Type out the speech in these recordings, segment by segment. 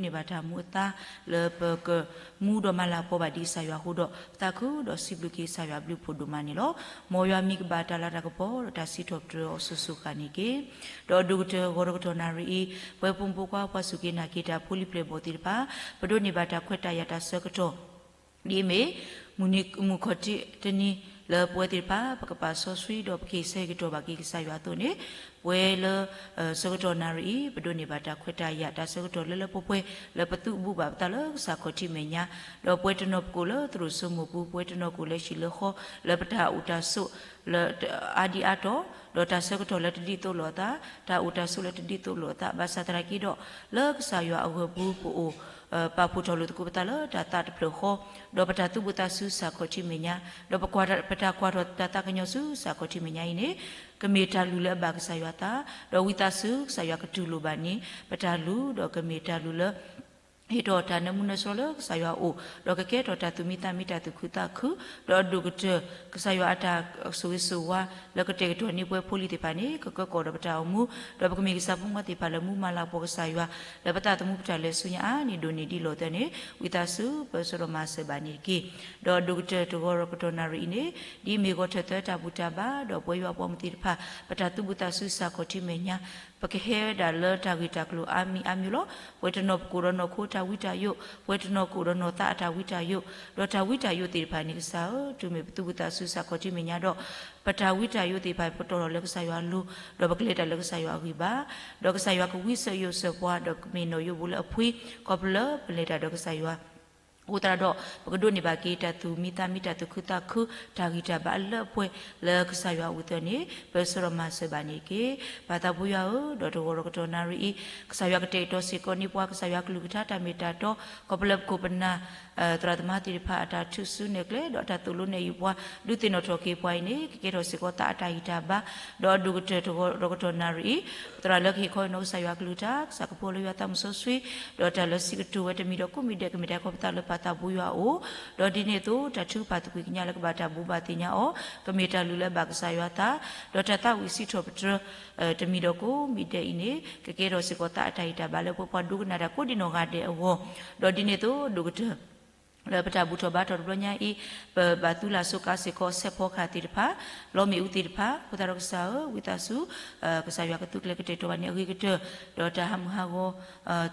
ပဒိးန့ၢ်ဘၣ်တၢ်မူအသါ လၢပကမူဒီးမၤလၤကပီၤဘၣ်ဒံးကစၢ်ယွၤအဃိဒီး ပသးခုဒီးစံးဘျုးက့ၤကစၢ်ယွၤအဘျုးအဖှိၣ်ဒိၣ်မးန့ၣ်လီၤ. မ်ယွၤမံကဘၣ်တၢ်လၤတၢ်ကပီၤဒီးတၢ်စံးထီၣ်ပတြၢၤအီၤစိၤစိၤဃၣ်န့ၣ်တက့ၢ်. ဒီးအဒိၣ်ကတၢၢ်ဂီၤဒီးကတီၢ်နၣ်ရံၣ်အံၤ ပဝဲဖိမုၣ်ဖိခွါပှၤစူၢ်က့ၤနာ်က့ၤတၢ်ဖိလံၤပျဲၢ်ဘီၣ်သ့ၣ်တဖၣ် ပဒိးန့ၢ်ဘၣ်တၢ်ခွဲးတၢ်ယာ်တၢ်ဆၢကတီၢ် ဒ်အမ့ၢ် မုၢ်နံၤမုၢ်ခီၣ်ထံးတနံၤ လၢပဝဲသ့ၣ်တဖၣ် ပကပာ်စီဆှံဒီးပကဟ့ၣ်ဆၢကတီၢ်ဘၣ်က့ၤကစၢ်ယွၤအသိးန့ၣ် ပဝဲလၢ ဆၢကတီၢ်နၣ်ရံၣ်အံၤ ပဒိးန့ၢ်ဘၣ်တၢ်ခွဲးတၢ်ယာ်တၢ်ဆၢကတီၢ်လၢလၢပှဲၤပှဲၤ လၢပသုးဘူးဘၣ်ပသးလၢကစၢ်ခီၣ်ထံးမဲာ်ညါ, ဒီးပဝဲတနီၤပကိးလၢသရိာ်စိမိၢ်ပူၤ ပဝဲတနီၤကိးလၢဟံၣ်လၢဃီ လၢပတၢ်အိၣ်တၢ်ဆိး လၢအါဒံအါတီၤ ဒီးတၢ်ဆၢကတီၢ်လၢတဒ်သိးလိာ်အသး, တၢ်အိၣ်တၢ်ဆိးလၢတဒ်သိးလိာ်အသး ဘၣ်ဆၣ်သနာ်က့ဒီး လၢကစၢ်ယွၤအဂီၢ်ပူၤပအိၣ် ပာ်ဖှိၣ်ထီၣ်လိာ်သကိးပသးလၢတၢ်သးတဖျၢၣ်ဃီ, ဒီးပတၢ်သူၣ်ဘူးသးခုကစၢ်ခီၣ်ထံးမဲာ်ညါ, ဒီးပကွၢ် ပတၢ်ကွၢ်ထီၣ်တၢ်သးကညီၤဆူကစၢ်ခီၣ်ထံးမဲာ်ညါအံၤန့ၣ် ကမ့ၢ်တၢ်လုၢ်လၢအဘၣ်ကစၢ်ယွၤအသး, ဒီးဝံသးစူၤကစၢ်ယွၤကတူၢ်လိာ်ဘၣ်န့ၣ် ပတၢ်လုၢ်ဒီးကမ့ၢ်တၢ်လုၢ်လၢ ဟ့ၣ်ထီၣ်တၢ်နၢမူနၢဆှီလၢကစၢ်ယွၤအအိၣ်, ဒီးကကဲထီၣ်တၢ်သူၣ်မံသးမံတၢ်သူၣ်ခုသးခု, ဒီးအဒိၣ်ကတၢၢ် ကစၢ်ယွၤအတၢ်ဆိၣ်ဂ့ၤဆိၣ်ဝါလၢကတဲာ်ကတီၤန့ၢ်ပဝဲဖိလံၤသ့ၣ်တဖၣ်န့ၣ် ကကၢကီၣ်ဒီးပတၢ်အိၣ်မူ, ဒီးပကမ့ၢ်ကစၢ်ဖိမုၣ်ဖိခွါသ့ၣ်တဖၣ်လၢမူမၤလၤကပီၤကစၢ်ယွၤ လၢပသးသမူပတၢ်လဲၤဆူညါအါန့ၢ်ဒိၣ်န့ၢ်ဒံးလိာ်သးန့ၣ် ဝံသးစူၤပၢဆှၢဒီးမၤစၢၤဘၣ်န့ၣ်တက့ၢ်. ဒီးအဒိၣ်ကတၢၢ်တဂီၤဒီးကတီၢ်နၣ်ရံၣ်အံၤန့ၣ် ဒ်အမ့ၢ်ဂီၤထၢၣ်သၢတၢ်ဘူၣ်တၢ်ဘါ ဒီးပဝဲယွၤပှၤမုၣ်သ့ၣ်တဖၣ် ပတၢ်သူၣ်ဘူးသးခုကစၢ်ခီၣ်ထံးမဲာ်ညါ ပကဟဲဝဲဒၣ်လၢတၢ်ဂ့ၢ်တၢ်ကျိၤအါမံၤအါမံၤလီၤ. ပဝဲတနီၤပကအိၣ်ဒီးနီၢ်ခိတၢ်ဝံတၢ်ယိး, ပဝဲတနီၤကအိၣ်ဒီးနီၢ်သးအတၢ်ဝံတၢ်ယိး, ဒီးတၢ်ဝံတၢ်ယိးသ့ၣ်တဖၣ်န့ၣ် ကစၢ်ဧၢ, တုၤမ့ၢ်ပသူၣ်ဘူးသးခုကစၢ်ခီၣ်ထံးမဲာ်ညါဒီး ပတၢ်ဝံတၢ်ယိးသ့ၣ်တဖၣ် ပတီၢ်ထီၣ်လၢကစၢ်ယွၤအလိၤ, ဒီးပကလဲၤတၢ်လၢကစၢ်ယွၤအဂံၢ်ဘါ, ဒီးကစၢ်ယွၤကဝံစၢၤယိးစၢၤပှၤ ဒီးကမ့ၢ်နီၣ်ယိးဘိလၢအဖှံ, ခီဖျိလၢပလဲၤတၢ်ဒီးကစၢ်ယွၤ အဃိသတးဒီး ပကဒိးန့ၢ်ဘၣ်က့ၤတၢ်သူၣ်မံသးမံတၢ်သူၣ်ခုသးခု တၢ်ဂံၢ်တၢ်ဘါအလၢအပှဲၤလၢကစၢ်ယွၤအအိၣ်အသိးန့ၣ် ပၢဆှၢဒီးမၤစၢၤဘၣ်န့ၣ်တက့ၢ်. ပၢ်သးဘိယွၤဧၢ, ဒီးတဂီၤဒီးကတီၢ်နၣ်ရံၣ်အံၤ ကစၢ်ယွၤကတဲာ်ကတီၤစ့ၢ်ကီးန့ၢ်ပှၤ ကစၢ်ယွၤကလုၢ်ကထါတၢ်မ့ၢ်တၢ်တီ, ခီဖျိလၢပခိၣ်ပနၢ် သရၣ်သမါသ့ၣ်တဖၣ်အတၢ်ထုးစုနဲၣ်ကျဲ ဒီးတၢ်သိၣ်လိနဲၣ်ယုာ်ပှၤ ဒုးသ့ၣ်နီၣ်ထီၣ်က့ၤပှၤအံၤန့ၣ် ကကဲထီၣ်စ့ၢ်ကီးသးအတၢ်ဂံၢ်တၢ်ဘါ, ဒီးအဒိၣ်ကတၢၢ်တဂီၤဒီးကတီၢ်နၣ်ရံၣ်အံၤ သရၣ်လၢကဟ့ၣ်ခီဟ့ၣ်နီၤကစၢ်ယွၤကလုၢ်ကထါ ကစၢ်ကဖီလၢယွၤသးမုၢ်စီဆှံ ဒီးတၢ်လၢစံးကတိၤဝဲတမံၤဒီးကိးမံၤဒဲး ကမ့ၢ်တၢ်ခီပသးလၢပၢ်သးဘိယွၤအအိၣ်, ဒီးဒ်န့ၣ်အသိး တၢ်ထုကဖၣ်သကွံာ်ကညးလၢကဘၣ်တၢ်ဘိးဘၣ်သ့ၣ်ညါအီၤ ကမ့ၢ်တၢ်လုၢ်လၢအဘၣ်ကစၢ်ယွၤအသး, ဒီးတၢ်သးဝံၣ်စံးထီၣ်ပတြၢၤ တမံၤဒီးကိးမံၤဒဲးအံၤန့ၣ် ကကဲထီၣ်စ့ၢ်ကီးသးအတၢ်ဂံၢ်တၢ်ဘါလၢပှၤဒိကနၣ်တၢ်ကိးဒံနီၢ်ဂၤဒဲးအဂီၢ်, ဒီးဒ်န့ၣ်အသိး ဒိၣ်ကတၢၢ် လၢပတၢ်ဘူၣ်ထီၣ်ဘါထီၣ်တဘျီညါအံၤ ပဘၣ်သူလၢ်စိးကါစ့ၢ်ကီး ဆဲးဖီကဟၣ်သ့ၣ်တဖၣ်, လီမ့ၣ်အူသ့ၣ်တဖၣ်, အဃိသတးဒီးကစၢ်ဧၢ, ဝံသးစူၤ ကစၢ်ယွၤကသုးကျဲၤကတဲာ်ကတီၤဘၣ်န့ၢ်အဂ့ၤကတၢၢ်, ဒီးတၢ်ဟးမုၢ်ဟး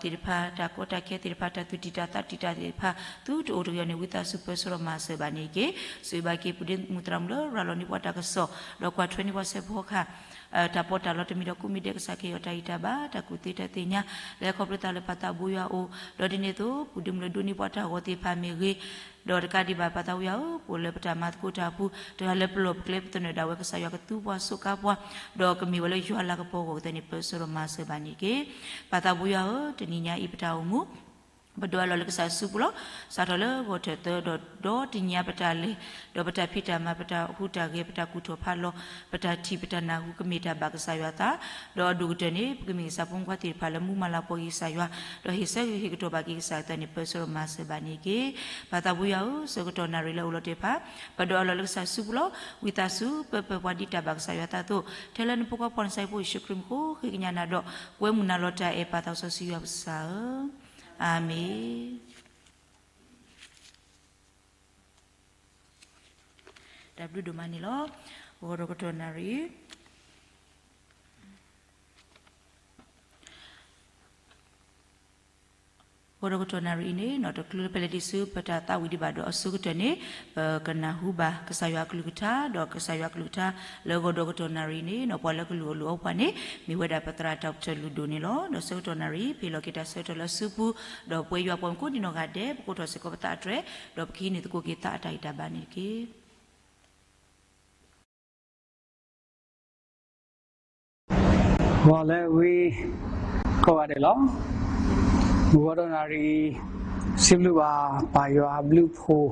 ဂီၤသ့ၣ်တဖၣ်, တၢ်ကီတၢ်ခဲသ့ၣ်တဖၣ်, တၢ်သူၣ်တံၢ်တၢ်သးတံၢ်တၢ်သ့ၣ်တဖၣ် သုတအိၣ်တဂ့ၤအီၤန့ၣ် ဝံသးစူၤပၢဆှၢဒီးမၤစၢၤဘၣ်န့ၣ်တက့ၢ်. ဆိၣ်ဂ့ၤဘၣ်က့ၤ ပုၢ်ဒ့မုၣ်သရၣ်မုၣ်လၢရၤလီၤန့ၢ်ပှၤတၢ်ကစီၣ်, ဒီးကွၢ်ထွဲန့ၢ်ပှၤဆဲးဖီကဟၣ် တၢ်ပီးတၢ်လီတမံၤဒီးကိးမံၤဒဲး ကစၢ်ကဟ့ၣ်အီၤတၢ်ဂံၢ်တၢ်ဘါ, တၢ်ကူၣ်သ့တၢ်သ့ၣ်ညါ လၢခီဖျိသးလၢပၢ်သးဘိယွၤအအိၣ်, ဒီးဒ်န့ၣ်အသိး ပုၢ်ဒ့မုၣ်လၢဒိးန့ၢ်ပှၤတၢ်ဂီၤသ့ၣ်တဖၣ်မ့ၢ်ဂ့ၤ, ဒီးတကးဒံးဘၣ်ပၢ်သးဘိယွၤဧၢ, ပအိၣ်လၢပတၢ်မၤသကိးတၢ်အပူၤ, တဂၤလၢပလီၢ်ပကျဲပသနၢၣ်ဒၣ်ဝဲ ကစၢ်ယွၤကသူပှၤစူးကါပှၤ, ဒီးကမ့ၢ်ဝဲလၢယွၤလၤကပီၤအဂီၢ်အသးန့ၣ် ပၢဆှၢဒီးမၤစၢၤဘၣ်န့ၣ်တက့ၢ်. ပၢ်သးဘိယွၤဧၢ, တနံၤညါအံၤပတၢ်အိၣ်မူ ပဒိးအးလီၤလၢကစၢ်စုပူၤလီၤ. စးထီၣ်လၢဂီၤထၢၣ်သၢဒီး ဒီတနံၤညါပတၢ်လဲၤ, ဒီးပတၢ်ဖံးတၢ်မၤ, ပတၢ်ဟူးတၢ်ဂဲၤ, ပတၢ်ကူၣ်ထီၣ်ဖးလီၤ, ပတၢ်ထံၣ်ပတၢ်နၢ်ဟူ ကမ့ၢ်တၢ်ဘၣ်ကစၢ်ယွၤအသး, ဒီးအဒိၣ်ကတၢၢ်န့ၣ် ပကမ့ၢ်ကစၢ်ဖိမုၣ်ဖိခွါသ့ၣ်တဖၣ်လၢမူမၤလၤကပီၤက့ၤကစၢ်ယွၤ, ဒီးဟ့ၣ်ဆၢဂ့ၤဟ့ၣ်ကတီၤဘၣ်က့ၤကစၢ်အသးန့ၣ် ပၢဆှၢဒီးမၤစၢၤဘၣ်န့ၣ်တက့ၢ်. ပၢ်သးဘိယွၤဧၢ, ဆၢကတီၢ်နၣ်ရံၣ်လၢအိၣ်လီၤတဲာ်တဖၣ် ပဒိးအးလီၤလၢကစၢ်စုပူၤလီၤ. ဝံသးစူၤ ပၢပၢၢ်ပှၤဒ်တၢ်ဘၣ်ကစၢ်ယွၤအသးအသိး, ထဲလၢနဖိခွါဖီၣ်နစဲဖိယ့ၣ်ၡူးခရံာ်မံၤအဃိ ဃ့ကညးနၤဒီး ကွဲမုာ်နၤလီၤတၢ်အဲၣ် ပၢ်သးစီဆှံယွၤပကစၢ်ဧၢ, အၤမ့ၣ်. တၢ်ဘျုးဒိၣ်မးန့ၣ်လီၤ. ဂီၤဒီးကတီၢ်နၣ်ရံၣ် ဂီၤဒီးကတီၢ်နၣ်ရံၣ်အံၤန့ၣ် နီၢ်တချုးလၢပလဲၤဒံးဆူပတၢ်သးဝံၣ်ဒံးဘၣ်ဒီးအဆိကတၢၢ်န့ၣ် ပကနၢ်ဟူဘၣ်ကစၢ်ယွၤအကလုၢ်ကထါ, ဒီးကစၢ်ယွၤအကလုၢ်ကထါလၢဂီၤဒီးကတီၢ်နၣ်ရံၣ်အံၤန့ၣ် နီၢ်ပှၤလၢကလုၢ်အီၣ်လုၢ်အီပှၤန့ၣ် မ့ၢ်ဝဲဒၣ်ပသရၣ်တၢ်အိၣ်ဖျဲၣ်လုၢ်ဒိၣ်န့ၣ်လီၤ. ဒီးဆၢကတီၢ်နၣ်ရံၣ် ပဟ့ၣ်လီၤက့ၤတၢ်ဆၢကတီၢ်လၢအစုပူၤ, ဒီးပဝဲယွၤပှၤမုၣ်ကိးဒံနီၢ်ဂၤဒဲး ပကိးထီၣ်စ့ၢ်ကီးပသးအတြဲၤ, ဒီးပကဟံးန့ၢ်သကိးက့ၤသးအတၢ်ဂံၢ်တၢ်ဘါန့ၣ်တက့ၢ်. ဂီၤလၢအဂ့ၤ ကိးဂၤဒဲးလီၤ. မုၢ်ဂီၤဒီးနၣ်ရံၣ်အံၤ စံးဘျုးဘၣ်ပၢ်ယွၤအဘျုးအဖှိၣ်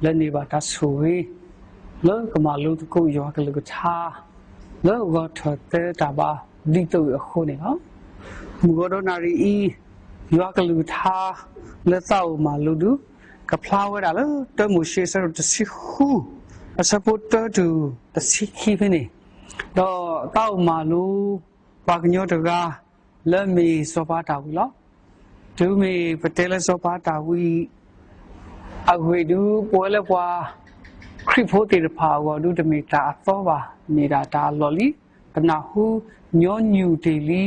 လၢန့ၢ်ဘၣ်တၢ်ဆိၣ်ဂ့ၤ လၢကမၤလိသကိးယွၤကလုၢ်ကထါ လၢဂီၤထၢၣ်သၢတၢ်ဘါ ဒ်သိးအံၤအဃိန့ၣ်လီၤ. မုၢ်ဂီၤဒီးနၣ်ရံၣ်အံၤ ယွၤကလုၢ်ကထါ လၢသးအိၣ်မၤလိဒုး ကဖျါဝဲဒၣ်လၢ တၢမိၤၡ့ အဆၢဒိၣ်တဆံဃု အဆၢဖိတၢတုၤတဆံခံဖဲန့ၣ်, ဒီးသးအိၣ်မၤလိ ပှၤကညီတဂၤ လၢမ့ၢ်စီၤပၤဒၤဝံးလီၤ. တုၤမ့ၢ်ပတဲလၢစီၤပၤတၢ်ဝံအဂ့ၢ်ဒုး ပဝဲလၢပှၤခရံာ်ဖိသ့ၣ်တဖၣ်အဂီၢ်ဒုး တမ့ၢ်တၢ်အသီဘၣ်, မ့ၢ်ဒၣ်တၢ်အလီၢ်လံ. ပနၢ်ဟူညီနုၢ်တ့ၢ်လံ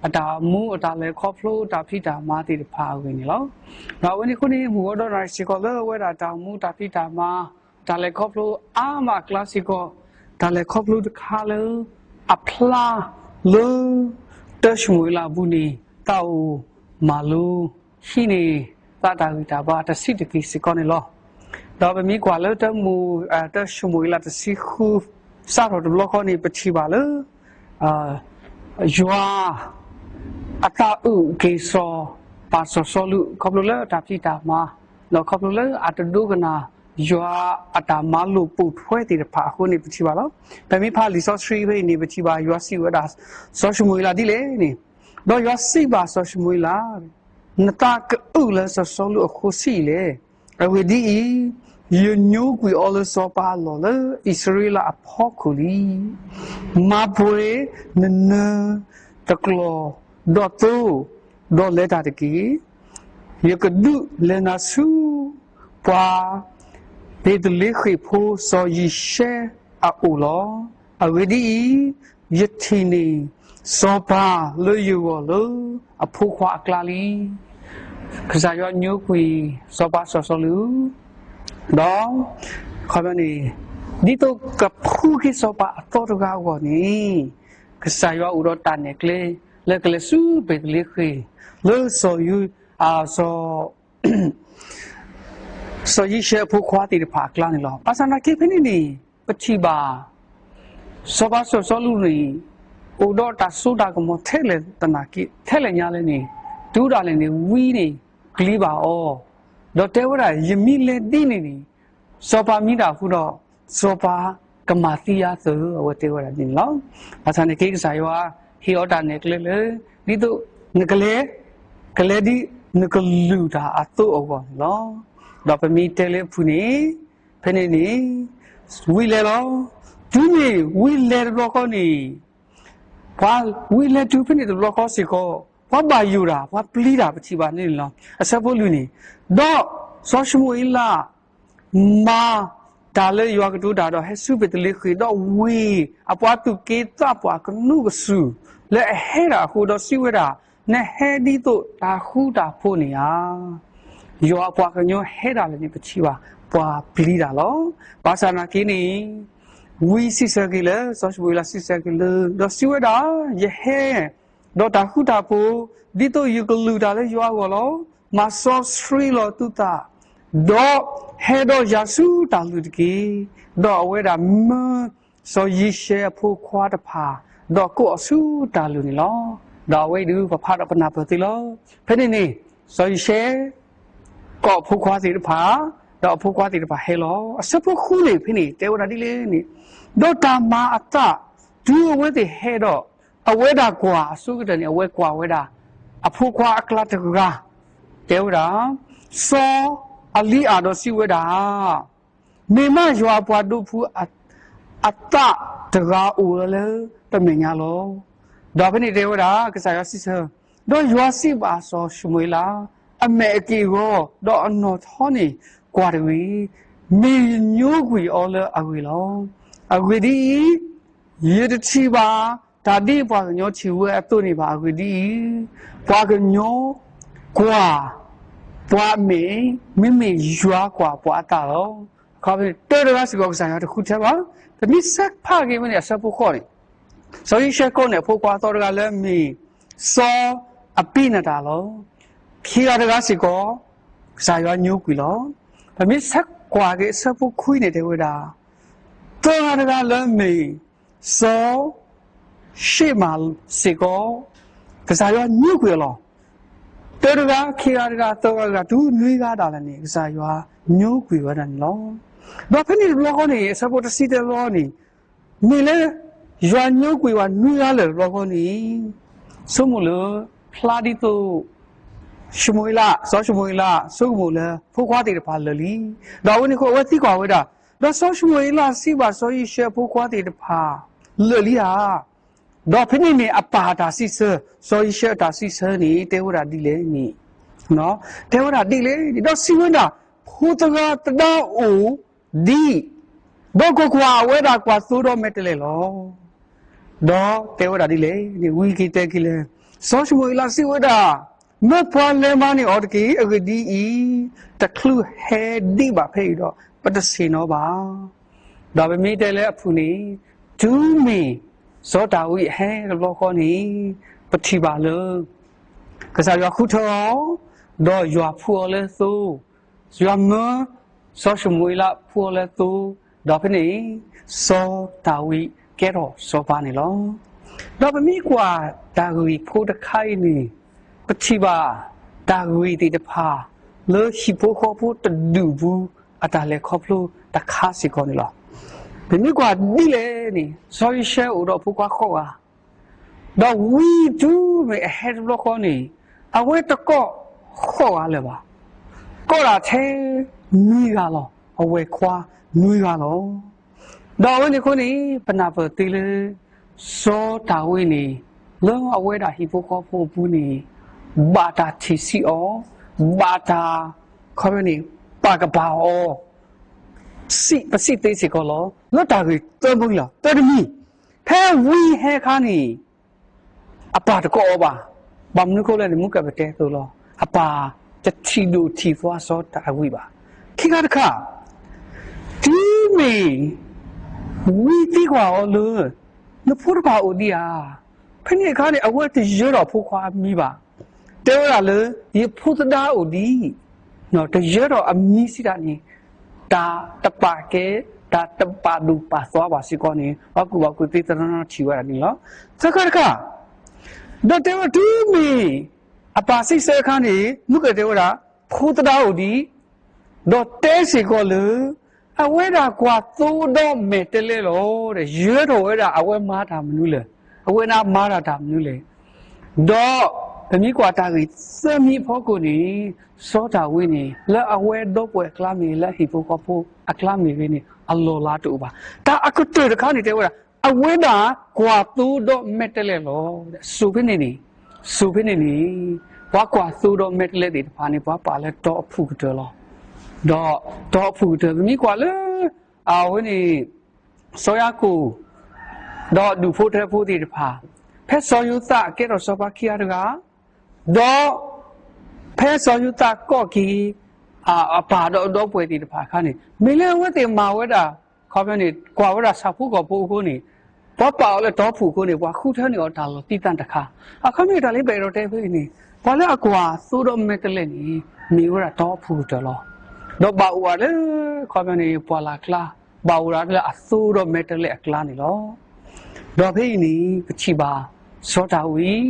အတၢ်အိၣ်မူအတၢ်လဲၤခီဖျိတၢ်ဖံးတၢ်မၤသ့ၣ်တဖၣ်အဂ့ၢ်န့ၣ်လီၤ. ဒီးအဝဲန့ၣ်အဃိန့ၣ် မုၢ်ဂီၤဒီနၤစ့ၢ်ကီးလၢအဝဲဒၣ်တၢ်အိၣ်မူတၢ်ဖံးတၢ်မၤ တၢ်လဲၤခီဖျိအါမးအကျါစ့ၢ်ကီး တၢ်လဲၤခီဖျိတခါလၢ အဖျါလၢ တၢၡမူၤအ့လးအပူၤန့ၣ် သးအိၣ်မၤလိဟံးန့ၢ်သးတၢ်ဂံၢ်တၢ်ဘါတဆံးတက့ၢ်စ့ၢ်ကီးန့ၣ်လီၤ. ဒီးပမ့ၢ်ကွၢ်လၢတၢမိၤ တၢၡမူၤအ့လးတဆံဃု စးထီၣ်တဘျီဃီန့ၣ် ပထံၣ်ဘၣ်လၢ ယွၤ အသးအုးက့ၤစီၤပၤစီၤစီလူး ခီဖျိလၢအတၢ်ဖံးတၢ်မၤ ဒီးခီဖျိလၢအတဒိကနၣ် ယွၤအတၢ်မၤလိာ်ပိာ်ထွဲသ့ၣ်တဖၣ်အဃိန့ၣ် ပထံၣ်ဘၣ်လီၤ. ပမ့ၢ်ဖးလံာ်စီဆှံဖဲအံၤန့ၣ် ပထံၣ်ဘၣ်ယွၤစံးဝဲဒၣ် စီၤၡမူၤအ့လးဒ်လဲၣ်န့ၣ်, ဒီးယွၤစံးဘၣ်စီၤၡမူၤအ့လး, နသးကအုးလၢစီၤစီလူးအဃိဆံးအံၤလဲၣ်. အဂ့ၢ်ဒ်အံၤ, ယညိကွံာ်အီၤလၢစီၤပၤအလီၢ်လၢအံၣ်စရ့လးအဖီခိၣ်လံ. မၤပှဲၤနနၢၤတကျီၢ်ဒီးသိ, ဒီးလဲၤတၢ်တက့ၢ်. ယကဒုးလဲၤနၤဆူ ပှၤဘ့းသလ့ဃ့ၣ်ဖိစီၤယံၤၡဲအအိၣ်လီၤ. အဂ့ၢ်ဒ်အံၤ, ယထံၣ်န့ၢ်စီၤပၤလၢယဂီၢ်လၢအဖိခွါအကျါလံ. ကစၢ်ယွၤညိကွံာ်စီၤပၤစီၤစီလူး, ဒီး ခီပညီန့ၣ် ဒ်သိးကဖှူက့ၤစီၤပၤအသီတဂၤအဂီၢ်န့ၣ် ကစၢ်ယွၤအိၣ်ဒီးတၢ်နဲၣ်ကျဲ လၢကလဲၤဆူဘ့းသလ့ဃ့ၣ် လၢစီၤ စီၤ စီၤယံၤၡဲအဖိခွါသ့ၣ်တဖၣ်အကျါန့ၣ်လီၤ. ဘၣ်ဆၣ်သနာ်က့ဖဲန့ၣ်န့ၣ် ပထံၣ်ဘၣ် စီၤပၤစီၤစီလူးန့ၣ် အိၣ်ဒီးတၢ်စိတၢ်ကမီၤထဲလဲၣ်သနာ်က့ ထဲလဲၣ်ညါလဲၣ်န့ၣ် တုၤဒၣ်လဲာ်န့ၣ် ဝံန့ၣ် ပျံၤဘၣ်အီၤ, ဒီးတဲဝဲဒၣ် ယမ့ၢ်လဲၤဒ်န့ၣ်န့ၣ် စီၤပၤမံတၢ်ဃုာ်ဒီး စီၤပၤကမၤသံယၤသၢၣ် အဝဲတဲဝဲဒၣ်ဒ်န့ၣ်လီၤ. ဘၣ်ဆၣ်န့ၣ်က့ ကစၢ်ယွၤဟ့ၣ်အီၤတၢ်နဲၣ်ကျဲလၢ ဒ်သိးနကလဲၤ ကလဲၤဒ်နကလုၢ်တၢ်အသိးအဂီၢ်န့ၣ်လီၤ. ဒီးပမ့ၢ်တဲလၢအဖုၣ်န့ၣ် ဖဲန့ၣ်န့ၣ် ဝံလဲၤလီၤ. တုၤမ့ၢ်ဝံလဲၤတဘျီဃီန့ၣ် ပှၤဝံလဲၤတုၤဖဲန့ၣ်တဘျီဃီစ့ၢ်ကီး ပှၤဘၣ်ယိၣ်တၢ် ပှၤပျံၤတၢ် ပထံၣ်ဘၣ်န့ၣ်လီၤ. အဆၢဖိလွံၢ်န့ၣ်, ဒီးစီၤၡမူၤအ့လး မၤတၢ်လၢယွၤကတိၤတၢ်ဒီးဟဲဆူဘ့းသလ့ဃ့ၣ်, ဒီးဝ့ၢ်အပှၤသူၣ်က့သးပှၢ်ကနူးကစူၢ်လၢအဟဲတၢ်အဃိ ဒီးစံးဝဲဒၣ်, နဟဲဒ်သိးတၢ်ဃူတၢ်ဖိးန့ၣ်ဧါ. ယွၤအပှၤကညီဟဲဒၣ်လဲာ်န့ၣ် ပထံၣ်ဘၣ် ပှၤပျံၤတၢ်လီၤ. ဘၣ်ဆၣ်နာ်က့န့ၣ် ဝံစံးဆၢက့ၤလၢ စီၤၡမူၤအ့လးစံးဆၢက့ၤလၢ ဒီးစံးဝဲဒၣ်, ယဟဲ ဒီးတၢ်ဃူတၢ်ဖိး ဒ်သိးယကလုၢ်တၢ်လၢယွၤအဂီၢ်လီၤ. မၤစီဆှံလီၤသုသး, ဒီးဟဲဒီးယၤဆူတၢ်လုၢ်တက့ၢ်. ဒီးအဝဲဒၣ်မၢစီၤယံၤၡဲအဖိခွါတဖၣ်, ဒီးကိးအီၤဆူတၢ်လုၢ်န့ၣ်လီၤ. ဒီးအဝဲအံၤဒုး ပဖးဒီးပနၢ်ပၢၢ်သ့လီၤ. ဖဲန့ၣ်န့ၣ် စီၤယံၤၡဲ ကိးအဖိခွါသ့ၣ်တဖၣ်, ဒီးအဖိခွါသ့ၣ်တဖၣ်ဟဲလီၤ. အဆၢဖိဃုန့ၣ် ဖဲန့ၣ် တဲဝဲဒၣ်ဒ်လဲၣ်န့ၣ်, ဒီးတၢ်မၤအသး တုၤအဝဲသ့ၣ်ဟဲဒီး အဝဲဒၣ်ကွၢ်အဆိကတၢၢ်န့ၣ် အဝဲကွၢ်ဝဲဒၣ် အဖိခွါအကျါတဂၤ, တဲဝဲဒၣ်, စီၤအလံအၤဒီးစံးဝဲဒၣ်, မ့ၢ်မးယွၤအပှၤဒိးဖှူ အသးတဂၤအိၣ်လၢတမဲာ်ညါလီၤ. ဒီးဖဲန့ၣ်တဲဝဲဒၣ် ကစၢ်ယွၤစံးဆၢ, ဒီးယွၤစံးဘၣ်စီၤၡမူၤအ့လး, အမဲာ်အက့ၢ်အဂီၤ, ဒီးအနီၢ်ထီန့ၣ် ကွၢ်တဂ့ၤ, မ့ၢ်ယညိကွံာ်အီၤလၢအဂ့ၢ်လီၤ. အဂ့ၢ်ဒ်အံၤ, ယတထံၣ်ဘၣ်တၢ်ဒ်ပှၤကညီထံၣ်ဝဲအသိးန့ၣ်ဘၣ်. အဂ့ၢ်ဒ်အံၤ, ပှၤကညီကွၢ်ပှၤအမဲာ်, မ့မ့ၢ်ယွၤကွၢ်ပှၤအသးလီၤ. အခီပညီ တၢတဂၤစ့ၢ်ကီး ကစၢ်ယွၤတဃုထၢဘၣ်. ပမ့ၢ်ဆၢဖးက့ၤဝဲန့ၣ် အဆၢဖိဃိးန့ၣ်, စီၤယံၤၡဲကိးန့ၢ်အဖိခွါအသီတဂၤလၢအမ့ၢ် စီၤအဘံနဒၤလီၤ. ခံဂၤတဂၤစ့ၢ်ကီး ကစၢ်ယွၤညိကွံာ်လီၤ. ပမ့ၢ်ဆၢကွၢ်က့ၤအဆၢဖိခွံန့ၣ်တဲဝဲဒၣ်, သၢဂၤတဂၤလၢအမ့ၢ် စီၤၡ့မၤစ့ၢ်ကီး ကစၢ်ယွၤညိကွံာ်အီၤလီၤ. တၢတဂၤ, ခံဂၤတဂၤ, သၢဂၤတဂၤ, တုၤနွံဂၤဒၣ်လဲာ်န့ၣ် ကစၢ်ယွၤညိကွံာ်ဝဲဒၣ်န့ၣ်လီၤ. ဒီးဖဲန့ၣ်တဘျီဃီန့ၣ် အဆၢဖိတဆံတဘျီန့ၣ်, မ့ၢ်လၢယွၤညိကွံာ်ဝဲနွံဂၤလၢာ်တဘျီဃီန့ၣ်, ဆိကမိၣ်လၢ ဖျါဒ်သိး ၡမူၤအ့လး, စီၤၡမူၤအ့လး ဆိကမိၣ်လၢဖိခွါသ့ၣ်တဖၣ်လၢာ်လံ. ဒီးအဝဲန့ၣ်အဃိ အဝဲသံကွၢ်ဝဲဒၣ်, ဒီးစီၤၡမူၤအ့လးစံးဘၣ်စီၤယံၤၡဲအဖိခွါသ့ၣ်တဖၣ်, လၢာ်လံဧါ. ဒီးဖဲန့ၣ်န့ၣ် အပၢ်အတၢ်စံးဆၢ, စီၤယံၤၡဲအတၢ်စံးဆၢန့ၣ် တဲဝဲဒၣ်ဒ်လဲၣ်န့ၣ် တဲဝဲဒၣ်ဒ်လဲၣ်န့ၣ်, ဒီးစံးဝဲဒၣ်, ဖိသဂၤသဒါအိၣ်ဒံး, ဒီးကွၢ်ကွၢ်, အဝဲဒၣ်ကွၢ်သိဒီးမဲာ်တဲးလဲးလီၤ. ဒီးတဲဝဲဒၣ်ဒ်လဲၣ်န့ၣ်, ဝံၤက့ၤတဲက့ၤလဲၣ်, စီၤၡမူၤအ့လးစံးဝဲဒၣ်, မၢပှၤလဲၤမၤန့ၢ်အီၤတက့ၢ်. အဂ့ၢ်ဒ်အံၤ, တချုးဟဲဒံးဘၣ်ဖဲအံၤဒီး ပတဆ့ၣ်နီၤဘၣ်. ဒီးပမ့ၢ်တဲလၢအဖုၣ်န့ၣ်, တုၤမ့ၢ်စီၤဒၤဝံးအဟဲတဘျီဃီန့ၣ်, ပထံၣ်ဘၣ်လၢ ကစၢ်ယွၤဃုထၢအီၤ, ဒီးယွၤဖှူအီၤလၢသိ, ယွၤမၢစီၤၡမူၤအ့လးဖှူအီၤလၢသိ, ဒီးဖဲန့ၣ် စီၤဒၤဝံးကဲထီၣ်စီၤပၤန့ၣ်လီၤ. ဒီးပမ့ၢ်ကွၢ်တၢ်ဂ့ၢ်ဖိတခါအံၤန့ၣ်, ပထံၣ်ဘၣ်တၢ်ဂ့ၢ်သ့ၣ်တဖၣ် လၢဟံၣ်ဖိဃီဖိတဒူၣ်ပူၤအတၢ်လဲၤခီဖျိတခါစ့ၢ်ကီးန့ၣ်လီၤ. ပမ့ၢ်ကွၢ်ဒ်လဲၣ်န့ၣ်, စီၤၡံၣ်အိၣ်ဒီးဖိခွါဃိးဂၤ, ဒီးဝံၤတုၤမ့ၢ်အဟဲတဘျီဃီန့ၣ်, အဝဲတကိးဃိးဂၤလၢၤဘၣ်, ကိးဒၣ်ထဲနွံဂၤလီၤ. အဝဲၢ်ခွါနွံဂၤလီၤ. ဒီးအဝဲန့ၣ်အဃိန့ၣ်, ပနၢ်ပၢၢ်သ့လၢ စီၤဒၤဝံးန့ၣ်, လၢအဝဲဒၣ်ဟံၣ်ဖိဃီဖိအပူၤန့ၣ်, ဘၣ်တၢ်ထံၣ်ဆံးအီၤ, ဘၣ်တၢ်ခီန့ၣ် ပာ်ကပၤအီၤ စံးပစံးသ့စ့ၢ်ကီးလီၤ. လၢတၢ်ဂ့ၢ်သၢမံၤလီၤ. သၢတမံၤ, ဖဲဝံဟဲခါန့ၣ် အပၢ်တကိးအီၤဘၣ်. ဘၣ်မနုၤအဃိလဲၣ်န့ၣ်, မူကၢ်ပတဲအသိးလီၤ. အပၢ်တထံၣ်ဒိၣ်ထံၣ်သွါစီၤဒၤဝံးဘၣ်. ခံခါတခါ, တုၤမ့ၢ်ဝံသံကွၢ်အီၤလၢ နဖိတဖၣ်အိၣ်ဒံးဧါ. ဖဲန့ၣ်အခါန့ၣ် အဝဲတယၢၤထီၣ်ဖိခွါအမံၤဘၣ်. တဲဝဲဒၣ်လၢ ယဖိသဒါအိၣ်ဒံး, တယၢၤထီၣ်အမံၤစံးတၢ်န့ၣ်, တၢ်တပာ်ကဲ, တၢ်တပာ်ဒိၣ်ပာ်သွါဘၣ်စ့ၢ်ကီးန့ၣ်, ပှၤကူၣ်ဘၣ်ကူၣ်သ့သရၣ်ထံၣ်ဝဲဒၣ်န့ၣ်လီၤ. သၢခါတခါ, ဒီးတဲဝဲဒၣ်တုၤမ့ၢ် အပၢ်စံးဆၢအခါန့ၣ်, မူကၢ်တဲဝဲဒၣ်, ဖိသဒါအိၣ်ဒံး, ဒီးတဲစ့ၢ်ကီးလၢ အဝဲဒၣ်ကွၢ်သိဒီးမဲာ်တဲးလဲးလီၤ. ယၢၤထီၣ်ဝဲဒၣ်အဝဲမၤတၢ်မနုၤလဲၣ်, အဝဲဒၣ်မၤတၢ်တၢ်မနုၤလဲၣ်. ဒီးပမ့ၢ်ကွၢ်တၢ်ဂ့ၢ်သၢမံၤအဖီခိၣ်န့ၣ်, စီၤဒၤဝံးန့ၣ် လၢအဝဲဒီပုၢ်ဝဲၢ်အကျါမ့ၢ်ဂ့ၤ, လၢဟံၣ်ဖိဃီဖိအကျါမ့ၢ်ဂ့ၤန့ၣ် အလီၢ်လၤတအိၣ်ဘၣ်. တၢ်အကတၢၢ်တခါန့ၣ်တဲဝဲဒၣ်, အဝဲဒၣ်ကွၢ်သိဒီးမဲာ်တဲးလဲးလီၤ. စိၤဖဲန့ၣ်န့ၣ်, စိၤဖဲန့ၣ်န့ၣ်, ပှၤကွၢ်သိဒီးမဲာ်တဲးလဲးသ့ၣ်တဖၣ်န့ၣ် ပှၤပာ်လၢတီအဖုၣ်ကတၢၢ်လီၤ. ဒီးတီအဖုၣ်ကတၢၢ် ပမ့ၢ်ကွၢ်လၢ အဝဲန့ၣ် စီၤယၤကိာ် ဒီးဒူၣ်ဖိထၢဖိသ့ၣ်တဖၣ်, ဖဲစီၤယိၤသးကဲထီၣ်စီၤပၤခံဂၤတဂၤ, ဒီး ဖဲစီၤယိၤသးကိးက့ၤ အပၢ်ဒီးအဒီပုၢ်ဝဲၢ်သ့ၣ်တဖၣ်အခါန့ၣ်, မ့ၢ်လၢအဝဲသ့ၣ်မၤဝဲဒၣ်, ခီဖျိန့ၣ် ကွၢ်ဝဲဒၣ်ဆၣ်ဖိကီၢ်ဖိအဃိန့ၣ်, ပှၤပာ်အီၤလၢတီဖုၣ်အဃိန့ၣ် ပှၤဃုထၢန့ၢ်အီၤတၢ်လီၤတံၢ်သၣ်တခါ. အခီပညီတၢ်လၢပအဲၣ်ဒိးတဲဖဲအံၤန့ၣ်, ပှၤလၢအကွၢ်သိဒီးမဲာ်တဲးလဲးန့ၣ် မ့ၢ်ဝဲဒၣ်တီဖုၣ်ကတၢၢ်လီၤ. ဒီးဘၣ်အိၣ်ဝဲလၢ ခီဖျိန့ၣ် ပှၢ်လၢ်ကျါ, ဘၣ်အိၣ်ဝဲဒၣ်လၢအသိဒီးမဲာ်တဲးလဲးအကျါန့ၣ်လီၤ. ဒီးဖဲအံၤန့ၣ် ပထံၣ်ဘၣ် စီၤဒၤဝံး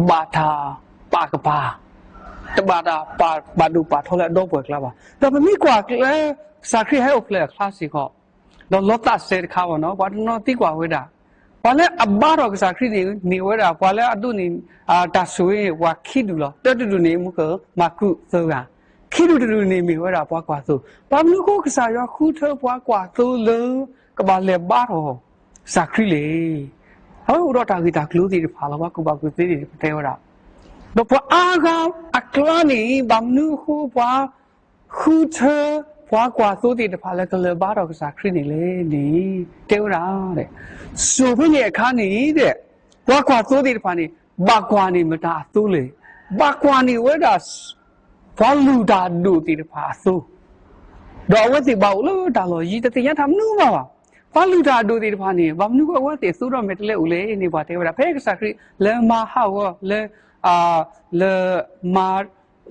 ဘၣ်တၢ်ပာ်ကပၤ, တဘၣ်တၢ်ပာ်ဒိၣ်ပာ်ထီလၢအဒီပုၢ်ဝဲၢ်အကျါဘၣ်. ဒီးပမ့ၢ်ကွၢ်လၢ ကစၢ်ခရံာ်ဟဲအိၣ်ဖျဲၣ်အကျါစ့ၢ်ကီး, ဒီးလီၤသးစဲးတခါဘၣ်နီၤ, ပှၤတနီၤသံကွၢ်ဝဲဒၣ်, ပှၤလၢအဘါထီၣ်ကစၢ်ခရံာ်န့ၣ် မ့ၢ်ဝဲဒၣ် ပှၤလၢအဒိးန့ၢ် တၢ်ဆိၣ်ဂ့ၤန့ၣ် ပှၤခံဒူၣ်လီၤ. တၢတဒူၣ်န့ၣ် မူကၢ်မၢ်ကူးသၢဂၤ, ခံဒူၣ်တဒူၣ်န့ၣ်မ့ၢ်ဝဲဒၣ်ပှၤကွၢ်သိ, ဘၣ်မနုၤအဃိကစၢ်ယွၤဃုထၢပှၤကွၢ်သိလၢ ကဘၣ်လဲၤဘါထီၣ် ကစၢ်ခရံာ်လဲၣ်. အဝဲအိၣ်ဒီးတၢ်ဂ့ၢ်တၢ်ကျိၤသ့ၣ်တဖၣ်လီၤ, ပှၤကူၣ်ဘၣ်ကူၣ်သ့သ့ၣ်တဖၣ်တဲဝဲဒၣ်, ဒီးပှၤအါဂၤအကျါန့ၣ် ဘၣ်မနုၤအဃိပှၤ ဃုထၢ ပှၤကွၢ်သိသ့ၣ်တဖၣ်လၢကလဲၤဘါထီၣ်ကစၢ်ခရံာ်န့ၣ်လဲၣ်န့ၣ် တဲဝဲဒၣ်, စိၤဖဲန့ၣ်အခါန့ၣ်ဒီး ပှၤကွၢ်သိသ့ၣ်တဖၣ်န့ၣ် ဘၣ်ကွၢ်န့ၢ်မတၤအသိလဲၣ်, ဘၣ်ကွၢ်န့ၢ်ဝဲဒၣ် ပှၤလုၢ်တၢ်အဒိၣ်သ့ၣ်တဖၣ်အသိ, ဒီးအဝဲသ့ၣ်ဘၣ်အိၣ်လၢတၢ်လီၢ်ယံၤ တသ့ၣ်ညါတၢ်မနုၤမးဘၣ်. ပှၤလုၢ်တၢ်အဒိၣ်သ့ၣ်တဖၣ်န့ၣ် ဘၣ်မနုၤအဃိအဝဲသ့ၣ်သိဒီးမဲာ်တဲးလဲးအိၣ်လဲၣ်န့ၣ် ပှၤတဲဝဲဒၣ် ဖဲကစၢ်ခရံာ်လၢမၤဟးဂီၤလၢ လၢမၤ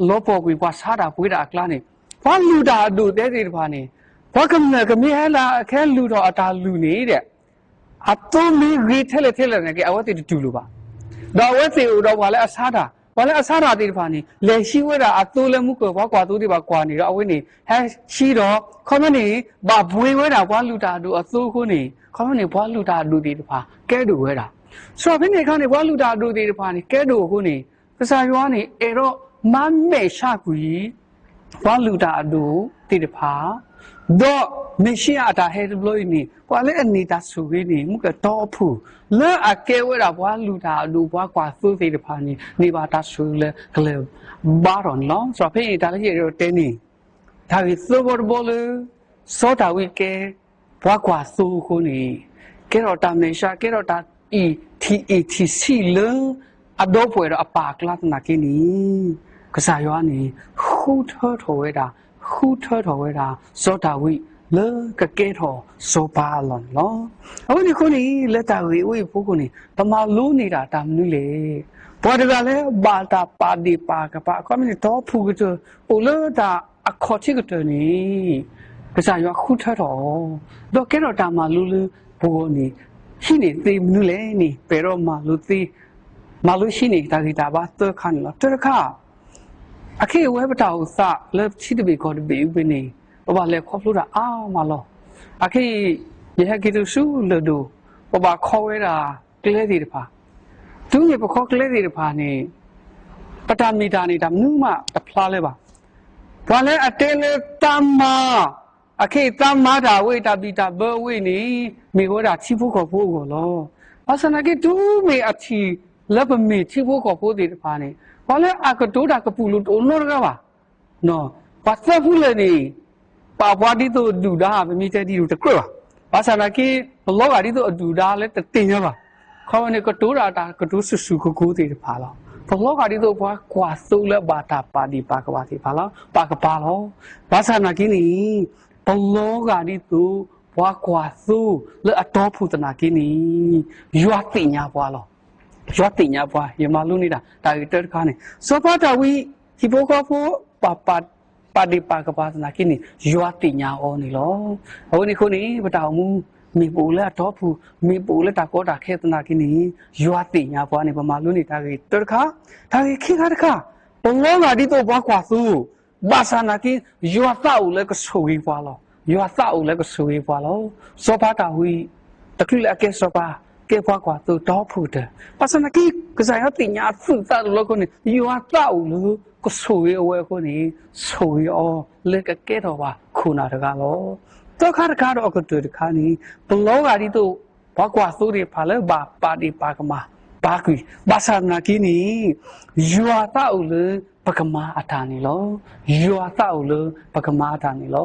လီၤပှီၢ်ကွံာ်ပှၤဆါတၢ်ပှ့ၤတၢ်အကျါန့ၣ်, ပှၤလုၢ်တၢ်အဒိၣ်သ့ၣ်တဖၣ်န့ၣ် ပှၤကမျၢၢ်ကမ့ၢ်ဟဲလၢအကဟဲလုၢ်ထီၣ်အတၢ်လုၢ်န့ၣ်ဒီး အသိမ့ၢ်ဂ့ၤထဲလဲၣ်ထဲလဲၣ်န့ၣ်က့ အဝဲသ့ၣ်တတူၢ်လိာ်ဘၣ်. ဒီးအဝဲသ့ၣ်အိၣ်ဒီးပှၤလၢအဆါတၢ်, ပှၤလၢအဆါတၢ်သ့ၣ်တဖၣ်န့ၣ် လဲၤဟံးဝဲဒၣ်အသိလၢမူကၢၢ်ပှၤကွၢ်သိသ့ၣ်တဖၣ်ကွၢ်န့ၣ်ဒီး အဝဲန့ၣ် ဟဲဟံးဒီး ခီဖျိန့ၣ် ဘၣ်ပှ့ၤဝဲဒၣ်ပှၤလုၢ်တၢ်အဒိၣ်အသိအဃိန့ၣ် ခီဖျိန့ၣ် ပှၤလုၢ်တၢ်အဒိၣ်သ့ၣ်တဖၣ် ကဲဒိၣ်ဝဲဒၣ်. စီၤဖဲန့ၣ်အခါန့ၣ် ပှၤလုၢ်တၢ်အဒိၣ်သ့ၣ်တဖၣ်န့ၣ် ကဲဒိၣ်အဃိန့ၣ် ကစၢ်ယွၤန့ၣ် အဲၣ်ဒိးမၤမဲာ်ဆှးကွံာ် ပှၤလုၢ်တၢ်အဒိၣ်သ့ၣ်တဖၣ်, ဒီး မ့ၢ်ၡံအၤအတၢ်ဟဲတဘျီအံၤန့ၣ် ပှၤလၢအန့ၢ်တၢ်ဆိၣ်ဂ့ၤန့ၣ် မုၢ်ကတီၢ်ဖုၣ် လၢအကဲဝဲဒၣ်ပှၤလုၢ်တၢ်အဒိၣ် ပှၤကွၢ်သိသ့ၣ်တဖၣ်န့ၣ် န့ၢ်ဘၣ်တၢ်ဆိၣ်ဂ့ၤလၢကလဲၤဘါထီၣ်န့ၣ်လီၤ. စးဖဲအံၤ တၢ်လၢယအဲၣ်ဒိးတဲန့ၣ် တၢ်ဂ့ၢ်သၢဘီတဘီလၢ စီၤဒၤဝံးကဲ ပှၤကွၢ်သိအဃိန့ၣ် ကဲထီၣ်တၢ်မဲာ်ဆှး ကဲထီၣ်တၢ်အံၣ်ထံၣ်အ့ၣ်ထံၣ်ဆံးလၢ အဒီပုၢ်ဝဲၢ်ဒီးအပၢ်အကျါသနာ်က့န့ၣ် ကစၢ်ယွၤန့ၣ် ဃုထၢထီၣ်ဝဲဒၣ် ဃုထၢထီၣ်ဝဲဒၣ် စီၤဒၤဝံး လၢကကဲထီၣ်စီၤပၤအလီၢ်န့ၣ်လီၤ. အဝဲန့ၣ်အဃိန့ၣ် လၢတၢ်ဂ့ၢ်အဝဲအံၤအဖီခိၣ်န့ၣ် ပမၤလိန့ၢ်တၢ်တၢ်မနုၤလဲၣ်. ပှၤတဂၤလၢဘၣ်တၢ်ပာ်ဒ့ၣ်ပာ်ကပၤ အခီပညီန့ၣ် တီဖုၣ်ကတၢၢ် အိၣ်လၢတၢ်အခီၣ်ထံးကတၢၢ်န့ၣ် ကစၢ်ယွၤဃုထၢထီၣ်အီၤ ဒီးကဲထီၣ်တၢ်မၤလိလၢပဂီၢ်န့ၣ် ဟံးန့ၢ်သ့မနုၤလဲၣ်န့ၣ် ပအဲၣ်ဒိးမၤလိသ့ မၤလိဟံးန့ၢ်တၢ်ဂံၢ်တၢ်ဘါသၢခါန့ၣ်လီၤ. တၢတခါ အခဲအံၤအဝဲပတၢ်အိၣ်သးလၢထံတဘ့ၣ်ကီၢ်တဘ့ၣ်အံၤန့ၣ် ပဘၣ်လဲၤခီဖျိတၢ်အါမးလီၤ. အခဲအံၤ ယဟဲက့ၤတုၤဆူလၢၢ်ဒိၣ် ပဘၣ်ခီဝဲဒၣ်ကျဲသ့ၣ်တဖၣ် တုၤမ့ၢ်ပခီကျဲသ့ၣ်တဖၣ်န့ၣ် ပတၢ်မ့ၢ်တၢ်န့ၣ် တၢ်မနုၤမးတဖျါလၢၤဘၣ်. ပှၤလၢအတဲလၢတၢ်မၤ အခဲအံၤတၢ်မၤတၢ်ဝဲအံၤ တၢ်ဘံၣ်တၢ်ဘၢဝဲအံၤန့ၣ် မ့ၢ်ဝဲဒၣ်ထံဖိကီၢ်ဖိအဂီၢ်လီၤ. ဘၣ်ဆၣ်သနာ်က့ တုၤမ့ၢ်အထံၣ်လၢပမ့ၢ်ထံဖိကီၢ်ဖိသ့ၣ်တဖၣ်န့ၣ် ပှၤလၢအကတိၤတၢ်ကပူၤလိာ်တအိၣ်နီတဂၤဘၣ်. ပှၤသၢဖုလၢာ်န့ၣ် ပာ်ပှၤဒ်သိးအဒုၣ်ဒါ ပမ့ၢ်တဲဒ်သိးတကြၢးဘၣ်. ဘၣ်ဆၣ်သနာ်က့ ပလီၤဂာ်ဒ်သိးအဒုၣ်ဒါလၢတသ့ၣ်ညါဘၣ်. ခီဝဲန့ၣ် ကတိၤတၢ်တၢ်ကတိၤဆူၣ်ဆူၣ်ကိၤကိၤသ့ၣ်တဖၣ်လီၤ. ပလီၤဂာ်ဒ်သိးပှၤကွၢ်သိလၢအဘၣ်တၢ်ပာ်ဒ့ၣ်ပာ်ကပၤသ့ၣ်တဖၣ်လီၤ. ပာ်ကပၤလီၤ. ဘၣ်ဆၣ်သနာ်က့န့ၣ် ပလီၤဂာ်ဒ်သိးပှၤကွၢ်သိလၢအတီဖုၣ်သနာ်က့န့ၣ် ယွၤသ့ၣ်ညါပှၤလီၤ. ယွၤသ့ၣ်ညါပှၤ ယမၤလိန့ၢ်တၢ် တၢ်ဂ့ၢ်တၢတခါန့ၣ် စီၤပၤဒၤဝံး ဟံၣ်ဖိဃီဖိ ပာ် ပာ်ဒ့ၣ်ပာ်ကပၤသနာ်က့န့ၣ် ယွၤသ့ၣ်ညါအီၤန့ၣ်လီၤ. အဝဲန့ၣ်အဃိန့ၣ် ပတၢ်အိၣ်မူ မ့ၢ်ပအိၣ်လၢအတီဖုၣ် မ့ၢ်ပအိၣ်လၢတၢ်ကီတၢ်ခဲသနာ်က့န့ၣ် ယွၤသ့ၣ်ညါပှၤန့ၣ် ပမၤလိန့ၢ်တၢ်ဂ့ၢ်တၢတခါ, တၢ်ဂ့ၢ်ခံခါတခါ, ပလီၤဂာ်ဒ်သိးပှၤကွၢ်သိ ဘၣ်ဆၣ်သနာ်က့ ယွၤသးအိၣ်လၢကဆိၣ်ဂ့ၤပှၤလီၤ. ယွၤသးအိၣ်လၢကဆိၣ်ဂ့ၤပှၤလီၤ. စီၤပၤဒၤဝံး တချုးလၢအကဲစီၤပၤ ကဲပှၤကွၢ်သိတီဖုၣ်ကတၢၢ်, ဘၣ်ဆၣ်သနာ်က့ ကစၢ်ယွၤသ့ၣ်ညါအသူၣ်အသးတဘျီအဃိန့ၣ် ယွၤသးအိၣ်လၢကဆိၣ်ဂ့ၤအဝဲအဃိန့ၣ် ဆိၣ်ဂ့ၤအီၤလၢကကဲထီၣ်ဘၣ်ခိၣ်နၢ်တဂၤလီၤ. သၢခါတခါဒီးအကတၢၢ်တခါန့ၣ် ပလီၤဂာ်ဒ်သိး ပှၤကွၢ်သိသ့ၣ်တဖၣ်လၢဘၣ်ပာ်ဒ့ၣ်ပာ်ကမၣ် ပာ်ကွံာ်, ဘၣ်ဆၣ်သနာ်က့န့ၣ် ယွၤသးအိၣ်လၢပကမၤအတၢ်န့ၣ်လီၤ. ယွၤသးအိၣ်လၢပကမၤအတၢ်န့ၣ်လီၤ.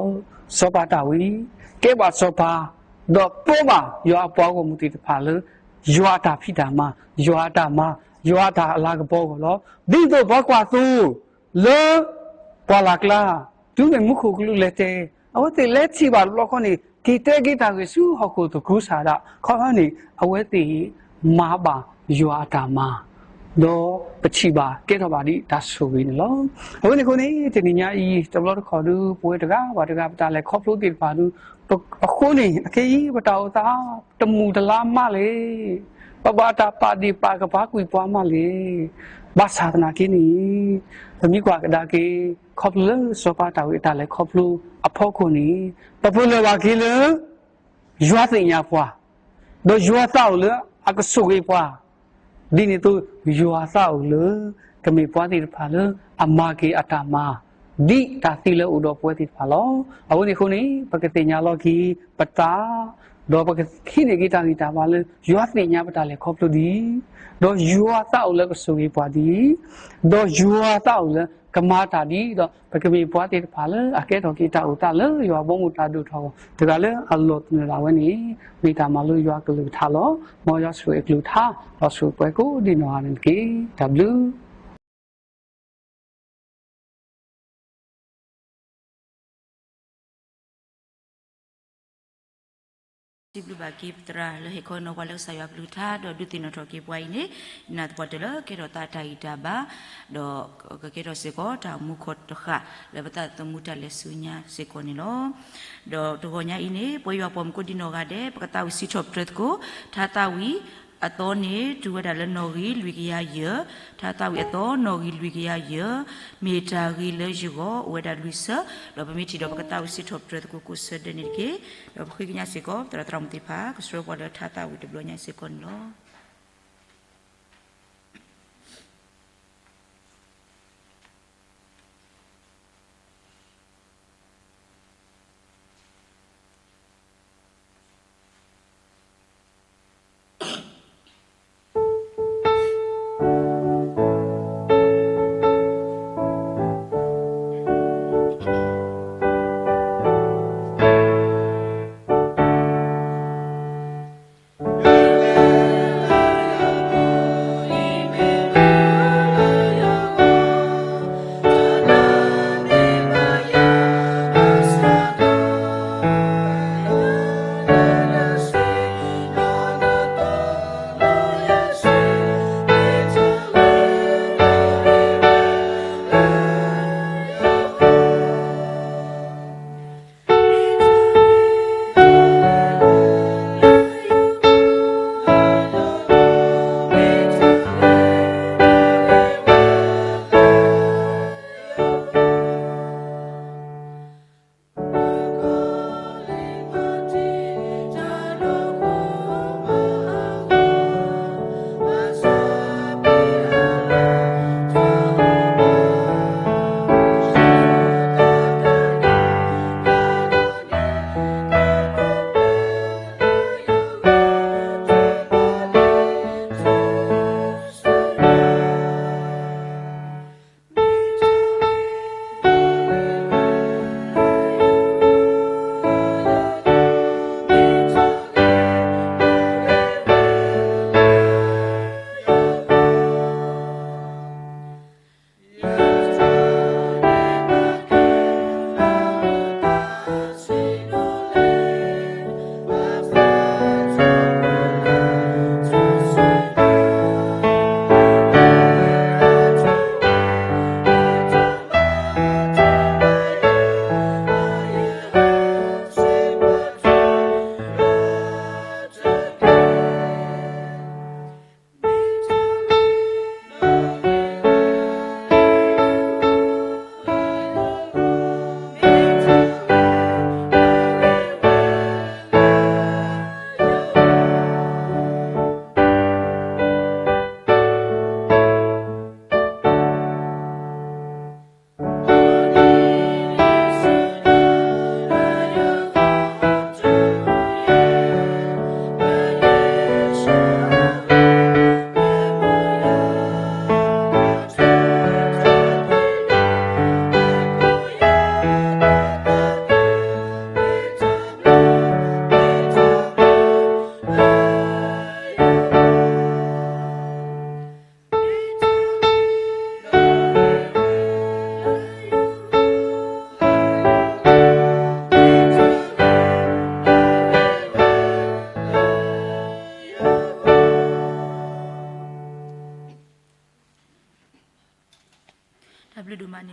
စီၤပၤဒၤဝံး ကဲဘၣ်စီၤပၤ ဒီးပၢဘၣ်ယွၤအပှၤဂီၢ်မုၢ်သ့ၣ်တဖၣ်လၢ ယွၤအတၢ်ဖံးတၢ်မၤ, ယွၤအတၢ်မၤ, ယွၤအတၢ်အလၤကပီၤအဂီၢ်လီၤ. ဒ်သိးပှၤကွၢ်သိ လၢ ပှၢ်လၢ်ကျါ တုၤမ့ၢ်မူခိၣ်ကလူးလဲၤတဲ အဝဲသ့ၣ်လဲၤထံၣ်ဘၣ်တဘျီဃီန့ၣ် က့ၤတဲက့ၤတၢ်ဂ့ၢ်ဆူဟီၣ်ခိၣ်သကုၤဆးဒး ခီဖျိန့ၣ် အဝဲသ့ၣ်မၤဘၣ်ယွၤအတၢ်မၤ ဒီးပထံၣ်ဘၣ်ကဲထီၣ်ဘၣ်ဒ်တၢ်ဆိၣ်ဂ့ၤန့ၣ်လီၤ. အဝဲန့ၣ်အဃိန့ၣ် တနံၤညါအံၤ တဘျီတခီၣ်ဒု ပဝဲတဂၤဘၣ်တဂၤ ပတၢ်လဲၤခီဖျိသ့ၣ်တဖၣ်ဒု အဃိန့ၣ် အခဲအံၤ ပတၢ်အိၣ်သး တမုာ်တလၤမးလဲၣ်. ပဘၣ်တၢ်ပာ်ဒ့ၣ်ပာ်ကပၤကွံာ်ပှၤမးလဲၣ်. ဘၣ်ဆၣ်သနာ်က့န့ၣ် ပမ့ၢ်ကွၢ်ကဒါက့ၤ ခီဖျိလၢစီၤပၤဒၤဝံးအတၢ်လဲၤခီဖျိအဖီခိၣ်န့ၣ် ပပလၢၢ်ဘၣ်က့ၤလၢ ယွၤသ့ၣ်ညါပှၤ, ဒီးယွၤသးအိၣ်လၢအကဆိၣ်ဂ့ၤပှၤ, ဒ်န့ၣ်အသိး ယွၤသးအိၣ်လၢ ကမ့ၢ်ပှၤသ့ၣ်တဖၣ်လၢအမၤက့ၤအတၢ်မၤ ဒ်တၢ်သ့လၢအအိၣ်ဒီးပဝဲသ့ၣ်တဖၣ်လီၤ. အဝဲန့ၣ်အဃိန့ၣ် ပကသ့ၣ်ညါလီၤက့ၤပသး ဒီးပကဟံးန့ၢ်က့ၤတၢ်ဂံၢ်တၢ်ဘါလၢ ယွၤသ့ၣ်ညါပတၢ်လဲၤခီဖျိဒ်အံၤ, ဒီးယွၤသးအိၣ်လၢကဆိၣ်ဂ့ၤပှၤဒ်အံၤ, ဒီးယွၤသးအိၣ်လၢကမၤတၢ်ဒ်အံၤ, ဒီးပကမ့ၢ်ပှၤသ့ၣ်တဖၣ်လၢအကဲထီၣ်က့ၤတၢ်အိၣ်သးလၢယွၤဘီမုၢ်တၢ်ဒိၣ်ထီၣ်အဂီၢ် တဂၤလၢအလီၤသနၢၣ်ဒၣ်ဝဲန့ၣ် မ့ၢ်တၢ်မၤလိယွၤအကလုၢ်ကထါလီၤ. မ်ယွၤဆိၣ်ဂ့ၤအကလုၢ်ကထါ ဒီးဆိၣ်ဂ့ၤပှၤကိးဒံးနီၢ်ဂၤန့ၣ်တက့ၢ်. တၢ်ဘျုး စံးဘျုးဘၣ်က့ၤပသရၣ်လၢဟဲခီနီၤပှၤလၢကစၢ်ယွၤကလုၢ်ကထါ ဒီးဒုးသ့ၣ်နီၣ်ထီၣ်က့ၤပှၤအံၤန့ၣ် နာ်သပှၢ်တၢၢ်လၢကဲထီၣ်သးတၢ်ဂံၢ်တၢ်ဘါ ဒီးကကဲထီၣ်စ့ၢ်ကီးတၢ်အိၣ်မူခိၣ်တဃာ်လၢပသးသမူတၢ်လဲၤဆူညါစ့ၢ်ကီးန့ၣ်လီၤ. ဒီးတဂီၤညါအံၤန့ၣ် ပဝဲယွၤပိာ်မုၣ်ကိးဒံးနီၢ်ဂၤဒဲး ပကသးဝံၣ်စံးထီၣ်ပတြၢၤသကိး ထါသးဝံၣ်အသီန့ၣ် တုၤဝဲဒၣ်လၢနီၣ်ဂံၢ်လွံၢ်ကယၤယဲၢ်, ထါသးဝံၣ်အသီနီၣ်ဂံၢ်လွံၢ်ကယၤယဲၢ်, မ့ၢ်တၢ်ဂ့ၤလၢယဂီၢ် အိၣ်ဝဲဒၣ်လွံၢ်ဆၢ, ဒီးပမ့ၢ်ထံၣ်ဒီးပကသးဝံၣ်စံးထီၣ်ပတြၢၤသကိးကိးဆၢဒဲးန့ၣ်တက့ၢ်. ဒီးပဃ့ကညးစ့ၢ်ကီး သရၣ်သရၣ်မုၣ်သ့ၣ်တဖၣ် ကဆှၢပှၤလၢထါသးဝံၣ်တဘျီညါစ့ၢ်ကီးန့ၣ်လီၤ.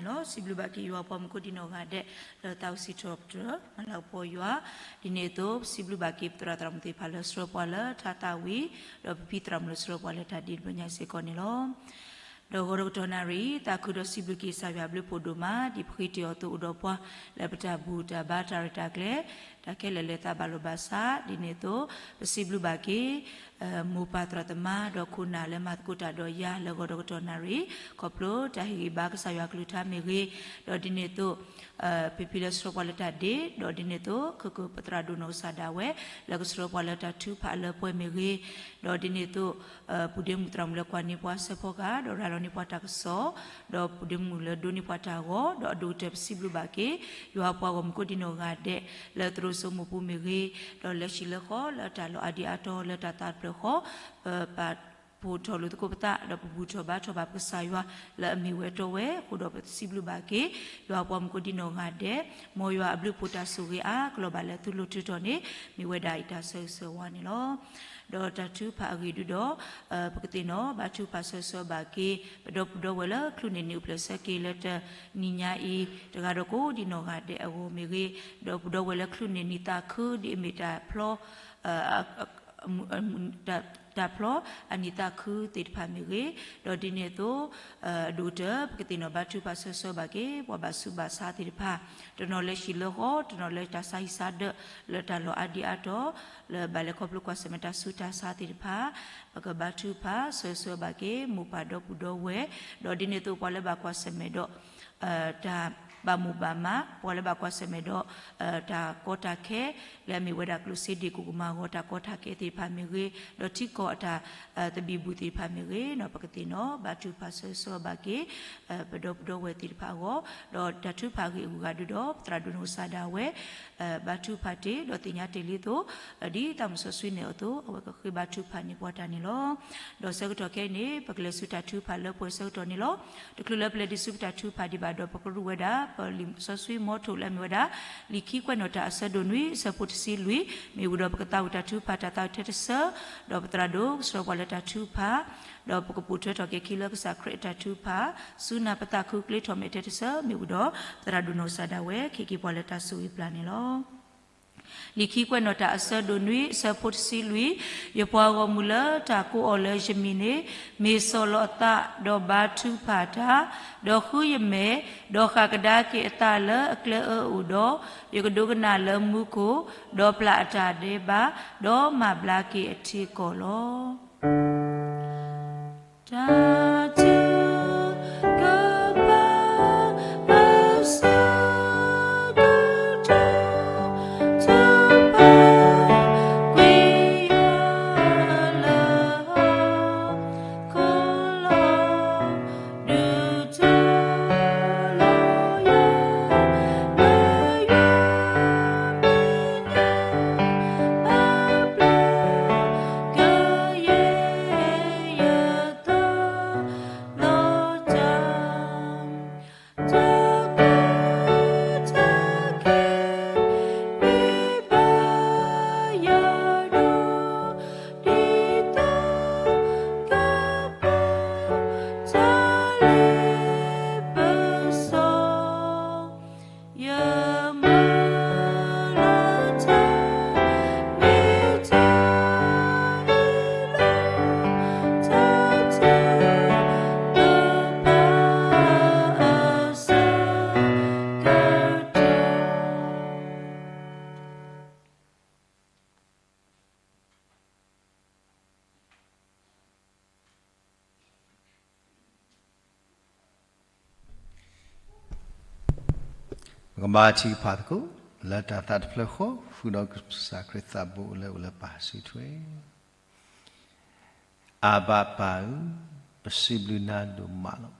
လီၤ. စံးဘျုးဘၣ်က့ၤယွၤပှၤမူခိၣ်ဒံနီၢ်ဂၤဒဲး လၢသးအိၣ်စံးထီၣ်ပတြၢၤ မၤလၤကပီၤယွၤ, ဒ်န့ၣ်အသိး ပစံးဘျုးဘၣ်က့ၤပသရၣ်သရၣ်မုၣ်သ့ၣ်တဖၣ်လၢဆှၢပှၤလၢထါသၣ်ဝံၤ, ဒီးပဖံသရၣ်မုၣ်လၢဆှၢပှၤလၢတၢ်ဒ့တဘျီညါစ့ၢ်ကီးန့ၣ်လီၤ. ဒီးဂီၤဒီးကတီၢ်နၣ်ရံၣ် သးခုဒီးစံးဘျုးက့ၤကစၢ်ယွၤအဘျုးဖှိၣ်ဒိၣ်မး ဒ်ပဃ့တ့ၢ်အီၤအသိးအိၣ်ဒီးပှၤ လၢပတၢ်ဘူၣ်တၢ်ဘါတၢ်ရဲၣ်တၢ်ကျဲၤ တၢ်ခဲလၢာ်လၢသးဘၣ်လိာ်ဘၣ်စး ဒ်န့ၣ်အသိး ပစံးဘျုးဘၣ်က့ၤ မိၢ်ပၢ်သရၣ်သမါ ဒီးခိၣ်နၢ်လၢမၤသကိးတၢ်ဒီးယၤလၢဂီၤဒီးကတီၢ်နၣ်ရံၣ် ခီဖျိတၢ်ဟ့ၣ်ဂံၢ်ဘါကစၢ်ယွၤကလုၢ်ကထါမ့ၢ်ဂ့ၤ, ဒီးဒ်န့ၣ်အသိး ဖံဖံလၢဆှၢပှၤလၢတၢ်ဒ့, ဒီးဒ်န့ၣ်အသိး ခဲကပသရၣ်ဒိၣ်နီၢ်ကစၢ်ဒၣ်ဝဲ လၢကဆှၢပှၤလၢတၢ်ထုကဖၣ်လၢပှဲၤမ့ၢ်ဂ့ၤ, ဒီးဒ်န့ၣ်အသိး ပုၢ်ဒ့မုၣ်သရၣ်မုၣ်လၢကွၢ်န့ၢ်ပှၤစၢဖီကၤ ဒီးရၤလီၤန့ၢ်ပှၤတၢ်ကစီၣ်, ဒီးပုၢ်ဒ့မုၣ်လၢဒိးန့ၢ်ပှၤတၢ်ဂီၤ, ဒီးအဒိၣ်ကတၢၢ်ပစံးဘျုးဘၣ်က့ၤ ယွၤပှၤဂီၢ်မုၢ်ကိးဒံနီၢ်ဂၤဒဲး လၢသရိာ်စိမိၢ်ပူၤမ့ၢ်ဂ့ၤ, ဒီးလၢဟံၣ်လၢဃီ လၢတၢ်လီၤအါဒံအါတီၤ လၢတၢ်သးတဖျၢၣ်ဃီ ပပာ်ဖှိၣ်ထီၣ်လိာ်သကိးပသး ဒီးပဘူၣ်ထီၣ်ဘါထီၣ်ဘၣ်ပကစၢ်ယွၤ လၢအမ့ၢ်ဝဲတီဝဲ, အဃိဒီးပစံးဘျုးဘၣ်က့ၤ ယွၤပှၤမူခိၣ်ဒံနီၢ်ဂၤဒဲး, မ်ယွၤအဘျုးအဖှိၣ်တၢ်ဆိၣ်ဂ့ၤအါကလီၤဘၣ်လၢသုလိၤထုးထီၣ်န့ၣ် မ့ၢ်ဝဲဒၣ်အံၤတၢ်ဆၢဂ့ၤဆၢဝါန့ၣ်လီၤ. ဒီးတၢ်ထုကဖၣ်အဂ့ၢ်ဒုဒီး ပကသ့ၣ်နီၣ်ဘါထုကဖၣ်ဆၢဂ့ၤဆၢဝါဘၣ်က့ၤ ပဒီပုၢ်ဒီဝဲၢ်လၢချုးန့ၢ်နံၣ်အိၣ်ဖျဲၣ်ဆၢက့ၤလၢတနံၤညါအံၤ တဂၤဒီးကိးဒံနီၢ်ဂၤဒဲးအဂီၢ်မ့ၢ်ဂ့ၤ, ဒီးပုၢ်ဒီဝဲၢ်လၢချုးန့ၢ်နံၣ်သးခုဒ်အမ့ၢ်တၢ်ဖျီ တၢ်ဖျီအနံၣ်သးခုသ့ၣ်တဖၣ်မ့ၢ်ဂ့ၤ, ဒီးဒ်န့ၣ်အသိး အဒိၣ်ကတၢၢ် ပကသ့ၣ်နီၣ်ဘါထုကဖၣ်ဆၢဂ့ၤဆၢဝါဘၣ်က့ၤ ပှၤဘၣ်ဆူးဘၣ်ဆါသ့ၣ်တဖၣ်, တနီၤလၢဟံၣ်လၢဃီ, တနီၤလၢတၢ်ဆါဟံၣ်ဆါဒၢး လၢတၢ်လီၤအါဒံအါတီၤ လၢဘၣ်လဲၤခီဖျိကွၢ်ဆၢၣ်မဲာ်တၢ်ဆူးတၢ်ဆါသ့ၣ်တဖၣ်, ပကဘါထုကဖၣ်ဆၢဂ့ၤဆၢဝါဘၣ်က့ၤ မိၢ်ပၢ်ဒီပုၢ်ဒီဝဲၢ်, ဒီးဒ်န့ၣ်အသိးပှၤလၢဘၣ်ကွၢ်ဆၢၣ်မဲာ်ဒီး တၢ်ဘၣ်မိၣ်ဘၣ်မး, ပှၤလၢဘၣ်ကွၢ်ဆၢၣ်မဲာ်ဒီး တၢ်ကီတၢ်ခဲ လၢအမ့ၢ်ဝဲဒၣ်ကျိၣ်စ့ဒ့ၣ်ကိၣ်ကမၤဂီၤတၢ်ကီတၢ်ခဲသ့ၣ်တဖၣ်မ့ၢ်ဂ့ၤ, ဒီးထံကီၢ်အတၢ်သဘံၣ်ဘုၣ်သ့ၣ်တဖၣ်မ့ၢ်ဂ့ၤ, ပကသ့ၣ်နီၣ်ဘါထုကဖၣ်ဆၢဂ့ၤဆၢဝါဘၣ်က့ၤ ပဒီပုၢ်ဒီဝဲၢ်သ့ၣ်တဖၣ်အဂီၢ်, ဒီးတၢ်ထုကဖၣ်အဂ့ၢ်အဂုၤအဂၤဒုဒီး ပသရၣ်ဒိၣ်နီၢ်ကစၢ်ဒၣ်ဝဲ ဘါထုကဖၣ်တ့ၢ် ဒီးသ့ၣ်ညါတ့ၢ်လံအသိး ဒ်သးမုၢ်စီဆှံနဲၣ်အသိး အဝဲကဃ့ဘါထုကဖၣ်န့ၢ်ပှၤတၢ်န့ၣ်လီၤ. ဒီးဆၢကတီၢ်ခဲအံၤန့ၣ် ပကလဲၤဆူတၢ်ထုကဖၣ်လၢပှဲၤဆၢကတီၢ်န့ၣ်လီၤ. တချုးလၢပလဲၤဒံးဆူပတၢ်ထုကဖၣ်ဒံးဘၣ်ဒီး ပကရူၢ်ဝဲဒၣ် ပလံာ်စီဆှံမီထိၣ်လၢအမ့ၢ်ဝဲဒၣ် လံာ်ခံကွဲးနီၣ်တၢ်အဆၢဒိၣ်နွံ အဆၢဖိတဆံလွံၢ်, မ့ၢ်ဝံၤဒီးပကသးဝံၣ်တၢ်ထုကဖၣ်တၢ်သးဝံၣ်ထဲတဆၢ, ဒီးပသရၣ်ဒိၣ်ကဆှၢပှၤလၢတၢ်ထုကဖၣ်, ဒီးပကပိာ်ထွဲထီၣ်က့ၤခံလၢကစၢ်ခရံာ်အတၢ်ထုကဖၣ်, ဆူနၢ်ပသးခုကျ့ထီၣ်မဲာ်ထဲတဆၢ, မ့ၢ်ဝံၤဒီး ပသရၣ်ဒိၣ်နီၢ်ကစၢ်ဒၣ်ဝဲ ကဟ့ၣ်က့ၤပှၤလၢတၢ်ဆိၣ်ဂ့ၤပျၢ်န့ၣ်လီၤ. လံာ်ခံကွဲးနီၣ်တၢ်အဆၢဒိၣ်နွံ အဆၢဖိတဆံလွံၢ်, ယပှၤဂီၢ်မုၢ်လၢတၢ်ကိးအီၤလၢယမံၤန့ၣ် မ့ၢ်ဆီၣ်လီၤအသး, ဒီးဘါထုကဖၣ်တၢ်, ဒီးဃုယမဲာ်, ဒီးဃၣ်ကဒါက့ၤအသးလၢအကျဲအၢအအိၣ်ဒီး, ယကဒိကနၣ်လၢမူခိၣ်, ဒီးပျၢ်အတၢ်ဒဲးဘး, ဒီးမၤဘျါက့ၤအထံကီၢ်လီၤ. တၢ်ထုကဖၣ် အဆၢဒိၣ်တၢ ထုကဖၣ်ကွံာ်ယွၤလၢ ဟီၣ်ခိၣ်လီၤ ဒုးထူလီၤယွၤ လၢယွၤမဲာ်ညါ ဘၣ်ဘျုးကယဲၢ်ယသး လီၤတၢ် တၢ်ကီတၢ်ခဲ မ့ၢ်ဘၣ်ယၤဒီး ဒ်သိးကပၢၤတၢ်လ့ပစီ ယမုၢ်လၢ်တၢ် မ့ၢ်တၢ်အံၤလီၤ တၢ်ထုကဖၣ်အဆၢကတီၢ် ပကဘါထုကဖၣ်သကိး လၢတၢ်သးတဖျၢၣ်ဃီ ဃုာ်ဒီးကစၢ်ခရံာ်သးဘိလၢအိၣ်လၢပၢ်စုထွဲ အဘၣ်ပၢ်ဧၢ, ပစံးဘျုးနၤဒိၣ်မးလီၤ.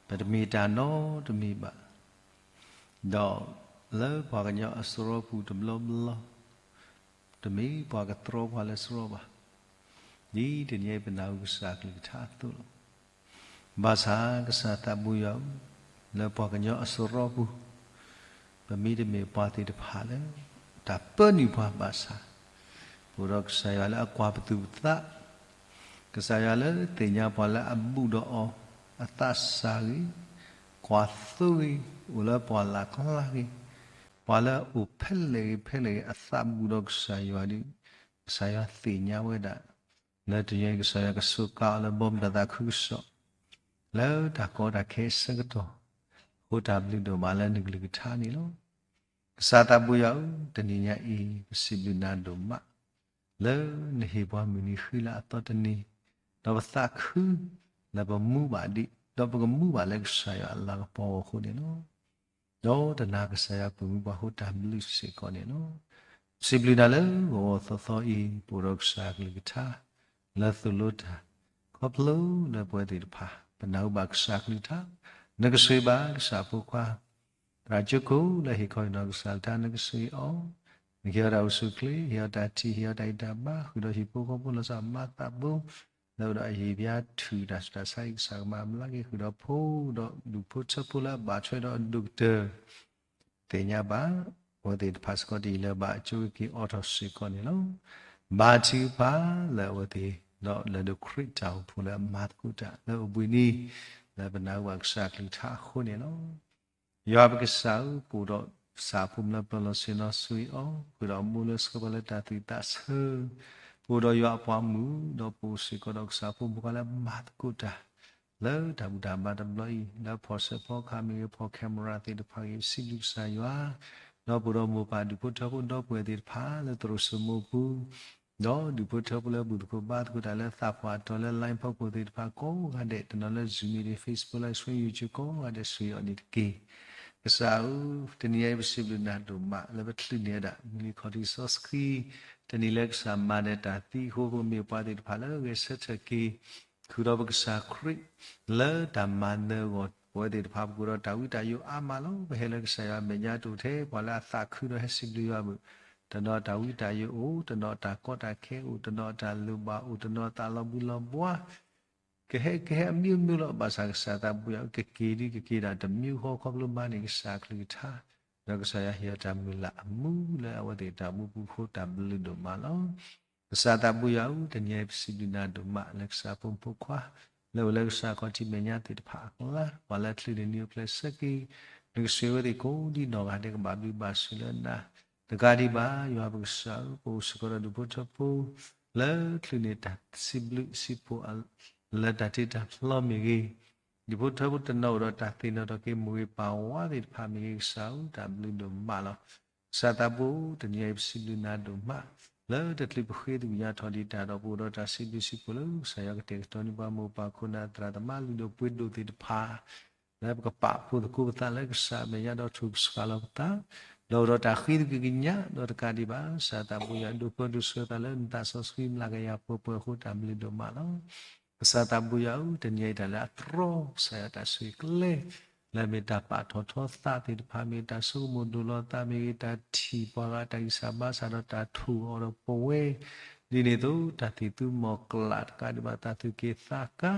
ပတမ့ၢ်တၢ်နီတမံၤဘၣ်, ဒီးလၢပှၤကညီအစရီပူၤတဘျီဘျီ တမ့ၢ်ပှၤကတြီပှၤလၢစရီဘၣ်. ဒ်တနံၤအံၤပနၢ်ဟူကစၢ်အကလုၢ်ကထါအသိးလီၤ. ဘၣ်ဆၣ်ကစၢ်သးဘိယွၤဧၢ, လၢပှၤကညီအစရီပူၤ ပမ့တမ့ၢ်ပှၤသ့ၣ်တဖၣ်လၢ တၢ်ပၢနုာ်ပှၤဘၣ်ဆၣ်, ပအိၣ်ဒီးကစၢ်ယွၤလၢအကွၢ်ပသူၣ်ပသး, ကစၢ်ယွၤလၢသ့ၣ်ညါပှၤလၢအဘူးဒီးအီၤ အသးစၢ်ဂ့ၤ, က ပှၤသိဂ့ၤ, အိၣ်လၢပှၢ်လၢ်ကျါဂ့ၤ, ပှၤလၢအအိၣ်ဖဲလဲၣ်ဂ့ၤဖဲလဲၣ်ဂ့ၤ အသးဘူးဒီးကစၢ်ယွၤဒီး, ကစၢ်ယွၤသ့ၣ်ညါဝဲဒၣ်, လၢတနံၤအံၤကစၢ်ယွၤကစူးကါအီၤလၢဘီမုၢ်တၢ်သးခုကစီၣ်, လၢတၢ်ကီတၢ်ခဲအဆၢကတီၢ်, အဃိတၢ်ဘျုးဒိၣ်မးလၢနကလုၢ်ကထါန့ၣ်လီၤ. ကစၢ်သးဘူးယွၤဧၢ, တနံၤညါအံၤ ပစံးဘျုးနၤဒိၣ်မး လၢနဟ့ၣ်ပှၤမုၢ်နံၤဃံလၤအသီတနံၤ, ဒီးပသးခု လၢပမူဘၣ်ဒံး, ဒီးပကမူဘၣ်လၢကစၢ်ယွၤအလၤကပီၤအဂီၢ်အဃိန့ၣ်လီၤ. ဒီးတနာ်ကစၢ်ယွၤပၢၤမူပှၤအဃိတၢ်ဘျုးစ့ၢ်ကီးန့ၣ်လီၤ. ပစံးဘျုးနၤလၢဂီၤဂီၤသီသီအံၤ ပအိၣ်ဒီးကစၢ်အကလုၢ်ကထါ လၢသိၣ်လိတၢ် ခီဖျိလၢပဝဲသ့ၣ်တဖၣ် ပနၢ်ဟူဘၣ်ကစၢ်အကလုၢ်ကထါ, နကဆိၣ်ဂ့ၤဘၣ်ကစၢ်အဖိခွါ သရၣ်ကၠိခိၣ်လၢဟ့ၣ်ခီဟ့ၣ်နီၤကစၢ်အကလုၢ်ကထါ နကဆိၣ်ဂ့ၤအီၤ, နကဟ့ၣ်အီၤတၢ်အိၣ်ဆူၣ်အိၣ်ချ့, ဟ့ၣ်အီၤတၢ်ထံၣ်, ဟ့ၣ်အီၤတၢ်ဂံၢ်တၢ်ဘါ, ဃုာ်ဒီးဟံၣ်ဖိဃီဖိလီၤဆီအမါသးဘိ, လၢအိၣ်ဒီးအယံာ်ဘါထုကဖၣ်တၢ်ဆူးတၢ်ဆါအံၤ ကစၢ်ကမၤအမျးက့ၤဃုာ်ဒီးဖိ, ဒီးဒူၣ်ဖိထၢဖိလၢအဘၣ်ထွဲဒီးအဒိၣ်ကတၢၢ် သ့ၣ်ညါဘၣ် အဝဲသ့ၣ်တဖၣ်စ့ၢ်ကီး တယံာ်လၢၤဘၣ် အကၠိက့ၤအိးထီၣ်စ့ၢ်ကီးန့ၣ်လီၤ. ဘါထုကဖၣ်လၢအဝဲသ့ၣ် ဒီးလဲၤဒိးခရံာ်တၢ်အိၣ်ဖှိၣ်လၢအမၤသကိးတၢ်လၢအိၣ်ဘှံးနံၤ လၢပနၢ်ဟူဘၣ်ကစၢ်အကလုၢ်ကထါအဃိန့ၣ်လီၤ. ယွၤပကစၢ်ဧၢ, ပအိၣ်ဒီးပသးဖိလၢပျၢၤလီၤဆ့ၣ်နီၤ ဆိၣ်ဂ့ၤအီၤ, ဃုာ်ဒီးအမိၢ်လၢဆှၢပှၤလၢတၢ်သူၣ်သးဆၢ, ပအိၣ်ဒီးယွၤအပှၤမုၣ်, ဒီးပအိၣ်စ့ၢ်ကီးဒီးကစၢ်ဖိမုၣ်ဖိခွါလၢမၤသကိးတၢ် လၢတၢ်ဘူၣ်တၢ်ဘါတဘျီအံၤ လၢဖီၣ်စဲးဖီကဟၣ်မ့ၢ်ဂ့ၤ, ဖီၣ် camera သ့ၣ်တဖၣ်ဂ့ၤ, ပစံးဘျုးကစၢ်ယွၤ, ဒီးပအိၣ်ဒီးမိၢ်ပၢ်ဒူၣ်ဖိထၢဖိဒီပုၢ်ဝဲၢ်သ့ၣ်တဖၣ်လၢသရိာ်စိမိပူၤ, ဒီးဒူၣ်ဖိထၢဖိလၢဘူၣ်သကိးဘါသကိးတၢ်လၢသးပှၢ်တီၤလၢ line ဖီခိၣ်သ့ၣ်တဖၣ်ကိးဂၤဒဲး, တနီၤလၢ Zoom meeting, Facebook Live Stream, YouTube ကိးဂၤဒဲး ဆိၣ်ဂ့ၤအီၤန့ၣ်တက့ၢ်. ကစၢ်ဧၢ, တနံၤအံၤပစံးဘျုးနၤဒိၣ်မး လၢပချုးန့ၢ်ဝဲဒၣ် မုၢ်နံၤခီၣ်ထံးစီဆှံ, တနံၤလၢကစၢ်မၤနၢၤတၢ်သံအဃိ, ပကမ့ၢ်ပှၤသ့ၣ်တဖၣ်လၢဂဲၤဆၢထၢၣ်က့ၤ ဃုာ်ဒီးပကစၢ်ခရံာ် လၢတၢ်မၤနၢၤအဂီၢ်, ပဝဲသ့ၣ်တဖၣ်ပကအိၣ်ဒီးတၢ်ဝံတၢ်ယိးအါမးလီၤ. ပဟဲလၢကစၢ်ယွၤအမဲာ်ညါ တအိၣ်ထဲပှၤလၢအသးခုဒီးဟဲစံးဘျုးယွၤဘၣ်. တနီၤတၢ်ဝံတၢ်ယိးအိၣ်, တနီၤတၢ်ကီတၢ်ခဲအိၣ်, တနီၤတၢ်လိၣ်ဘၣ်အိၣ်, တနီၤသးလီၤဘှံးလီၤဘှါ ကဟဲကဟဲအမျိုးမျိုးလီၤ. ဘၣ်ဆၣ်ကစၢ်သးဘိယွၤဧၢ, ကက့ၤဒ်ကက့ၤဒၣ်တမံၤဃီ ခီဖျိမၤန့ၢ်ကစၢ်အကလုၢ်ကထါ, ဒီးကစၢ်ယွၤဟ့ၣ်အီၤတၢ်မုၢ်လၢ်အမူလၢအဝဲသ့ၣ်တၢ်မူပူၤအဃိ တၢ်ဘျုးဒိၣ်မးလီၤ. ကစၢ်သးဘိယွၤဧၢ, တနံၤအံၤပစံးဘျုးနၤဒိၣ်မး လၢကစၢ်ဖိမုၣ်ဖိခွါ လၢအိၣ်လၢကစၢ်ခီၣ်ထံးမဲာ်ညါသ့ၣ်တဖၣ်အကျါ, ပှၤလၢချုးန့ၢ်နံၤအိၣ်ဖျဲၣ်ဆၢက့ၤ, နကဆိၣ်ဂ့ၤအဝဲသ့ၣ်ကိးဒ်နီၢ်ဂၤဒဲး ကဘၣ်ဘျုးဘၣ်ဆိၣ်လၢနၤ တကးဒံးဘၣ်, ယွၤပကစၢ်ဧၢ, ပအိၣ်စ့ၢ်ကီးဒီးဒူၣ်ဖိထၢဖိ လၢချုးန့ၢ်တၢ်စံးဘျုးစံးဖှိၣ် လၢတၢ်တ့တၢ်ဖျီမ့ၢ်ဂ့ၤ, ဒူၣ်ဖိထၢဖိတနီၤအိၣ်ဒီးတၢ်သ့ၣ်နီၣ်ထီၣ်က့ၤမိၢ်ဂ့ၤပၢ်ဝါသ့ၣ်တဖၣ်မ့ၢ်ဂ့ၤ, ကစၢ်ဧၢ, တၢ်ဘျုးဒိၣ်မးလီၤ. ကစၢ်သးဘိ, တနံၤအံၤပစံးဘျုးနၤဒိၣ်မး လၢတချုးပဃ့သကွံာ်ညါထီၣ်ဒံးတၢ်ဒီး ပအိၣ်ဒီးတၢ်စံးဘျုးစံးဖှိၣ်လၢကစၢ်ယွၤကတဲာ်ကတီၤန့ၢ်ပှၤမိၢ်ပၢ်ခိၣ်နၢ်သရၣ်သမါလုၢ်ဒိၣ်ပှ့ၤဒိၣ်သ့ၣ်တဖၣ် လၢပကပာ်ဖှိၣ်သကိးပသးလၢကစၢ်အမဲာ်ညါဒီးထုးကဆှၣ်လီၤပသး, ဒီးအိၣ်ဒီးတၢ်ဃ့သကွံာ်ကညး, ဒီးတကးဒံးဘၣ် ကစၢ်သးဘိယွၤဒိးပၢဒိးဆှၢသးလၢနသးစီဆှံမျးကယၤပှဲၤပှဲၤအဃိ တၢ်ဘျုးဒိၣ်မးလီၤ. ကစၢ်သးဘိယွၤဧၢ, တနံၤအံၤတၢ်လၢအတြီကစၢ်ယွၤတၢ်ဆိၣ်ဂ့ၤကျဲ လၢအမ့ၢ်တၢ်ပာ်ထီၣ်ထီသးသ့ၣ်တဖၣ်, မ့ၢ်တၢ်ဆိကမိၣ်ဒိၣ်လီၤသးမ့ၢ်ဂ့ၤ, တၢ်ထံၣ်ပှၤဂၤတၢ်ဂံၢ်စၢ်ဘါစၢ်ဒီးတၢ်ထိၣ်အီၤဒီးပဝဲ, ဒ်န့ၣ်အသိး တၢ်သံၣ်သူမီၤကျၢ်တကးဒံးဘၣ် တၢ်သူၣ်က့ၣ်သးကါ,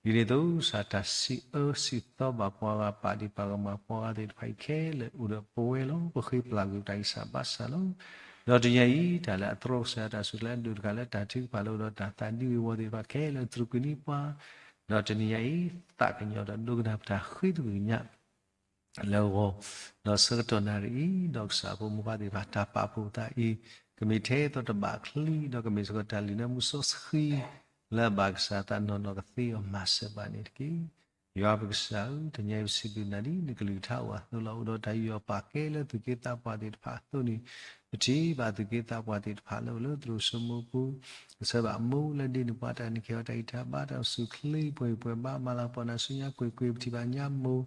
ဒ်န့ၣ်အသိး ကစၢ်တၢ်စံးအၢစံးသီဘၣ်ပှၤဂၤ ပာ်ဒံးပာ်ကမၣ်ပှၤဂၤသ့ၣ်တဖၣ်အံၤခဲလၢာ်အိၣ်ဒီးပဝဲလီၤ. ပဃ့ပျၢ်ကွံာ်ပတၢ်ဂံၢ်စၢ်ဘါစၢ်လီၤ. ဒီးတနံၤအံၤ တၢ်လၢအတြီကစၢ်ယွၤတၢ်ဆိၣ်ဂ့ၤကျဲ ဒိၣ်တဂၤလၢတၢ်ထုကဖၣ်လၢအိၣ်ဒီးတၢ်သးဒ်ဝံၤဝီၤသ့ၣ်တဖၣ်ခဲလၢာ် တြူာ်ကွံာ်န့ၢ်ပှၤ, ဒီးတနံၤအံၤ သးကညီၤဒီးဒိကနၣ်ပတၢ်ဃ့သကွံာ်ကညး လၢဂီၤ, ဒီးဆၢကတီၢ်နၣ်ရံၣ်အံၤ, ဒီးကစၢ်ဖိမုၣ်ဖိခွါသ့ၣ်တဖၣ် တၢ်ပာ်ဖှိၣ်ပသးအံၤ, ကမ့ၢ်ထဲသိးတဘၣ်ချံ, ဒီးကမ့ၢ်စ့ၢ်ကီးတၢ်လုၢ်နၢမူစီဆှံ လၢအဘၣ်ကစၢ်သးနီၢ်နီၢ်ကသ့အီၤမၤစၢၤဘၣ်န့ၣ်တက့ၢ်. ယွၤပကစၢ်ဧၢ, တနံၤအံၤပစံးဘျုးနၤဒ်နကလုၢ်ကထါအိၣ်အသိးလီၤ. အိၣ်ဒီးတၢ်ယူးယီၣ်ပာ်ကဲလၢသူၣ်က့သးပှၢ်သ့ၣ်တဖၣ်အသိးန့ၣ်, ပထံၣ်ဘၣ်သူၣ်က့သးပှၢ်သ့ၣ်တဖၣ်လၢအိၣ်လၢသရိာ်စိမိပူၤ, ကဆၢဘၣ်အမိၢ်လၢဒ့န့ၢ်ပှၤတၢ် နကဟ့ၣ်အီၤတၢ်ဂံၢ်တၢ်ဘါ, တၢ်အိၣ်ဆူၣ်အိၣ်ချ့ ပှဲၤဂံၢ်ပှဲၤဘါ မၤလၤကပီၤနၤဆူညါကွ့ၢ်ကွ့ၢ်, ပထံၣ်ဘၣ်ညါမိၢ်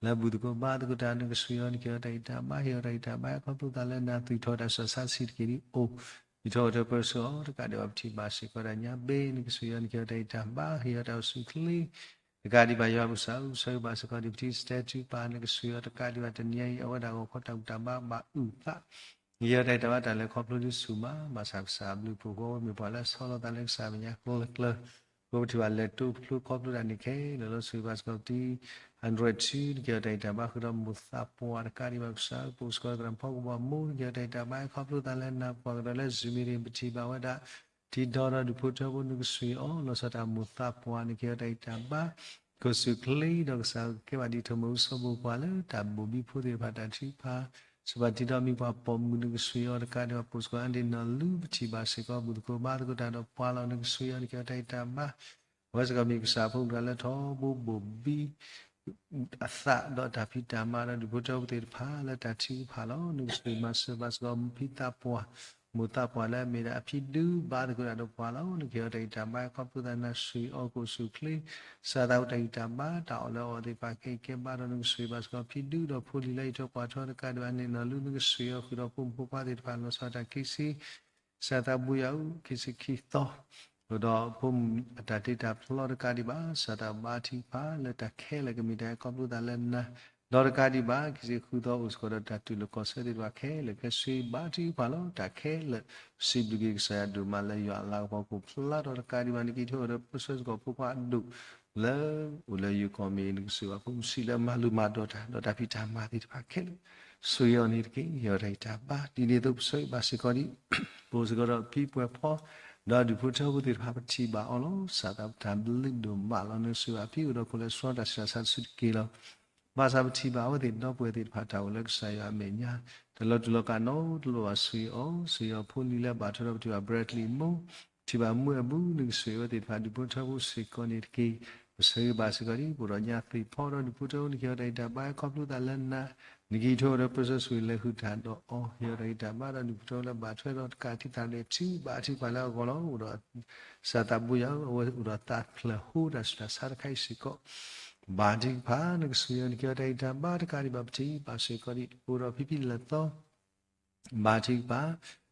လၢဘူၣ်သကိးဘါသကိးတၢ် နကဆိၣ်ဂ့ၤအီၤ နကဟ့ၣ်အီၤတၢ်ဂံၢ်တၢ်ဘါ, ဟ့ၣ်အီၤတၢ်ဂံၢ်တၢ်ဘါ ခီဖျိသးလၢနၤသူၣ်ထီၣ်တၢ်ဆူးတၢ်ဆါဆံးတက့ၢ်ဒ်အိၣ်, ယံၤထီၣ်အီၤတၢ်ပၢဆှၢအီၤ, တကးဒံးဘၣ်ပထံၣ်ဘၣ်စ့ၢ်ကီးတၢ်ညါဘ့ၣ် နကဆိၣ်ဂ့ၤအီၤ နကဟ့ၣ်အီၤတၢ်ဂံၢ်တၢ်ဘါ, ဟ့ၣ်အီၤတၢ်အိၣ်ဆူၣ်အိၣ်ချ့ တကးဒံးဘၣ် ယွၤပကစၢ်ဧၢ, ဆိၣ်ဂ့ၤဘၣ်စ့ၢ်ကီးဒံးပထံၣ်စတဲထူပၢ် နကဆိၣ်ဂ့ၤအီၤ တကးဒံးဘၣ်တနံၤအံၤ အဝဲဒၣ်ဂီၤခီတၢ်ဘူၣ်တၢ်ဘါဘၣ်အုၣ်သး, နကဟ့ၣ်အီၤတၢ်ဂံၢ်တၢ်ဘါတၢ်လဲၤခီဖျိဒ်ဆူၣ်မး, ဘၣ်ဆၣ်ကစၢ်အဘျုးအဖှိၣ်အဃိ မ့ၢ်ပှၤလၢဆီလီၤသးလၢကစၢ်မဲာ်ညါကျၢၤကျၢၤ, အဃိပထံၣ်ဘၣ်လဲၤတိဖျိခီဖျိတၢ်န့ၣ်ခဲလၢာ်လီၤ. ဆိၣ်ဂ့ၤဘၣ်စ့ၢ်ကီးပထံၣ် Android two နကဟ့ၣ်အီၤတၢ်ဂံၢ်တၢ်ဘါ ဃုာ်ဒီးမိၢ်သးပှၢ်တကးဒံးဘၣ်ကစၢ်ဧၢ, ပအိၣ်စ့ၢ်ကီးသရၣ်ဖီကဘီမိၢ် နကဟ့ၣ်အီၤတၢ်ဂံၢ်တၢ်ဘါ ခီဖျိသးလၢနၤ ပှၤကဒီးလၢ Zoom meeting ပထံၣ်ဘၣ်ဝဲဒၣ် ထံဒီဒီဒူၣ်ဖိထၢဖိ နကဆိၣ်ဂ့ၤအီၤ လီၤဆီဒၣ်တၢ်မိၢ်သးပှၢ် နကဟ့ၣ်အီၤတၢ်ဂံၢ်တၢ်ဘါ, ကစၢ်ခရံာ်ဒီးကစၢ်ကဲဘၣ်ဒ်ထိးမုၢ်အူစီၤဘိၣ်ပှၤလၢတၢ်ဘိၣ်ဘံဖိသ့ၣ်တဖၣ်တၢ်ထုကဖၣ်, စီၤပၤတံဒီမံၤပှၤပိာ်မုၣ်နကစၢ်အံၤအီၤတကးဒံးဘၣ် ပိာ်စ့ၢ်ကီးအါဒံးနီၢ်လူပထံၣ်ဘၣ်စ့ၢ်ကီး ဘူၣ်သကိးဘါသကိးတၢ်ဒီးပှၤလီၤနကစၢ်အံၤအီၤနကဲအီၤတၢ်အံၤတၢ်ဘါ အဝဲစ့ၢ်ကီးမ့ၢ်ကစၢ်ဖိမုၣ်တဂၤလၢထီဘိဘိၣ်ဘံ အသးဒီးတၢ်ဖံးတၢ်မၤဒီး ဒူၣ်ဖိထၢဖိသ့ၣ်တဖၣ်လၢတၢ်ထုကဖၣ်လီၤ. နကစၢ်မၤစၢၤဘၣ်စ့ၢ်ကီးဖံသးပှၢ် မိၢ်သးပှၢ်လၢအမ့ၢ်ဒၣ်အဖံဒူဘါသကိးတၢ်ဒီးပှၤလီၤ. နကဲအီၤတၢ်အံၤတၢ်ဘါ ခီဖျိသးနၤစူၢ်အီၤကအိၣ်ဆူၣ်ချ့ စးသးအိၣ်တၢ်အံၤတၢ်ဘါ တၢ်အီၣ်လၢအအီၣ်သ့ၣ်တဖၣ်ခဲအံၤကဲဘါဒီး နကစၢ်ဘၣ်စ့ၢ်ကီးဖံဒူဒီးဖိလံၤလၢအံးထွဲကွၢ်ထွဲတကးဒံးဘၣ်န့ၣ် နီၢ်လူနကစၢ်အံၤအီၤဃုာ်ဒီးဖိမုၣ်ဖိခွါသ့ၣ်တဖၣ် လီၤဆီဒၣ်တၢ်ခံဆံ စးသးဘိယၤအူ ခံဆံခံသီ အိၣ်ဒီးဖိမုၣ်အတၢ်တ့တၢ်ဖျီတကးဒံးဘၣ် စးသးဘါထုကဖၣ်လၢတၢ်ခဲလၢာ်ကမ့ၢ်တၢ်အဲၣ်ခီဖျိသးလၢနၤ ဒီးတကးဒံးဘၣ် ခံဆံဃုသီ အိၣ်စ့ၢ်ကီးဒီးတၢ်တူၢ်လိာ်ကီၢ်ဆၢသ့ၣ်တဖၣ်ခဲလၢာ်ခဲဆ့ ဘါထုကဖၣ်လီၤ. တၢ်ခဲလၢာ် ပစံးဘျုးက့ၤကစၢ်ယွၤဒိၣ်မးလၢယွၤအလၤကပီၤကအိၣ်ဖျါထီၣ်တကးဒံးဘၣ် နကအိးထီၣ်ဒီးပၢဆှၢစ့ၢ်ကီးဖိခွါအဒိၣ် လၢအိၣ်လၢယိၤကီၢ်မ့ၢ်ဂ့ၤ နကစၢ်ဘၣ်ဖိမုၣ်ဆံးလၢမၤလိမၤဒိးတၢ် ဒီးတၢ်ဖံးတၢ်မၤသ့ၣ်တဖၣ်ခဲလၢာ် ဆိၣ်ဂ့ၤအီၤန့ၣ်တက့ၢ်. ယွၤတၢ်အံၤတၢ်ဘါ ဒ်န့ၣ်အသိးပဆိၣ်ဂ့ၤဘၣ်စ့ၢ်ကီးဒ် ပအိၣ်စ့ၢ်ကီးဒီးဖံပှဲၤဖီ ဒီးဒူၣ်ဖိထၢဖိသ့ၣ်တဖၣ် ပထံၣ်ဘၣ်အီၤလီၤ. စးသးပတၢ်ဘျုးဒိၣ်မးလီၤ. နကစၢ်ဘၣ်ဖံအိၣ်ဒီးခိၣ်လၢဆှီတၢ်ဆူးတၢ်ဆါတစုတက့ၢ်လီၤ. ဘၣ်ဆၣ်ပထံၣ်ဘၣ်အဝဲသ့ၣ်ဒီပုၢ်ဝဲၢ်သ့ၣ်တဖၣ် တၢ်အိၣ်လၢကစၢ်ယွၤအမဲာ်ညါ တလီၤတူာ်လီၤကာ်နီတလီၢ်ဘၣ် ဆိၣ်ဂ့ၤအီၤ ဆိၣ်ဂ့ၤအီၤဖိလံၤလၢအဘၣ်ထွဲဒီးပထံၣ်ဘၣ် Bradley မိၢ် ထံၣ်ဘၣ်မုၢ်အဘူး နကဆိၣ်ဂ့ၤအဝဲသ့ၣ်တဖၣ် ဒူၣ်ဖိထၢဖိစ့ၢ်ကီးန့ၣ်တက့ၢ်. ပဆိၣ်ဂ့ၤဘၣ်စ့ၢ်ကီးဒ် ပအိၣ်ဒီးညါသ့ၣ်ဖီဒီးဒူၣ်ဖိထၢဖိ နကဟ့ၣ်အီၤတၢ်ဂံၢ်တၢ်ဘါခီဖျိသးလၢနၤ နကအိးထီၣ်ဒီးပၢဆှၢဆိၣ်ဂ့ၤလဲၤဃုာ်တၢ်ဒီးအီၤ ဟ့ၣ်အီၤတၢ်ဂံၢ်တၢ်ဘါဒီးဒူၣ်ဖိထၢဖိလၢဘၣ်ထွဲဒီးတကးထံသးလဲၤထံ ဘၣ်ထုကဖၣ်လၢအဂီၢ်လီၤ. အိၣ်ဒီး စးသးဘိယၤ အဝဲအိၣ်ဒီးသးဖျၢၣ်ဟိတၢ်ဆူးတၢ်ဆါတခါအံၤစ့ၢ်ကီး ဘၣ်ထုကဖၣ် နကဆိၣ်ဂ့ၤအီၤ နကဟ့ၣ်အီၤတၢ်ဂံၢ်တၢ်ဘါတကးဒံးဘၣ် ပထံၣ်ဘၣ်စ့ၢ်ကီးဒ် ပအိၣ်ဒီးဖံဖံလဲၣ်သီ ဘၣ်ထုကဖၣ်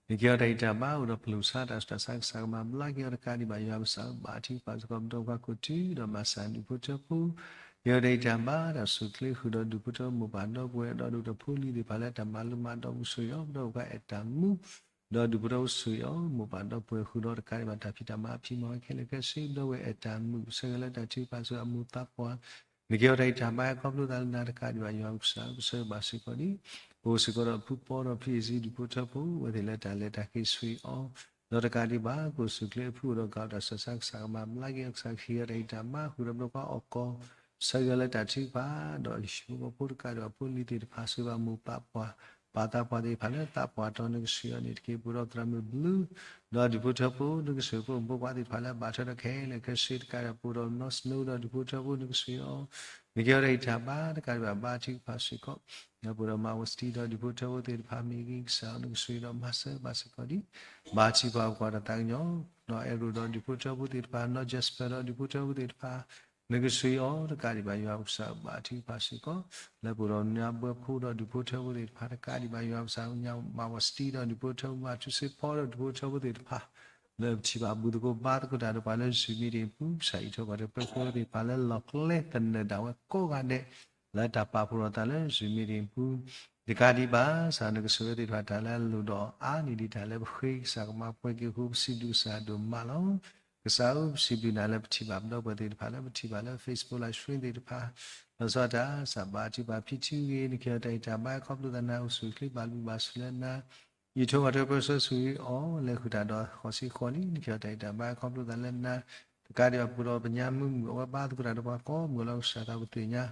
နကဟ့ၣ်အီၤတၢ်ဂံၢ်တၢ်ဘါ အိၣ်ဒီးပလူၤဆါတၢ်ဆူးတၢ်ဆါ ကစၢ်ကမၤဘျါက့ၤအီၤတကးဒံးဘၣ် ယွၤကစၢ်ဧၢ ဘၣ်ထုကဖၣ်စ့ၢ်ကီး ပဒီပုၢ်ဝဲၢ်ခိၣ်ထံး ဒီးမၤစၢ်ဒူၣ်ဖိထၢဖိ ဟ့ၣ်အီၤတၢ်ဂံၢ်တၢ်ဘါ တၢ်ဆိၣ်ချ့ဃုာ်ဒီးဒူၣ်ဖိထၢဖိမိၢ်ပၢ်ဒီပုၢ်ဝဲၢ် ဒီးဒိၣ်ဒီးဖိလံၤသ့ၣ်တဖၣ်လၢတၢ်မၤလိမၤဒိးပူၤဆိၣ်ဂ့ၤအီၤ ပဒီပုၢ်ဝဲၢ်ခွါအဲၣ်တၢ်မူ ဒီးဒူၣ်ဖိထၢဖိဆိၣ်ဂ့ၤအီၤ မိၢ်ပၢ်ဒီပုၢ်ဝဲၢ်ဃုာ်ဒီးတကးဒံးဘၣ် တၢ်ဖံးတၢ်မၤအဖံးမၤဝဲခဲလၢာ်ခဲဆ့ ဒီပုၢ်ဝဲၢ်အဲၣ်တၢ်မူ ဆၢဂ့ၤလၢတၢ်ထုကဖၣ်ဆိၣ်ဂ့ၤအမိၢ်သးပှၢ် နကဟ့ၣ်အီၤတၢ်ဂံၢ်တၢ်ဘါ ခီဖျိသးလၢနၤတကးဒံးဘၣ် ယွၤကစၢ် ပဆိၣ်ဂ့ၤဘၣ်စ့ၢ်ကီးဒ် ပအိၣ်စ့ၢ်ကီးဒီးဖုပီဒီးဖံအ့ၣ်စံ ဒူၣ်ဖိထၢဖိ အဝဲသ့ၣ်လၢတၢ်လဲၤတၢ်က့ၤဆိၣ်ဂ့ၤအီၤ ဒီးတကးဒံးဘၣ် ကအိၣ်ဆူၣ်ချ့အဖုအိၣ်ဒီးကးတၢ်ဆူးတၢ်ဆါ ကစၢ်ကမၤဘျါက့ၤအီၤ ကစၢ်ကဟ့ၣ်အီၤတၢ်ဂံၢ်တၢ်ဘါ ဃုာ်ဒီးပဒီပုၢ်ဝဲၢ်ခွါအီၣ်ကီၢ် ဆၢဂ့ၤလၢတၢ်ထုကဖၣ် ဒီးယဟံၣ်ဖိဃီဖိတကးဒံးဘၣ် ဖိလံၤသ့ၣ်တဖၣ် ဆိၣ်ဂ့ၤဘၣ်မိၢ်ပၢ်ပၢ်သးပှၢ်သ့ၣ်တဖၣ်လၢသးပှၢ်တီၤ နကဆိၣ်ဂ့ၤအီၤန့ၣ်တက့ၢ် ပအိၣ်ဒီးသရၣ်မုၣ်ဘျုး ဒီးဒူၣ်ဖိထၢဖိ နကဆိၣ်ဂ့ၤဖိမုၣ်ဖိခွါသ့ၣ်တဖၣ်လၢအဘၣ်ထွဲဒီးခဲလၢာ်ခဲဆ့တကးဒံးဘၣ် ပအိၣ်ဒီးနီၢ်စနိဒီးဒူၣ်ဖိထၢဖိ နကဆိၣ်ဂ့ၤအီၤ နကဟ့ၣ်အီၤတၢ်ဂံၢ်တၢ်ဘါတကးဒံးဘၣ် ဘါထုကဖၣ်စ့ၢ်ကီး ဒီးပအိၣ်ဒီးမၤဝဲစတံဒီးဒူၣ်ဖိထၢဖိသ့ၣ်တဖၣ် မ့ၢ်ဂ့ၤကစၢ် နကဆိၣ်ဂ့ၤဒီးမၤစၢၤဘၣ်စ့ၢ်ကီးဒ် ဘါထုကဖၣ်ပှၤဒီးသးကညီၤ နီၢ်အဲၣ်ရိၣ်ဒီးဒူၣ်ဖိထၢဖိသ့ၣ်တဖၣ် နီၢ် Jasper ဒီးဒူၣ်ဖိထၢဖိသ့ၣ်တဖၣ် နကဆိၣ်ဂ့ၤအီၤတကးဒံးဘၣ် ယွၤကစၢ် ဘါထုကဖၣ်စ့ၢ်ကီး လၢပအိၣ်ဒီးညါဘှဲဖိဒီးဒူၣ်ဖိထၢဖိသ့ၣ်တဖၣ်တကးဒံးဘၣ် ယွၤကစၢ် ညါမၤဝဲစတံဒီးဒူၣ်ဖိထၢဖိ မၤထူစ့ဖီဒီးဒူၣ်ဖိထၢဖိသ့ၣ်တဖၣ် လၢပထံၣ်ဘၣ်ဘူၣ်သကိးဘါသကိးတၢ်ဒီးပှၤလၢ Zoom meeting ပူၤ ကစၢ်အံးထွဲကွၢ်ထွဲပၢဆှၢသ့ၣ်တဖၣ်လၢလီၢ်ကျဲသနၢၣ်ဒၣ်ဝဲကိးဂၤဒဲး လၢတၢ်ပာ်ဖှိၣ်ထီၣ်သးလၢ Zoom meeting ပူၤ တကးဒံးဘၣ် ကစၢ်နကဆိၣ်ဂ့ၤသ့ၣ်တဖၣ်တၢ်လၢအလိၣ်ဒီးအါန့ၢ်ဒံးတၢ်လၢပဃ့ ကစၢ်ကမၤပှဲၤက့ၤအဃိ ပစံးဘျုးကစၢ်ဒိၣ်မးလီၤ. ကစၢ်ဧၢ ပစံးဘျုးနၤလၢပထံၣ်ဘၣ်ပဒီပုၢ်ဝဲၢ်သ့ၣ်တဖၣ်လၢပထံၣ်ဘၣ်လၢ Facebook live stream သ့ၣ်တဖၣ် လီၤဆီဒၣ်တၢ် ကစၢ်ဘါထုကဖၣ်ဖံထုဂ့ၤ နကဟ့ၣ်အီၤတၢ်ဂံၢ်တၢ်ဘါ ခီဖျိသးနၤအိၣ်ဆူၣ်ချ့ဘၣ်ဘျုးဘၣ်ဆိၣ်လၢနၤ အံးထွဲကွၢ်ထွဲပၢဆှၢဆိၣ်ဂ့ၤအီၤ လဲၤဃုာ်တၢ်ဒီးဃီၤဆံဃီၤလံ နကဟ့ၣ်အီၤတၢ်ဂံၢ်တၢ်ဘါ ခီဖျိသးလၢနၤ တကးဒံးဘၣ်ပအိၣ်ဒီးပညါမုာ်မုာ် အဝဲဘါသကိးတၢ်ဒီးပှၤကိးမုၢ်လီၤ ကစၢ်သးပသ့ၣ်ညါ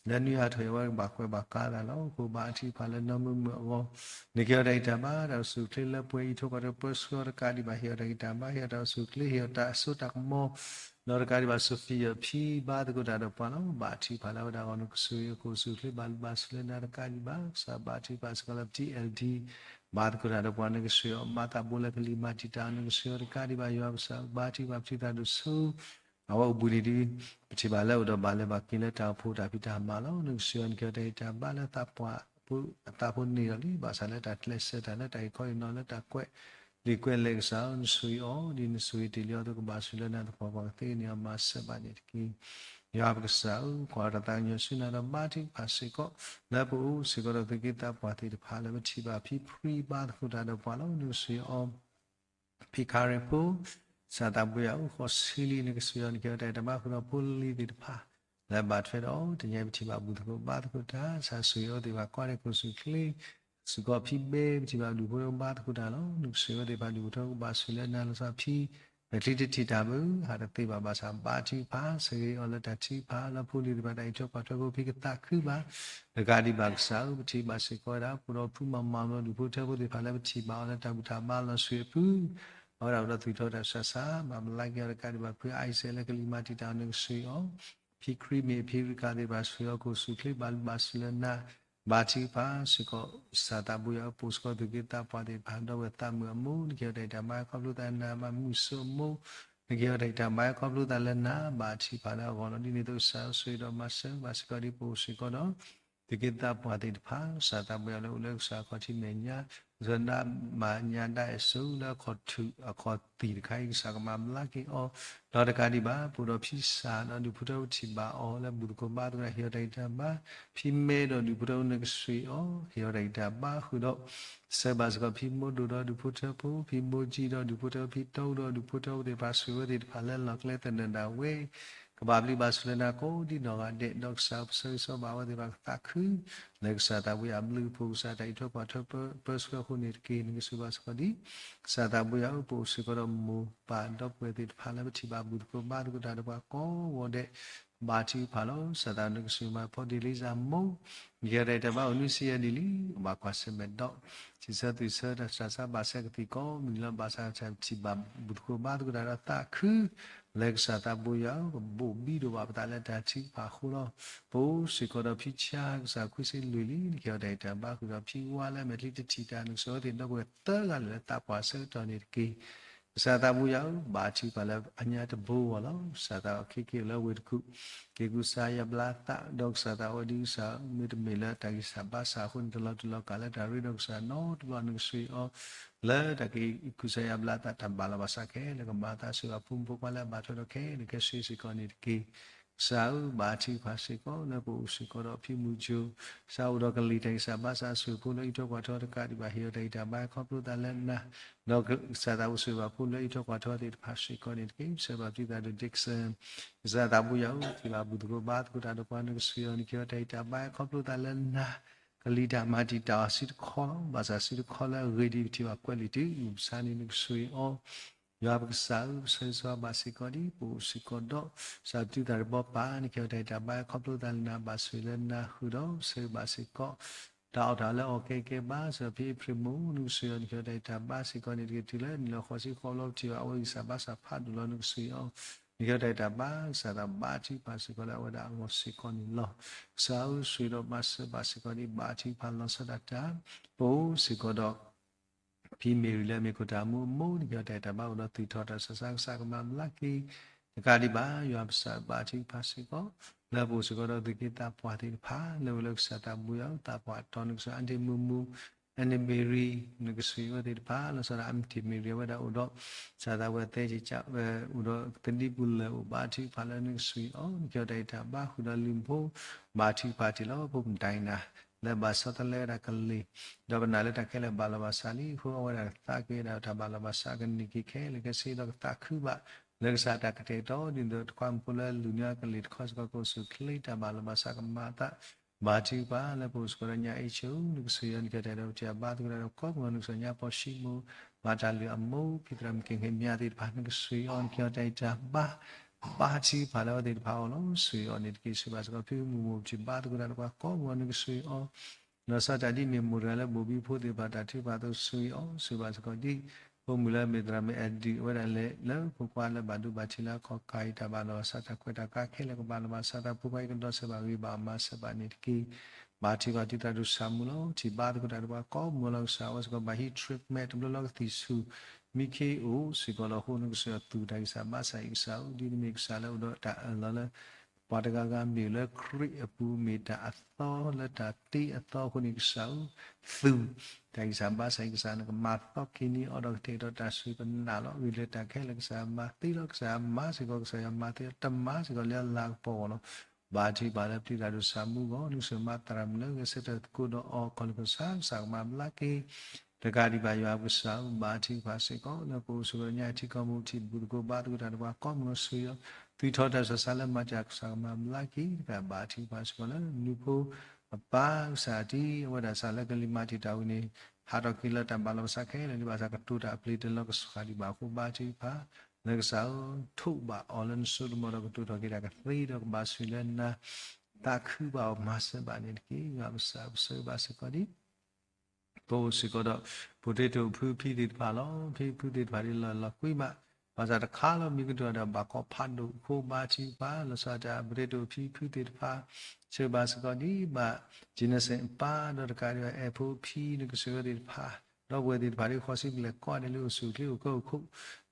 လၢနွံဂၤထီၣ်အံၤ အဝဲကဘၣ်ကွဲးဘၣ်ကါသးလီၤ အဃိဘါထုကဖၣ်လၢနီၢ်မုာ်မုာ်အဂီၢ် နကဟ့ၣ်အီၤတၢ်ဂံၢ်တၢ်ဘါ တၢ်အိၣ်ဆူၣ်ချ့လၢပှဲၤ အံးထွဲကွၢ်ထွဲပၢဆှၢအီၤတကးဒံးဘၣ် ဟ့ၣ်အီၤတၢ်ဂံၢ်တၢ်ဘါ ဟ့ၣ်အီၤတၢ်အိၣ်ဆူၣ်ချ့ ဟ့ၣ်အီၤတၢ်စိတၢ်ကမီၤ ဒီးတကးဒံးဘၣ် Sophia ဖံဘါသကိးတၢ်ဒီးပှၤလီၤ ဘါထုကဖၣ်လၢအဝဲဒၣ်အဂီၢ် နကဆိၣ်ဂ့ၤအဃိ ဆူၣ်ချ့ဘၣ်ဘျုးဘၣ်ဆိၣ်လၢနၤတကးဒံးဘၣ် ကစၢ်ဘါထုကဖၣ်စ့ၢ်ကီးလၢပထံၣ် L D ဘါသကိးတၢ်ဒီးပှၤ နကဆိၣ်ဂ့ၤအီၤ မၤသးဘိလၢကလံၤမၤတံာ်တာ် နကဆိၣ်ဂ့ၤအီၤတကးဒံးဘၣ် ယွၤကစၢ်ဘါထုကဖၣ်ပထံၣ်သးဒိၣ်ဆိ အဝဲအိၣ်ဘှံးနံၤဒ် ပထံၣ်ဘၣ်လၢအိၣ်ဒီးဘၣ်လဲၤဘၣ်က့ၤလၢတၢ်အိၣ်ဖှိၣ်တၢ်ဖံးတၢ်မၤလီၤ နကဆိၣ်ဂ့ၤအီၤ နကဟ့ၣ်အီၤတၢ်ဂံၢ်တၢ်ဘါလၢသးပှၢ် အသးဖိန့ၢ်ဒီးလံ ဘၣ်ဆၣ်လၢတၢ်ကျဲးစၢးတၢ်လၢတၢ်အံးခီအံးနီၤလၢတၢ်ကွဲးလံာ်ကွဲးလဲၢ်ကစၢ်ဧၢ နဆိၣ်ဂ့ၤအီၤ ဒ်နဆိၣ်ဂ့ၤတ့ၢ်လံအီၤအသိး ကဘၣ်ဆိၣ်လၢနၤသပှၢ်ပှၢ် ကသ့န့ၢ်အီၤမၤစၢၤဘၣ်န့ၣ်တက့ၢ်. ယွၤပကစၢ်ဧၢ ကွၢ်တၢ်သးကညီၤဆူနၤဒီးဘါထုကဖၣ်စ့ၢ်ကီး လၢပအိၣ်စ့ၢ်ကီးဒီးသုးက့သးပှၢ်သ့ၣ်တဖၣ်လၢပထံၣ်ဘၣ်ဖံဖှံဘါသကိးတၢ်ဒီးပှၤလီၤ နကဆိၣ်ဂ့ၤအီၤ ဖံခါရ့ၣ်ဖိ စၢ်သးပှ့ၤအအိၣ်ဃီဆံလံ နကဆိၣ်ဂ့ၤအီၤ နကဟ့ၣ်အီၤတၢ်ဂံၢ်တၢ်ဘါဃုာ်ဒီးဖိလံၤသ့ၣ်တဖၣ် လၢဘၣ်ထွဲဒီးတနံၤအံၤပထံၣ်ဘၣ်ဘူၣ်သကိးဘါသကိးတၢ် ကစၢ်ဆိၣ်ဂ့ၤအဝဲသ့ၣ်တဖၣ် ကွၢ်ဒဲးခိၣ်ဆူၣ်ချ့ စ့ၢ်ကီးဖံဘဲ ပထံၣ်ဘၣ်ဒူၣ်ဖိထၢဘါသကိးတၢ်လီၤ နကဆိၣ်ဂ့ၤအဝဲသ့ၣ်တဖၣ် ဒူၣ်ဖိထၢကဘၣ်ဆိၣ်လၢနၤလီၤဆီဖံ မဲာ်ချံတထံၣ်တၢ်ဘၣ် ဟးတသ့ဘၣ်ဘၣ်ဆၣ် ဘါထုကဖၣ် ဆၢဂ့ၤအီၤလၢတၢ်ထုကဖၣ် လၢဖိလံၤသ့ၣ်တဖၣ်တၢ်အံးထွဲကွၢ်ထွဲဖိ ဖံကသးခုဘၣ်, တကးဒံးဘၣ်ကစၢ်ဧၢ ပထံၣ်ဘၣ်စ့ၢ်ကီးဝဲဒၣ် ပအိၣ်ဒီးဖုမၤမၤဒီးဒူၣ်ဖိထၢဖိသ့ၣ်တဖၣ်လၢပထံၣ်ဘၣ်အီၤလၢတၢ်ဘူၣ်တၢ်ဘါလီၤဆှံအဖု အဝဲဒၣ်အိၣ်ဒီးသူၣ်ထီၣ်တၢ်ဆးဆး ဘၣ်မၤလၢက့ၤအီၤတကးဒံးဘၣ် ဖုအါအံၤစဲးလၢကလံၤမၤတံာ်တာ်အီၤနကစၢ်အံၤအီၤ ဖံခရံာ်မ့ၢ်ဖံရူၢ်ကၤသ့ၣ်တဖၣ် ဆှၢအီၤခိၣ်ဆူၣ်ချ့ ဘၣ်လုၢ်ဘၣ်စၢၤလၢနၤ, ဘါထုကဖၣ်စ့ၢ်ကီး ကစၢ်သးဘိယွၤဧၢ ပအိၣ်စ့ၢ်ကီးသူၣ်က့သးပှၢ်သ့ၣ်တဖၣ် ဒီပုၢ်ဝဲၢ်သးမုာ်အမိၢ် နကဟ့ၣ်အီၤတၢ်အံးတၢ်ဘါ ခီဖျိသးနၤ ဘၣ်မုာ်စိမိၢ် နကဟ့ၣ်အီၤတၢ်အံးတၢ်ဘါ ခီဖျိသးလၢနၤ ဘါထုကဖၣ်လၢအဂီၢ်လီၤ. ဒ်န့ၣ်အသိးကစၢ်ဧၢ ဆှၢဒီးမၤစၢၤဘၣ်စ့ၢ်ကီးဒ်ပအိၣ်စ့ၢ်ကီးဒီး သူၣ်က့သးပှၢ်သ့ၣ်တဖၣ် ကစၢ်သးဘိယွၤလၢအိၣ်လၢကစၢ်အခီၣ်ထံးမဲာ်ညါ ကစၢ်ဒၣ်မၤညါဒၣ်အဲၣ်စိလၢအခီၣ်ထံးအခီၣ်သံၣ်တခါအံၤ ကစၢ်ကမၤဘျါက့ၤအီၤ, ဒီးတကးဒံးဘၣ် ပအိၣ်ဒီးဖံစၢ်ဒီးဒူၣ်ဖိထၢဖိထံၣ်ဘၣ်အီၤ လၢဘူၣ်သကိးဘါသကိးတၢ် ဟ့ၣ်အီၤတၢ်အံးတၢ်ဘါ, ဖံမဲဒီးဒူၣ်ဖိထၢဖိနကစၢ်အံၤအီၤ ဟ့ၣ်အီၤတၢ်အံးတၢ်ဘါဃုာ်ဒီး ဆှၢဘၣ်စ့ၢ်ကီးဖံမိၢ်ဒိၣ်ဒီးဒူၣ်ဖိထၢဖိ ဖံမိၢ်ကၠံဒီးဒူၣ်ဖိထၢဖိ ဖံတီဒီးဒူၣ်ဖိထၢဖိသ့ၣ်တဖၣ် ဆှၢဝဲသ့ၣ်တဖၣ်လၢလီၢ်ကျဲသနၢၣ်ဒၣ်ဝဲ ကဘၣ်ပျံၤဘၣ်ဆူၣ်လၢနၤကိးဒ်နီၢ်ဂၤဒဲး ဒီးကစၢ်ဧၢ ပဆၢဂ့ၤဆၢဝါဘၣ်အဝဲသ့ၣ်တဖၣ်ကသးခု လၢကစၢ်သးဘိယွၤအဘျုးအဖှိၣ် ကစၢ်တၢ်အံးထွဲကွၢ်ထွဲပၢဆှၢအဃိန့ၣ်တက့ၢ်. နကစၢ်ဘၣ်စ့ၢ်ကီးဒ် ကစၢ်သးဘိယွၤဧၢ ပအိၣ်စ့ၢ်ကီးဒီးမိၢ်ပၢ်ဒီပုၢ်ဝဲၢ်သ့ၣ်တဖၣ်လၢပထံၣ်ဘၣ်ဘူၣ်သကိးဘါသကိးတၢ်ဒီးပှၤကိးဂီၤဒဲး ဘါထုကဖၣ်လီၤ. ကစၢ်သးနကစၢ်မၤဖီဒ်လံစၢ်မိၢ် နကဟ့ၣ်အီၤတၢ်အံးတၢ်ဘါအိၣ်နွံဆံယဲၢ်နံၣ်လံ ဘၣ်ကွၢ်ဆၢၣ်မဲာ်ဒီး စံးဆၢသူၣ်ဆၢတၢ်ဆးဆးဘၣ်ဆၢကသံၣ်ကိးမုၢ်နံၤလီၤ. ဘၣ်ဆၣ်တၢ်ပထံၣ်ဘၣ်ဘူၣ်သကိးဘါသကိးတၢ်ဒီးသးခု လၢကစၢ်သးဘိယွၤဧၢ ကဘိၣ်ဘံဒိၣ်ဘၣ်ပသးလၢတၢ်ထုကဖၣ်အဃိလီၤ. ပအိၣ်စ့ၢ်ကီးဒီးဖံဆါ ကစၢ်ခွံဆံလွံၢ်လံ နကဟ့ၣ်အီၤတၢ်အံးတၢ်ဘါဃုာ်ဒီးဖံဝါလၢအမဲာ်ချံတထံၣ်တၢ် နကစၢ်ဝဲသ့ၣ်ဒီပုၢ်ဝဲၢ်သၢဂၤလၢာ်လၢသးပှၢ်ဆၢကတီၢ်န့ၣ်တက့ၢ်. ကစၢ်သးဘိယွၤဧၢ ဘါထုကဖၣ်လၢအညါတဘိဂီၢ်လီၤ. ကစၢ်သးအိၣ်ခ့ခ့လၢဝ့ၢ်တကူၣ် က့ၤကူစါယါဘျါသး ဒီးကစၢ်သးအိၣ်ဒ်ကစၢ် မ့တမ့ၢ်လၢတၢ်ဂံၢ်စၢ်ဘါစၢ်အဃိန့ၣ် တလီၤတူာ်လီၤကာ်လၢတၢ်ရ့ဒီးကစၢ်နီတဘျီ နကစၢ်အံၤအီၤ လၢတၢ်က့ၤကူစါယါဘျါသး တၢ်ဘၣ်လီၤဘၣ်စးခဲလၢာ် ကမၤအသးဆူအဖိမုၣ်ဖိခွါလၢအဘၣ်ထွဲဒီးခဲအံၤန့ၣ် ခဲဆ့စ့ၢ်ကီးန့ၣ်တက့ၢ်. ကစၢ်ဧၢ ဘါထုကဖၣ်စ့ၢ်ကီးလၢပအိၣ်စ့ၢ်ကီးဒီးဖံမုၢ်ကၠိ ကစၢ်အိၣ်ဒီးကလံၤတၢ်ဂံၢ်စၢ်ဘါစၢ်အစိၤဖိလၢအံးထွဲကွၢ်ထွဲတကးဒံးဘၣ် ဟ့ၣ်အီၤတၢ်ဂံၢ်တၢ်ဘါခီဖျိသးလၢနၤ ဒီးကစၢ်သးအိၣ်ဆိၣ်ဂ့ၤဘၣ်ဖိလၢအံးထွဲကွၢ်ထွဲသ့ၣ်တဖၣ်စ့ၢ်ကီးန့ၣ်တက့ၢ်. ဆှၢဘၣ်ပျံၤသးဒီး Dixon ကစၢ်သးဘိယွၤဧၢ ထံၣ်ဘၣ်ဘူၣ်သကိးဘါသကိးတၢ်ဒီးပှၤ နကစၢ်အံၤအီၤ နကဟ့ၣ်အီၤတၢ်ဂံၢ်တၢ်ဘါခီဖျိသးလၢနၤ ကလံၤတၢ်မၤတံာ်တာ်အီၤစုတခီလီၤ. ဘၣ်ဆၣ်စုတခီလၢအဂ့ၤဒ်ပထံၣ်ဘၣ်ကွဲးလံာ်တုၤမုၢ်မဆါန့ၣ် နကစၢ်အံၤအီၤ ယွၤပကစၢ်ဧၢ ပဆၢဂ့ၤဆၢဝါဘၣ်စ့ၢ်ကီးဒ်ပအိၣ်စ့ၢ်ကီးဒီး ကစၢ်ပျံၤသးတဘီပၢ် နကဟ့ၣ်အီၤတၢ်ဂံၢ်တၢ်ဘါခီဖျိသးလၢနၤ ဘၣ်ဆိၣ်ဂ့ၤလၢနၤဃုာ်ဒီး ပဆၢဂ့ၤဘၣ်စ့ၢ်ကီး တၢ်အီၣ်တၢ်အီလၢအီၣ်ကဲကဲဘါစ့ၢ်ကီး ဖံအ့ဖြ့ၣ်မိၢ် နကစၢ်အံၤအီၤ နကဟ့ၣ်အီၤတၢ်ဂံၢ်တၢ်ဘါစ့ၢ်ကီးန့ၣ်တက့ၢ်. တုၤလၢနံၣ်လီၤဃိးဆံဃိးဘျီ ပထံၣ်ဘၣ်အဝဲဂံၢ်စၢ်ဘါစၢ်ဖးဒိၣ်လီၤ နကစၢ်အံၤအီၤ နကဟ့ၣ်အီၤတၢ်ဂံၢ်တၢ်ဘါ ကစၢ်သးဘါထုကဖၣ်စ့ၢ်ကီးလၢအဝဲဒၣ်အဂီၢ်စ့ၢ်ကီးန့ၣ်လီၤ. ကစၢ်ဧၢ ဆိၣ်ဂ့ၤဒီးမၤစၢၤဘၣ်စ့ၢ်ကီးဒ်ဘါထုကဖၣ်လီၤဆီဒၣ်တၢ် ပအိၣ်စ့ၢ်ကီးဒီး ဖံမ့ၢ်ရံလၢအမ့ၢ်ခိၣ်တၢ်မူအမိၢ် နကဟ့ၣ်အီၤတၢ်ဂံၢ်တၢ်ဘါ အိၣ်ဒီးသူၣ်ထီၣ်တၢ်ဆးဆး ကစၢ်ကမၤဘျါက့ၤ တကးဒံးဘၣ် ယွၤပကစၢ်ဘါထုကဖၣ်စ့ၢ်ကီး လၢပအိၣ်စ့ၢ်ကီးဒီးသူၣ်က့သးပှၢ်သ့ၣ်တဖၣ် လၢဝဲလၢကစၢ်သးဘိယွၤ သးပှၢ်တီၤ နကစၢ်အါဒ့မုၢ်မုၢ် အန့ၣ်မ့ၢ်ရံ နကစၢ်အံၤဝဲသ့ၣ်တဖၣ် လီၤဆီဒၣ် အမ့ၢ်တ့ၢ်မ့ၢ်ရံ အဝဲဒၣ်အိၣ်ဒီး ကစၢ်သးဝဲသဲက့ၤကဝဲ အိၣ်ဒီးသဒံပူၤလၢၢ် အိၣ်ဘါထုကဖၣ်လၢနကစၢ်အံၤအီၤ နကဟ့ၣ်အီၤတၢ်ဂံၢ်တၢ်ဘါ ဃုာ်ဒီးလုၢ်ဖိ ဘါထုကဖၣ်တ့ၢ်လီၤ ဖိမတၤနၤ လၢဘၣ်ဆီတလဲဝဲဒၣ်ကလံၤ ဒီးပနာ်လၢတၢ်ခဲလၢာ်ဘၣ်လီၤဘၣ်စးလံအဃိ အဝဲဒၣ်ကသးက့ၤဝဲဒၣ်တၢ်ဘၣ်လီၤဘၣ်စး ကန့ၢ်က့ၤခဲလၢာ်ခဲဆ့ ဒီးကသးခုဘၣ် လၢကစၢ်တၢ်ကတဲာ်ကတီၤ ဒ်သိးတခွါမုၣ်ဖိလၢအလုၢ်န့ၢ်အီၤကလံၤတခီစ့ၢ်ကီး ကအိၣ်ဆူၣ်ချ့ တၢ်ဘၣ်လီၤဘၣ်စးကမၤအသး ဘါထုကဖၣ်လၢပအိၣ်စ့ၢ်ကီးဒီးညၣ်အ့ၣ်ဆၢ နကစၢ်အံၤအီၤ နကဟ့ၣ်အီၤတၢ်ဂံၢ်တၢ်ဘါသကိးတၢ်ဒီးကိးမုၢ်ဂီၤ နကစၢ်ညါပီၢ်ၡံမိၣ် မၤတၢ်လုၢ်အမိၢ် ဖံသရၣ်မုၣ်က့ၤ က့ၤမၠါသ့ၣ်တဖၣ် နကစၢ်အံၤအီၤ နကဟ့ၣ်အီၤတၢ်ဂံၢ်တၢ်ဘါ ဘါထုကဖၣ်လၢအဝဲသ့ၣ်တဖၣ်အဂီၢ်လီၤ. စူၢ်အံၤအီၤန့ၣ်တက့ၢ် စူၢ်ဘၣ်စ့ၢ်ကီးဖံမုၢ်မိၢ် ပထံၣ်ဘါသကိးတၢ်ဒီးပှၤကိးမုၢ်ဂီၤ နကစၢ်အံၤအီၤ လီၤဆီဒၣ်တၢ်ဒ်မ့ၢ်မိၢ်တဂၤလၢဘိၣ်ဘံဖိသ့ၣ်တဖၣ်တၢ်ထုကဖၣ်အသိး စူၢ်အံၤအီၤ စူၢ်ဘၣ်စ့ၢ်ကီးဒ် ဖိမုၣ်လၢအမ့ၢ်သရၣ်မုၣ်အဲၣ်ဒုး အဝဲဒၣ်လဲၤလၢဖိခွါလၢဘၣ်ဒိဘၣ်ထံးလၢအခီၣ်ကၢ်အံၤ တၢ်ဘၣ်လီၤဘၣ်စး တၢ်ခွဲးတၢ်ကါခဲလၢာ်ကဘၣ်လီၤဘၣ်စး တၢ်ဖိခွါအံၤကဒီးစၢၤဘၣ်ဂ့ၤဘၣ်မၤစၢၤဘၣ်န့ၣ်တက့ၢ်. ဘါထုကဖၣ်တုၤသရၣ်ဒိၣ်ဆၣ်မူလီၤ ထံၣ်ဘါသကိးတၢ်ဒီးပှၤကိးမုၢ်ဂီၤလီၤ ကစၢ်အီၤစ့ၢ်ကီး ဘၣ်ဟံး treatment တဘျီလီၤကသံၣ်ဆူၣ် မံခ့အိၣ်စ့ၢ်ကီးလီၤအဃိ နကစၢ်အံၤသူၣ်တၢ်ဂံၢ်စၢ်ဘါစၢ်အံၤ ကစၢ်ဧၢ ဒ်နမ့ၢ်ကစၢ်လၢအိၣ်ဒီးတၢ်အၢၣ်လီၤလၢ ပှၤတဂၤဂၤမ့ၢ်လၢခရံာ်အပူၤ မ့ၢ်တၢ်အသီလၢတၢ်သ့အသီအဃိန့ၣ် ကစၢ်ဧၢ သူၣ်တၢ်ဂံၢ်စၢ်ဘါစၢ်အံၤ ကစၢ်နကမၤသီက့ၤန့ၢ်အီၤဒီးကတဲာ်ကတီၤတၢ်ဆူပနာ်လီၤ. ဂ့ၤလၢတၢ်ခဲလၢာ် ကစၢ်မၤသ့လီၤ ကစၢ်မၤစ့ၢ်ကီး ကစၢ်ယွၤမၤသ့လီၤ တမၤစ့ၢ်ကီးလၢအလၤကပီၤအဂီၢ်လီၤ. ဘါထုကဖၣ်လၢပျံၤသရၣ်ဒိၣ်ဆၣ်မူအဂီၢ် နကစၢ်မၤသရၣ်မုၣ်လၢဂဲၤဆၢထၢၣ်သကိးဒီးအီၤ ခီၣ်လၢကစၢ် ကစၢ်ကမၤဘျါက့ၤ တကးဒံးဘၣ် ယွၤပကစၢ်ဧၢ ဘါထုကဖၣ်စ့ၢ်ကီး လၢပအိၣ်စ့ၢ်ကီးညါထံကီၢ်မူ ထံၣ်ဘူၣ်သကိးဘါသကိးတၢ်ဒီးပှၤကိးမုၢ်ဂီၤ စူၢ်အံၤအီၤ သုးထီၣ်တၢ်ဆးဆးလၢမၤတၢ် ကစၢ်ကမၤဘျါက့ၤ တကးဘါထုကဖၣ်စ့ၢ်ကီးလၢ နူဖိအပၢ်ကစၢ်တံ အဝဲဒၣ်စးလၢကလံၤမၤတံာ်တာ်ဝံၤန့ၣ် ဟးထီၣ်က့ၤလၢတၢ်ဘၣ်လီၤဘၣ်စးခဲလၢာ် ဒ်ဘၣ်ဆၣ်ကတိၤတၢ်အပျ့ၤတလီၤကစၢ်ဒံးဘၣ်အဃိ ဘါထုကဖၣ် နကစၢ်ဧၢ, ထိးဘၣ်အီၤလၢနစိတၢ်ကမီၤဒီး ကတိၤထီၣ်က့ၤတၢ်ကသ့ဒီး ကဘၣ်ဆိၣ်ဂ့ၤလၢနၤ, သးခုဘၣ်အီၤမၤစၢၤဘၣ်န့ၣ်တက့ၢ်. ယွၤပကစၢ်ပဆၢဂ့ၤဘၣ်စ့ၢ်ကီးဒံး ပအိၣ်စ့ၢ်ကီးဒီး potato ဖုဖံသ့ၣ်တဖၣ်လီၤ. ဖံဖုသ့ၣ်တဖၣ်ဒ်လီၤလီၤကွံမး, ဘၣ်ဆၣ်တခါလီၤမံၤကတၢၢ်ဒီး ဘၣ်ကီဖးဒိၣ်အဃိ ဘါထုကဖၣ် လီၤဆီဒၣ်တၢ် potato ဖံဖုသ့ၣ်တဖၣ်, ဆိၣ်ဂ့ၤဘၣ်စ့ၢ်ကီးဒံးဘၣ် Jensen အပၢ် ဒီးတကးဒံးဘၣ် အဲၣ်ဖိဖံ နကစၢ်ယွၤသ့ၣ်တဖၣ်, ဒီပုၢ်ဝဲၢ်သ့ၣ်တဖၣ်ဒ် ဃီစံးဘျဲၣ်ကိးဂၤဒဲးလၢအိၣ်ဆူၣ်အိၣ်ချ့အိၣ်ကၢအိၣ်ခိး,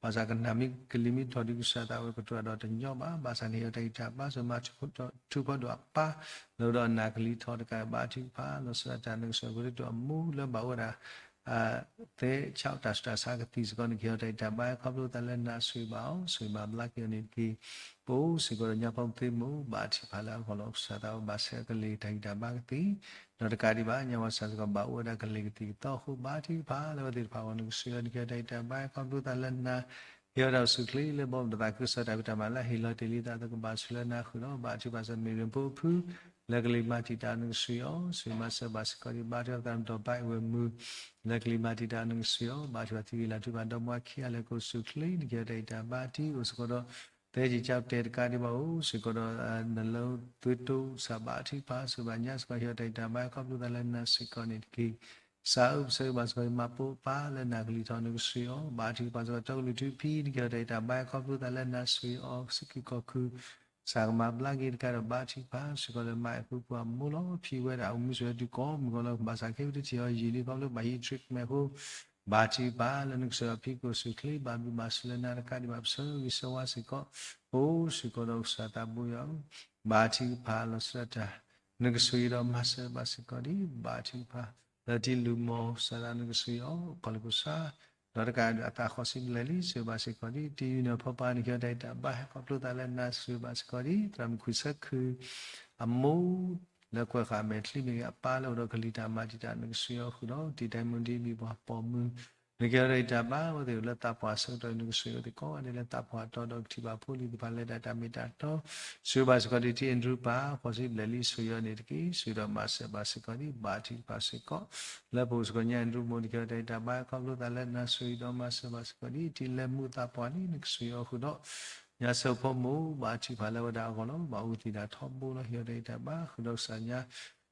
ဘၣ်ဆၣ်ကနၣ်မ့ၢ်ကလံၤမ့ၢ်ထီၣ်ဒံး ကစၢ်သးဝဲကတိၤတၢ်ဒီးတညီဘၣ်, ဘၣ်ဆၣ်န့ၣ် ဟ့ၣ်အီၤတၢ်ဂံၢ်တၢ်ဘါ စီၤမၤထူၣ်ဖီဒိၣ်အပၢ် လၢအအိၣ်ဒီးအနၢ်ကလံၤထီၣ်တကးဒံး ဘါထုကဖၣ် လီၤဆီဒၣ်တၢ် နကစၢ်ယွၤ potato အမိၢ်လၢဘၣ်အိၣ်ဝဲဒၣ် သဲဆးတၢ်ဆူးတၢ်ဆါကသံၣ်စ့ၢ်ကီးန့ၣ် ကဟ့ၣ်အီၤတၢ်ဂံၢ်တၢ်ဘါ ခီဖျိသးလၢနၤ ဆိၣ်ဂ့ၤဘၣ်အီၤ ဆိၣ်ဂ့ၤဘၣ်ဘျါက့ၤအီၤန့ၣ်တက့ၢ်. ပအိၣ်စ့ၢ်ကီးဒီးညါဖိသ့ၣ်မိၢ် ဘါထုကဖၣ်လၢအဂီၢ်လီၤ. ကစၢ်သးဝဲဘၣ်ဆဲးကလံၤတၢ်ဂံၢ်တၢ်ဘါကသံၣ်, ဒီးတကးဒံးဘၣ် ညါဝဲစ့ၢ်ကီးဘၣ်အိၣ်ဝဲဒၣ်ကလံၤကသံၣ်ကသီအဃိ ဘါထုကဖၣ်လၢအဝဲသ့ၣ်တဖၣ်အဂီၢ် နကစၢ်ယွၤ နကဟ့ၣ်အီၤတၢ်ဂံၢ်တၢ်ဘါ ခီဖျိသးလၢနၤ ဟ့ၣ်အီၤတၢ်အိၣ်ဆူၣ်အိၣ်ချ့လၢဘီမုၢ်တသးခုကစီၣ် တၢ်ဖံးတၢ်မၤလၢဟ့ၣ်လီၤတ့ၢ်လံသး ကဘၣ်ဆိၣ်လၢနၤဃုာ်ဒီး ဘါထုကဖၣ်စ့ၢ်ကီး မ့ၢ်ရ့ၣ်ဖိအဖု လၢကလံၤမၤတံာ်တာ် နကစၢ်ယွၤ ဆိၣ်ဂ့ၤမၤစၢၤဘၣ်စ့ၢ်ကီးဒံး ဘါထုကဖၣ်သရၣ်မုၣ်ဒီးဘၣ်အဝဲမုၣ် လၢကလံၤမၤတံာ်တာ် နကစၢ်ယွၤ ဘါထုကဖၣ်သုးဂ့ၤလၢ်ထုကဖၣ်ဒီမါခံဂၤလၢကအိၣ်ဆူၣ်အိၣ်ချ့ နကဟ့ၣ်အီၤတၢ်ဂံၢ်တၢ်ဘါ တံၢ်အိၣ်စ့ၢ်ကီးဒီး သဲက့ၤကၠီတဲာ်တကးဒံးဘၣ် အိၣ်စ့ၢ်ကီးဒီး နလၢသွ့တိစၢ် ဘါထုကဖၣ် ဆိၣ်ဂ့ၤဘၣ်ညါစ့ၢ်ကီး ဟ့ၣ်အီၤတၢ်ဂံၢ်တၢ်ဘါ ခီဖျိသးလၢနၤစ့ၢ်ကီးန့ၣ်တက့ၢ်. ကစၢ်ဧၢ ပဆၢဂ့ၤဘၣ်စ့ၢ်ကီး မၤပိာ်ပၢ်လၢနၢ်ကလံၤထီၣ် နကစၢ်ယွၤ ဘါထုကဖၣ်စ့ၢ်ကီး တီကလုာ်ထူဖံ နကဟ့ၣ်အီၤတၢ်ဂံၢ်တၢ်ဘါ ခီဖျိသးလၢနၤ ဆိၣ်ဂ့ၤအီၤ စံးက့ၤကီၢ်ခုၣ် ကစၢ်ကမၤဘျါက့ၤတကးဒီး ဘါထုကဖၣ်စ့ၢ်ကီးလၢမါအဲၣ်ဖိပှၤအမိၢ်လီၤ. ဖံဝဲဒၣ်အိၣ်မူဆိၣ်ဂ့ၤတုၤကိးမုၢ်ဂီၤလီၤ ဘၣ်ဆၣ်ခဲအံၤတထံၣ်အီၤယံာ်လံ ခီဖျိဘၣ်ဟံး treatment အဃိ ဘါထုကဖၣ်လၢနကစၢ်ယွၤ ဖံကအိၣ်ဆူၣ်အိၣ်ချ့ ဘၣ်ဘျုးဘၣ်ဆိၣ်လၢနၤတကးဒံးဘၣ် ပဆၢဂ့ၤဆၢဝါစ့ၢ်ကီး ပအိၣ်စ့ၢ်ကီးဒီးကစၢ်သးဘိယွၤဧၢ ဘါထုကဖၣ်လီၤဆီဒၣ်တၢ် နကစၢ်ယွၤဒီးမၤစၢၤဘၣ်စ့ၢ်ကီးဒံး ဘါထုကဖၣ် လၢတံၤလုၢ်မီၢ် ကစၢ်သး နကစၢ်ယွၤ ကီၢ်လၢကစၢ် ဒီးတကးဒံးအသးဃီၤစံးဘျဲၣ်လံ ဆိၣ်ဂ့ၤဘၣ်စ့ၢ်ကီးဒံး တံၤယုၢ်န့ၣ်ဖီပၢ် နကဟ့ၣ်အီၤတၢ်ဂံၢ်တၢ်ဘါ ဟဲခီဖျိသးလၢနၤ ဆိၣ်ဂ့ၤဘၣ်စ့ၢ်ကီးဒံး သရၣ်မုၣ်ခွံဆၢခု အမိၢ် လၢကွဲးဃာ်မဲာ်ချံမ့ၢ်ဂ့ၤ အပၢ်လၢအိၣ်ဒီးကလံၤတၢ်မၤတံာ်တာ် နကစၢ်ယွၤဃုာ်ဒီး တံၤဒဲးမုၢ်ဒံး မံၤပှၢ်ပိာ်မုၣ် နကဟ့ၣ်အီၤတၢ်ဂံၢ်တၢ်ဘါ အဝဲသ့ၣ်လၢသးပှၢ်ဆၢကတီၢ် နကစၢ်ယွၤသ့ၣ်ကိးဂၤဒဲးလၢသးပှၢ်တီဒီးကထံၣ်ဘၣ်ဖိလံၤသ့ၣ်တဖၣ် လဲၤတၢ်တၢ်မ့ၢ်တၢ်တီ ဆိၣ်ဂ့ၤဘၣ်စ့ၢ်ကီးဒံး တံၤအ့ဒြူၣ်ပၢ် ဃီၤစံးဘျဲၣ်လံ ဆိၣ်ဂ့ၤအီၤန့ၣ်တက့ၢ် ဆိၣ်ဂ့ၤဒီးမၤစၢၤဘၣ်စ့ၢ်ကီးဒံး ဘါထုကဖၣ်စ့ၢ်ကီး လၢပအိၣ်စ့ၢ်ကီးညါ အ့ဒြူၣ်မိၢ် နကဟ့ၣ်အီၤတၢ်ဂံၢ်တၢ်ဘါ ခီဖျိသးလၢနၤ ဆိၣ်ဂ့ၤဒီးမၤစၢၤဘၣ်စ့ၢ်ကီးဒံး တံၤလဲၤမုၢ်သးပှၢ်န့ၣ် နကစၢ်ယွၤဃုာ်ဒီး ညါစၢဖီမိၢ် ဘါထုကဖၣ်လၢဝဲဒၣ်အဂီၢ်လီၤ ဘၣ်အိၣ်သံးတၢ်ထီဘိလီၤ ဟ့ၣ်အီၤတၢ်ဂံၢ်တၢ်ဘါ ဃုာ်ဒီးကစၢ်ညါ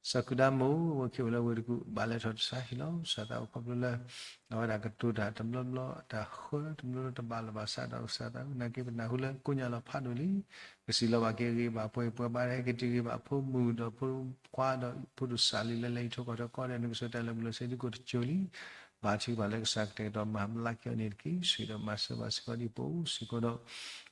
စီၤကုဒါမိၢ် အဝဲက့ၤအိၣ်လၢဝ့ၢ်တကူၣ် ဘၣ်လဲၤထီၣ်တၢ်ဆါဟံၣ်လီၤ ကစၢ်သးအိၣ်ခီဖျိလၢ အဝဲဒၣ်ကတိၤတၢ်တဘျီဘျီ တၢ်ဃၢတဘျီဘျီတဘၣ်လီၤဘၣ်ဆၣ်ဒီး ကစၢ်သးနာ်က့ ပနၢ်ဟူလၢကိညၣ်လီၤဖးဒိၣ်လံ ကစံးလီၤဘၣ်က့ၤအဂ့ၢ်ဘၣ်ပှဲၤပှဲၤဘၣ် ဟဲက့ၤတုၤဂ့ၤဘၣ်ဖိမုၣ်ဒီးဖိခွါဒီးဖိဒိၣ်စၢ်လံ လၢလဲၤဟံၣ်ထိၣ်ကီၢ်ထိၣ်ကီၢ်ဒီး နကစၢ်တၢ်လၢပျၢၤစ့ဒုကိၣ်တစိၤလံ ဘါထုကဖၣ်လၢကစၢ်ကတဲာ်ကတီၤမၤဘျါက့ၤအီၤန့ၣ်တက့ၢ် ဆိၣ်ဂ့ၤဒီးမၤစၢၤဘၣ်စ့ၢ်ကီးဒံးပအိၣ်စ့ၢ်ကီး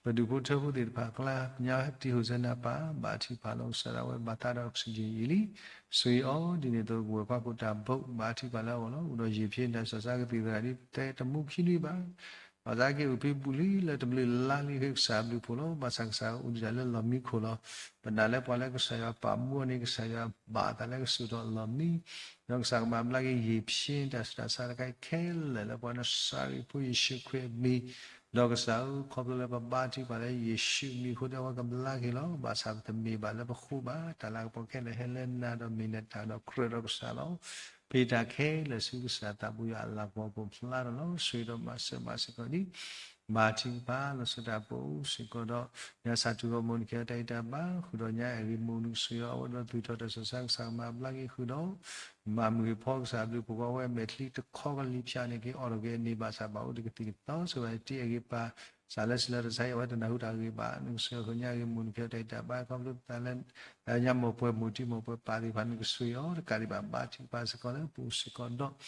ဒီး ပဒူၣ်ဖိထၢဖိသ့ၣ်တဖၣ်အကျါ ပညါတံၤဟူးစဲနၤပၢ် ဘါထုကဖၣ်လီၤ ကစၢ်ဒၣ်ဝဲဘၣ်သးဒီး oxygen ယံာ်လံ ဆိၣ်ဂ့ၤအီၤဒ်န့ၣ်အသိး ကဝဲၢ်ကွၢ်ခိၣ်တၢ်ဘိး ဘါထုကဖၣ်လၢအဂီၢ်လီၤ အိၣ်ဒီးယံာ်ဖံးတၢ်စီၤဆါကသံၣ်သရၣ်ဒ်တဲတမူခံနွံဘၣ် ဘၣ်သးက့ၤအိၣ်ဖံးဘူးလံလၢတဘျုးလါလံ ဃ့ကစၢ်ဘျုးဖှိၣ်လီၤ ဘၣ်ဆၣ်ကစၢ်အိၣ်ဒံးတၢ်လၢလီၢ်မံခိၣ်လီၤ ပနာ်လၢပှၤလၢကစၢ်ယွၤပာ်မူအီၤန့ၣ် ကစၢ်ယွၤဘၣ်အသးလၢကဆူၣ်ထီၣ်လီၢ်မံ ဒီးကစၢ်ကမၤဘျါက့ၤယံာ်ဖံးတၢ်စီၤဆါတခါအံၤခဲလၢာ်လၢပှၤနစၤရ့းဖိယ့ၣ်ၡူးခရံာ်အမံၤ ဒီးကစၢ်ဧၢ ခီဖျိလၢပဘါထုကဖၣ်လၢယ့ၣ်ၡူးအမံၤအဃိဒီး အဝဲကဘျါက့ၤလီၤ ဘၣ်ဆၣ်ပတမ့ၢ်ဘၣ်လၢပဃိဘၣ် တၢ်လၤကပီၤခဲလၢာ်ဟဲလၢနၤဒီးမ့ၢ်နတၢ်ဒီးကြၢးဒီးကစၢ်လီၤ ဖံးတၢ်ခဲလၢာ်ဆူကစၢ်သးဘိယွၤအလၤကပီၤအပူၤဖျါထီၣ်လီၤ ဆိၣ်ဂ့ၤဒီးမၤစၢၤဘၣ်စ့ၢ်ကီးဒံး ဘါထုကဖၣ်လီၤဆီဒၣ်တၢ်ပအိၣ်စ့ၢ်ကီးဒီး ညါစၢ်ထူၣ်ဂီၢ်မိၢ် နကဟ့ၣ်အီၤတၢ်ဂံၢ်တၢ်ဘါ ဃုာ်ဒီးညါအဲၣ်ဂ့ၤမိၢ် နကစၢ်ယွၤ အဝဲဒီးသူၣ်ထီၣ်တၢ်စီၤဆါ ကစၢ်ကမၤဘျါက့ၤဃုာ်ဒီး မၤမုာ်ဂ့ၤဖီကစၢ်ဘျုးဖှိၣ်ဝဲ မဲာ်ချံတခီကလံၤဖၠးန့ၣ်က့ၤ အိးထီၣ်က့ၤအန့ၣ်ဘၣ်ဆၣ် ဘၣ်အိၣ်တကသံၣ်ကသီ ဆိၣ်ဂ့ၤတံၤအဂ့ၤပၢ် စးလၢစံးလီၤတၢ်ဆါအံၤ အဝဲတနၢ်ဟူတၢ်ဂ့ၢ်ဘၣ် နကစၢ်ယွၤ ဃုာ်ညါဂ့ၤမိၢ် နကဟ့ၣ်အီၤတၢ်ဂံၢ်တၢ်ဘါ ခီဖျိသးလၢ ညါမိၢ်ပှဲၤမိၢ်တံၤမိၢ်ပှဲၤပၢ်သ့ၣ်တဖၣ် နကစၢ်ယွၤ တကးဒံးဘၣ် ဘါထုကဖၣ်စ့ၢ်ကီးလၢပအိၣ်စ့ၢ်ကီးဒီး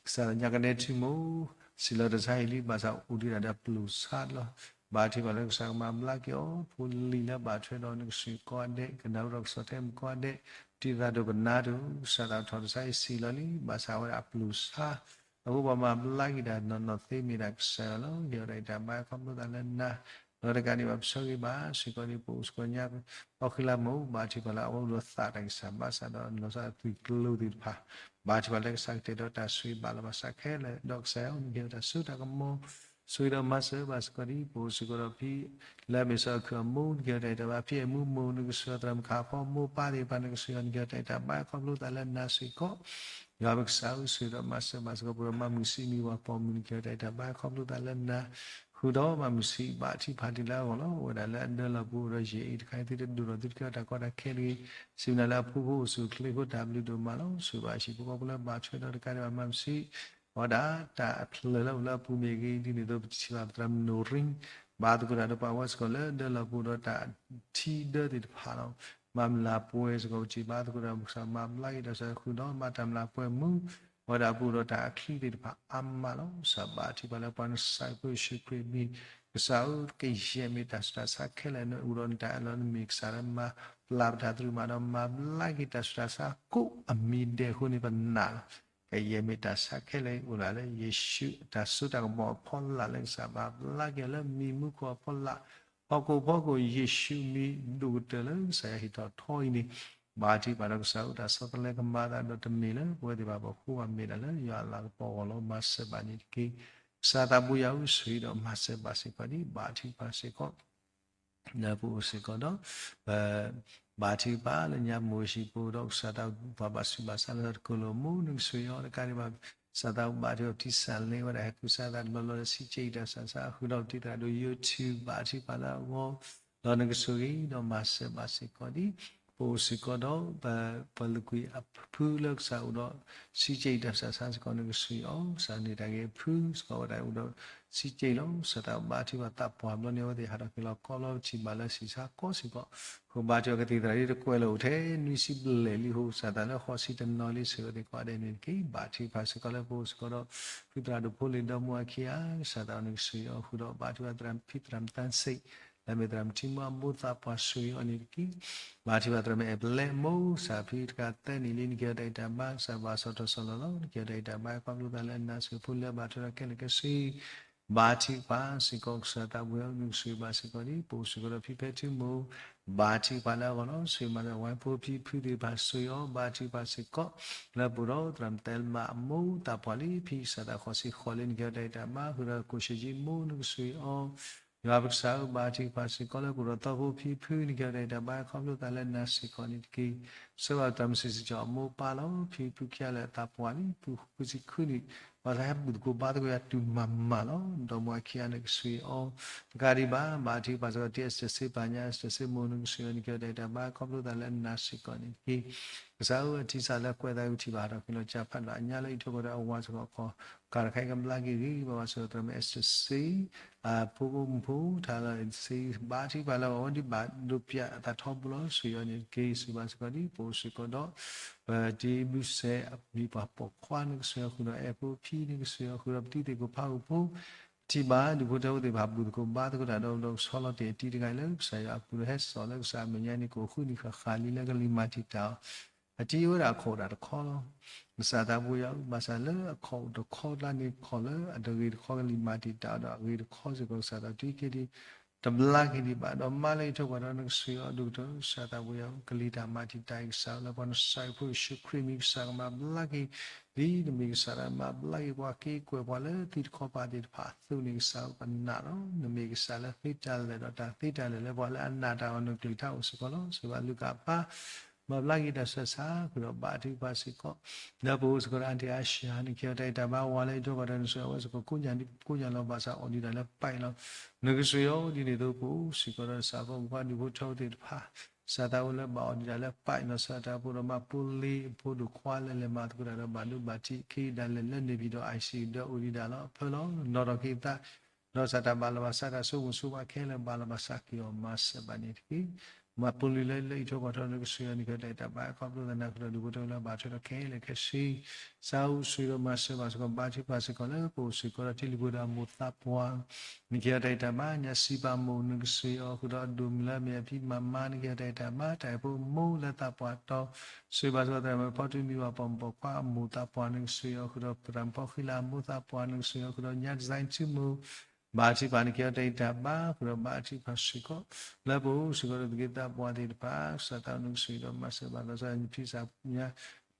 ကစၢ်ညါကနဲထံမိၢ် စံးလီၤတၢ်ဆါဟံၣ်လံ ဘၣ်ဆၣ်အိၣ်ဒံးဒၣ်ဒီးပျိာ်ဆါလီၤ ဘါထုကဖၣ်လၢကစၢ်ကမၤဘျါက့ၤအီၤ ဖိလံၤလၢဘၣ်ထွဲဒီးနကစၢ်ကိးဂၤဒဲး ကနၢ်ဟူဒီးကဆီၣ်ထွဲမုၢ်ကိးဂၤဒဲး တံၤသးဒိၣ်ကနၣ်တၢ် ကစၢ်သးထီၣ်တၢ်ဆါဟံၣ်စံးလီၤလံ ဘၣ်ဆၣ်အဝဲဒၣ်အပျိာ်ဆါ အဃိပှၤမၤဘျါက့ၤတၢ်နီၢ်နီၢ်သ့မ့ၢ်ဒၣ်ကစၢ်ယွၤလီၤ ဟ့ၣ်အီၤတၢ်ဂံၢ်တၢ်ဘါခီဖျိသးလၢနၤ ဒီးတကးဒံးဘၣ်ပဆၢဂ့ၤဘၣ်စ့ၢ်ကီးဒံးပအိၣ်စ့ၢ်ကီးညါ အီၣ်ဃံလၤမိၢ် ဘါထုကဖၣ်လၢအဝဲအိၣ်ဒီးသးတၢ်ကစၢ် ဘၣ်ဆၣ်ဒီးလီၤဆီအသွံၣ်ကျိၤသ့ၣ်တဖၣ် ဘါထုကဖၣ်လၢကစၢ်ကတဲာ်ဒီးတၢ်ဆိၣ်ဂ့ၤဘၣ်လီၤဘၣ်ဆၣ်ခဲလၢာ် ဒီးကစၢ်ယွၤ နကဟ့ၣ်အီၤတၢ်စိတၢ်ကမီၤ ဆိၣ်ဂ့ၤဒီးမၤစၢၤဘၣ်စ့ၢ်ကီးဒံး ပအိၣ်စ့ၢ်ကီးဒီးဖံ လၢအမ့ၢ်စီၤအခုၣ်အမိၢ် နကဟ့ၣ်အီၤတၢ်ဂံၢ်တၢ်ဘါ ဖံအဲၣ်မူမိၢ် နကစၢ်ယွၤသရၣ်မုၣ်ခါဖီမိၢ်ပၢ်သ့ၣ်တဖၣ် နကစၢ်ယွၤ နကဟ့ၣ်အီၤတၢ်ဂံၢ်တၢ်ဘါခီဖျိသးလၢနၤစ့ၢ်ကီး ယွၤပကစၢ်ဧၢ ဆိၣ်ဂ့ၤဒီးမၤစၢၤဘၣ်စ့ၢ်ကီး ပှၤမၤမုာ်စံးမံၤပှၤပိာ်မုၣ် နကဟ့ၣ်အီၤတၢ်ဂံၢ်တၢ်ဘါခီဖျိသးလၢနၤ ဃုာ်ဒီးမၤမုာ်ဆံးဘၣ်ထံဖးတံၢ်လၢအဂီၢ်လီၤ. အိၣ်ဝဲဒၣ်လၢအဒၢလီၤပူၤဒီးယဲအံၤတခါအံၤ သုတဒိၣ်ထီၣ်သုတကဲထီၣ်တၢ်ကီတၢ်ခဲတဂ့ၤ. စံးဘျုးနၤလၢအဖှူဖိအိၣ်ဆူၣ်အိၣ်ချ့အဃိ တၢ်ဘျုးဒိၣ်မးလီၤ. ဆိၣ်ဂ့ၤဘၣ်ဟံၣ်ဖိဃီဖိလၢဘၣ်ထွဲဒီးတကးဒံးဘၣ်မၤမုာ်ဆံး အဝဲဒၣ်တၢ်အဖျၢၣ်လၢအအိၣ်လၢအပူၤမ့ၢ်ဂ့ၤ, ဒ်န့ၣ်အသိးပထံၣ်ဘၣ်ပသရၣ်မုၣ်နီၣ်ရံ ဘါသကိးတၢ်ဒီးပှၤဝဲစ့ၢ်ကီးလၢဒၢလီၤပူၤဒီးတၢ်ထံဒၢသ့ၣ်တဖၣ်လီၤ. မၤမုာ်လၤပှဲၤစ့ၢ်ကီး ပထံၣ်ဘၣ်သကိးတၢ် ကစၢ်မၤဘျါက့ၤတၢ်ဆူတၢ်ဆါ ဃုာ်ဒီးမၤတၢ်မုာ်လၤပှဲၤမုာ် အဝဲဒၣ်ပူၤဒီးတၢ်အချံသ့ၣ်တဖၣ်အါမးလီၤ. ကစၢ်ဘၣ်ထံၣ်ပှၤလၢပှၤနစၢ်ဖိယ့ၣ်ၡူးခရံာ်အမံၤ, ကစၢ်ဧၢ ကယဲၢ်မ့ၢ်တၢ်ဆူးတၢ်ဆါခဲလၢာ် နအိၣ်ဒီးနတၢ်အၢၣ်လီၤ နမ့ၢ်ကစၢ်လၢမၤပျၢ်ပတၢ်သရူးမးဒီး မၤဘျါက့ၤတၢ်ဆူးတၢ်ဆါကိးအမံၤဒဲးအဃိန့ၣ် ပနာ်လီၤ. ကယဲၢ်မ့ၢ်တၢ်ဆါခဲလၢာ်အံၤ အိၣ်ဒၣ်လၢယ့ၣ်ၡူးအတၢ်စိတၢ်ကမီၤအဖီလာ်လၢကစၢ်မၤဘျါက့ၤအီၤလၢမံၤမူခိၣ်အဖီလာ်, ဟီၣ်ခိၣ်ဖီခိၣ် ယ့ၣ်ၡူးမံၤဒိၣ်ကတၢၢ်လၢကစၢ်ယွၤဟ့ၣ်ထီၣ်ထီအံၤန့ၣ်, ဘၣ်ထံၣ်ပှၤဒီးကစၢ်အိၣ်တၢ်ဆီတလဲကမၤသးဒီးတမ့ၢ်လၢပဝဲသ့ၣ်တဖၣ်ပဃိဘၣ် မ့ၢ်ဒၣ်လၢယွၤအလၤကပီၤအဂီၢ်လီၤ. မၤစၢၤဘၣ်န့ၣ်တက့ၢ်. ကစၢ်သးဘိယွၤဧၢ ဆိၣ်ဂ့ၤဒီးမၤစၢၤဘၣ်စ့ၢ်ကီးဒံး ဘၣ်ထံၣ်ပှၤစ့ၢ်ကီး လၢပအိၣ်စ့ၢ်ကီးဒီး ပဘၣ်ထံၣ်ပှၤလၢညါမုၢ်ဟ့ၣ်ပအိၣ်ဒီးကစၢ်သးပှၢ်ဘၣ်ဆူးဘၣ်ဆါလၢတကလုာ်အမိၢ် နကဆိၣ်ဂ့ၤအီၤတကးဒံးဘၣ် ကစၢ်သးပှၢ်ဘၣ်ထံၣ်အီၤထံစၢ်လ့ဝဲဒၣ်ဟဲခူၣ်စါသးတဘျီဘျီလၢစံးကဲအံၤတၢ်ဆါဆါ ဃုာ်ဒီးပတံၤသရၣ်ဒိၣ်ယိၤထူၣ် ဘၣ်ထံၣ်ပှၤလၢအဂီၢ် ဒီးနကဆိၣ်ဂ့ၤဒီးမၤစၢၤဘၣ်စ့ၢ်ကီးဒံး ပအိၣ်စ့ၢ်ကီးဒီး ပှၤလုၢ်ကွံာ်အဖုလၢကစၢ်အိၣ်ဒီး စံးကဲအံၤတၢ်ဆါဆါစ့ၢ်ကီး နကဆိၣ်ဂ့ၤအီၤ ကစၢ်န့ၣ်တၢ်ဂ့ၤအဖုစ့ၢ်ကီးဝဲဒၣ်အိၣ်ဒီး စံးကဲအံၤလီၤ. ကစၢ်သးဘၣ်ထံၣ်ပှၤသးပှၢ်ဘျီန့ၣ် အဝဲသ့ၣ်ဟးထီၣ်က့ၤလီၤကီလီၤ ပထံၣ်ဘၣ်လၢဆံးဆါကီၢ်စ့ၢ်ကီး ဃိဘၣ်ထံၣ်အီၤကသံၣ်သရၣ်ဒ်တကွဲးလၢအိၣ်ထဲနွံဆံဘျဲၣ်လံ ဃိကစၢ်သးလၢဃီဆံတနီၤလံဆိၣ်ဂ့ၤအီၤသ့ၣ်ကိးဂၤဒဲးန့ၣ်တက့ၢ်. ဘၣ်ထံၣ်ပှၤစ့ၢ်ကီးလၢပအိၣ်စ့ၢ်ကီးဒီး ဖုသရၣ်ဒိၣ်ဖိလ့ၤဒီမါအခံဂၤ ကစၢ်သးန့ၣ်ကဆိၣ်ဂ့ၤအီၤ ဃုာ်ဒီးဘၣ်ထံၣ်ပှၤသရၣ်ဖံသရၣ်မုၣ်သၣ်စ့ၣ် လၢမ့ၢ်သရၣ်မုၣ်ထံမူအမိၢ်သးပှၢ် ဆိၣ်ဂ့ၤအီၤန့ၣ်တက့ၢ်. ဘၣ်ထံၣ်ပှၤသရၣ်မုၣ်အဲၣ်ပလဲမိၢ် ကစၢ်ဖံတကးသၢနံၣ်လံ နကဟ့ၣ်အီၤတၢ်အံၣ်တၢ်ဘါ ကစၢ်ဘၣ်စီၣ်ထီၣ်စီၣ်လီၤလီၤ နကဟ့ၣ်အီၤတၢ်အံၣ်တၢ်ဘါ ခီဖျိသးလၢအနာ်စ့ၢ်ကီးဖိလၢအဘၣ်ထွဲဒီးခဲလၢာ်ခဲဆ့ ဘၣ်ထံၣ်ပှၤစ့ၢ်ကီး ကစၢ်သးဘိယွၤဧၢ နကဆိၣ်ဂ့ၤဘၣ်စ့ၢ်ကီးဒံး ပအိၣ်စ့ၢ်ကီးဒီးဖံဖဲထံမိၢ် ဘၣ်ထံၣ်ပှၤလၢအဂီၢ်လီၤ. ဆိၣ်ဂ့ၤမၤစၢၤဝဲဖိဖံဖုသ့ၣ်တဖၣ် ဆိၣ်ဂ့ၤအီၤ ဘၣ်ထံၣ်ပှၤစ့ၢ်ကီး လၢပအိၣ်ဒီးသရၣ်မုၣ်သဲလမၤအမိၢ်သးပှၢ်လံ ဖံကစၢ်သးဃီဆံဃီၤလံ နကဟ့ၣ်အီၤတၢ်အံၣ်တၢ်ဘါ ဃုာ်ဒီးကိၣ်ၡ့ၣ်ကၠံမိၢ် နကဆိၣ်ဂ့ၤအီၤ ယွၤပကစၢ်ဧၢ ဘၣ်ထံၣ်ပှၤစ့ၢ်ကီးလၢပအိၣ်ဒီးသီဖိဖံဖု နကဟ့ၣ်အီၤတၢ်အံၣ်တၢ်ဘါ ခီဖျိသးလၢအနာ်စ့ၢ်ကီးန့ၣ်တက့ၢ်. ဆိၣ်ဂ့ၤဘၣ်သရၣ်မုၣ်စံးစ့ၢ်ကီးအမိၢ်ပၢ်လီၤ. ဖံဖုခံဂၤလၢအသးပှၢ်လံ ဖုဃုဆံခွံနံၣ် ဘၣ်ဆၣ်ဟဲဘူၣ်သကိးဘါသကိးယၤတုၤမၤမၢ်လီၤ. ဒီမါဝၤခံဂၤန့ၣ်ကဆိၣ်ဂ့ၤအီၤ တကးဒံးဘၣ် ဘၣ်ထံၣ်ပှၤစ့ၢ်ကီး တံအစတၢၢ်စ့ပာ်ညါ အစတၢၢ်စ့မိၢ် နကဆိၣ်ဂ့ၤအီၤ နကဟ့ၣ်အီၤတၢ်အံၣ်တၢ်ဘါ ခီဖျိသးလၢအနာ်စ့ၢ်ကီးန့ၣ်တက့ၢ်. ကစၢ်ဧၢ အထံစးလၢကွဲးသးဝံၤထံၣ်ဘၣ် ဟးထီၣ်က့ၤလီၤကၢ်ဖးဒီးအညါလၢအံးထွဲကွၢ်ဒီးအဝၤစ့ၢ်ကီး ကးတခါအံၤကဘျါက့ၤဂ့ၤ ဘၣ်ဘၣ်စ့ၢ်ကီးသရၣ်မုၣ်အဲစတၢၢ်စ့ အဖိဖိမုၣ်ဖိ ထါလၢအစ့ ဘၣ်ထံၣ်ပှၤလၢအဂီၢ် ဝဲဒ်ဘၣ်ဒိးပၠးအသးထီဘိလီၤ ဆိၣ်ဂ့ၤအီၤန့ၣ်တက့ၢ်. ဆိၣ်ဂ့ၤဘၣ်စ့ၢ်ကီးဒ်ပအိၣ်စ့ၢ်ကီးဒီး ပတံၤဘုစဲးအမံၤပှၤပိာ်ခွါ နကဆိၣ်ဂ့ၤအီၤဃုာ်ဒီးအဲၣ်ဖိဖံ နကဆိၣ်ဂ့ၤအီၤဃုာ်ဒီးပတံၤသ့ၣ်ကိၣ်ဖးဂီၢ်ဖိ ပထံၣ်ဘၣ်ဒူၣ်ဖိထၢဖိသ့ၣ်တဖၣ် ဘူၣ်သကိးဘါသကိးတၢ်ဒီး ဒီးကဆီလီၤတ့ၢ်အတံၤတဂၤအံၤလၢကစၢ်ယွၤအပူၤဒီး ဟဲစိာ်လၢကစၢ်အမဲာ်ညါန့ၣ် ကအိၣ်ဃုနံၣ်ဃၣ်ဃၣ်လံလၢကလံၤမၤတံာ်တာ်အီၤ အတံၤဝဲဒၣ်အခိၣ်ဒၣ်တခီလီၤ. ကစၢ်သးဘိယွၤဧၢ ဘၣ်ဆၣ်လၢအခိၣ်တခီတၢ်န့ၣ် ခိၣ်လၢအတဂ့ၤတခီကလံၤမၤတံာ်တာ်အီၤဒီး အဂ့ၤတခီစ့ၢ်ကီး ကစၢ်သးတံၤခဲဒံး တဘျါက့ၤဒံးဘၣ် ဒီးမါလၢအံးထွဲကွၢ်ဒီး နကဆိၣ်ဂ့ၤအီၤဒိၣ်ကတၢၢ် ကစၢ်သးဘိယွၤဧၢ ကလံၤတၢ်မၤတံာ်တာ်အံၤ ကစၢ်လၢပှၤနစၢ်ဖိယ့ၣ်ၡူးခရံာ်မံၤ ကစၢ်ကမၤဘျါက့ၤ ဒ်နမ့ၢ်ကစၢ်လၢမၤဘျါက့ၤပှၤက့ၤကွဲးပှၤလၢသံတခီပၤသ့ၣ်တဖၣ်အသိးန့ၣ် ကစၢ်ပနာ်လီၤ. နမ့ၢ်ကစၢ်လၢသ့တၢ်လၢာ်ဒီးတၢ်သ့တၢ်လၢာ်လၢပှၤလၢအနာ်တၢ်အီၤ နကလုၢ်ကထါအိၣ်စ့ၢ်ကီးလီၤ. ဆိၣ်ဂ့ၤဘၣ်လုၢ်ကၣ်အပၢ် မၤဘျါက့ၤတၢ်ဆူးတၢ်ဆါ ဃုာ်ဒီးဘၣ်ထံၣ်ပှၤစ့ၢ်ကီး လၢပအိၣ်စ့ၢ်ကီးဒီး Aunty Asha နကဟ့ၣ်အီၤတၢ်အံၣ်တၢ်ဘါ ဝၤလၢအံးထွဲကွၢ်ဒီး နဆိၣ်ဂ့ၤအဝဲစ့ၢ်ကီး ကိးညါကိးညါလီၤ ဘၣ်ဆၣ်အီၣ်ဒံးဒၣ်လၢ pipe လီၤ. နကဆိၣ်ဂ့ၤအီၤဒ်န့ၣ်အသိး ပအိၣ်စ့ၢ်ကီးဒီး စးဖီမုၣ်ခွါဒူၣ်ဖိထၢဖိသ့ၣ်တဖၣ် စးသးအိၣ်လၢဘၣ်အီၣ်ဒံးဒၣ်လၢ pipe လီၤ စးတၢ်ဖိဒီးမၤပိလ့ၤအဖိဒိၣ်ခွါလၢလဲၤမၤသကိးတၢ်ဒီးဘၣ်ဒိဘၣ်ထံး ခဲအံၤဒၣ်လဲာ်လၢ နေပြည်တော် ICU ဒီးအိၣ်ဒံးဒၣ်လီၤ အဖၢလီၤ နီၣ်ထီၣ်က့ၤသး ဒီးစးတၢ်ဘၣ်လီၤဘၣ်စးတၢ်ဆိကမိၣ်ဆိကမးခဲလၢာ် ဘၣ်လီၤဘၣ်စးက့ၤအီၤ မၤစၢၤဘၣ်န့ၣ်တက့ၢ်. မၤပိလ့ၤလၢ လၢအံးထွဲကွၢ်ထွဲ နကဆိၣ်ဂ့ၤအီၤ နကဟ့ၣ်အီၤတၢ်အံၣ်တၢ်ဘါ ခီဖျိသးနၤ ဃုာ်ဒီးဒူၣ်ဖိထၢဖိလၢအဘၣ်ထွဲဒီးခဲလၢာ်ခဲဆ့ စးအိၣ်ဆိၣ်ဂ့ၤဒီးမၤစၢၤဘၣ်စ့ၢ်ကီး ဘၣ်ထံၣ်ပှၤစ့ၢ်ကီးလၢ ပအိၣ်စ့ၢ်ကီးဒီးထံလုၢ်ဖိဒီးအမိၢ်သးပှၢ် နကဟ့ၣ်အီၤတၢ်အံၣ်တၢ်ဘါ ညါစံးပာ်မိၢ် နကဆိၣ်ဂ့ၤအီၤ ဃုာ်ဒီးအဒိၣ်မုၣ်လၢအမ့ၢ်အဖံမၤမါ နကဟ့ၣ်အီၤတၢ်အံၣ်တၢ်ဘါ တၢ်အဲၣ်ဖိမိၢ်လၢသးပှၢ်တီၤ ဆိၣ်ဂ့ၤဘၣ်စ့ၢ်ကီးသရၣ်မုၣ်ဖီတူမံၤ ပှၤပိာ်မုၣ်ပိာ်ခွါအမိၢ်သးပှၢ် နကဆိၣ်ဂ့ၤအီၤ ဃုာ်ဒီးသရၣ်မုၣ်ဖီဃံလၤအမိၢ်သးပှၢ် နကဆိၣ်ဂ့ၤအီၤ ဃုာ်ဒီးညါ design ထံမိၢ် ဘၣ်ထံၣ်ပှၤ နကဟ့ၣ်အီၤတၢ်အံၣ်တၢ်ဘါ ဃုာ်ဒီးဘၣ်ထံၣ်ပှၤစ့ၢ်ကီး လၢပအိၣ်စ့ၢ်ကီးဒီးသူၣ်က့သးပှၢ်သ့ၣ်တဖၣ် ကစၢ်သးနကဆိၣ်ဂ့ၤဒီးမၤစၢၤဘၣ် လီၤဆီဒၣ်တၢ်ဖံးစၢ်ညါ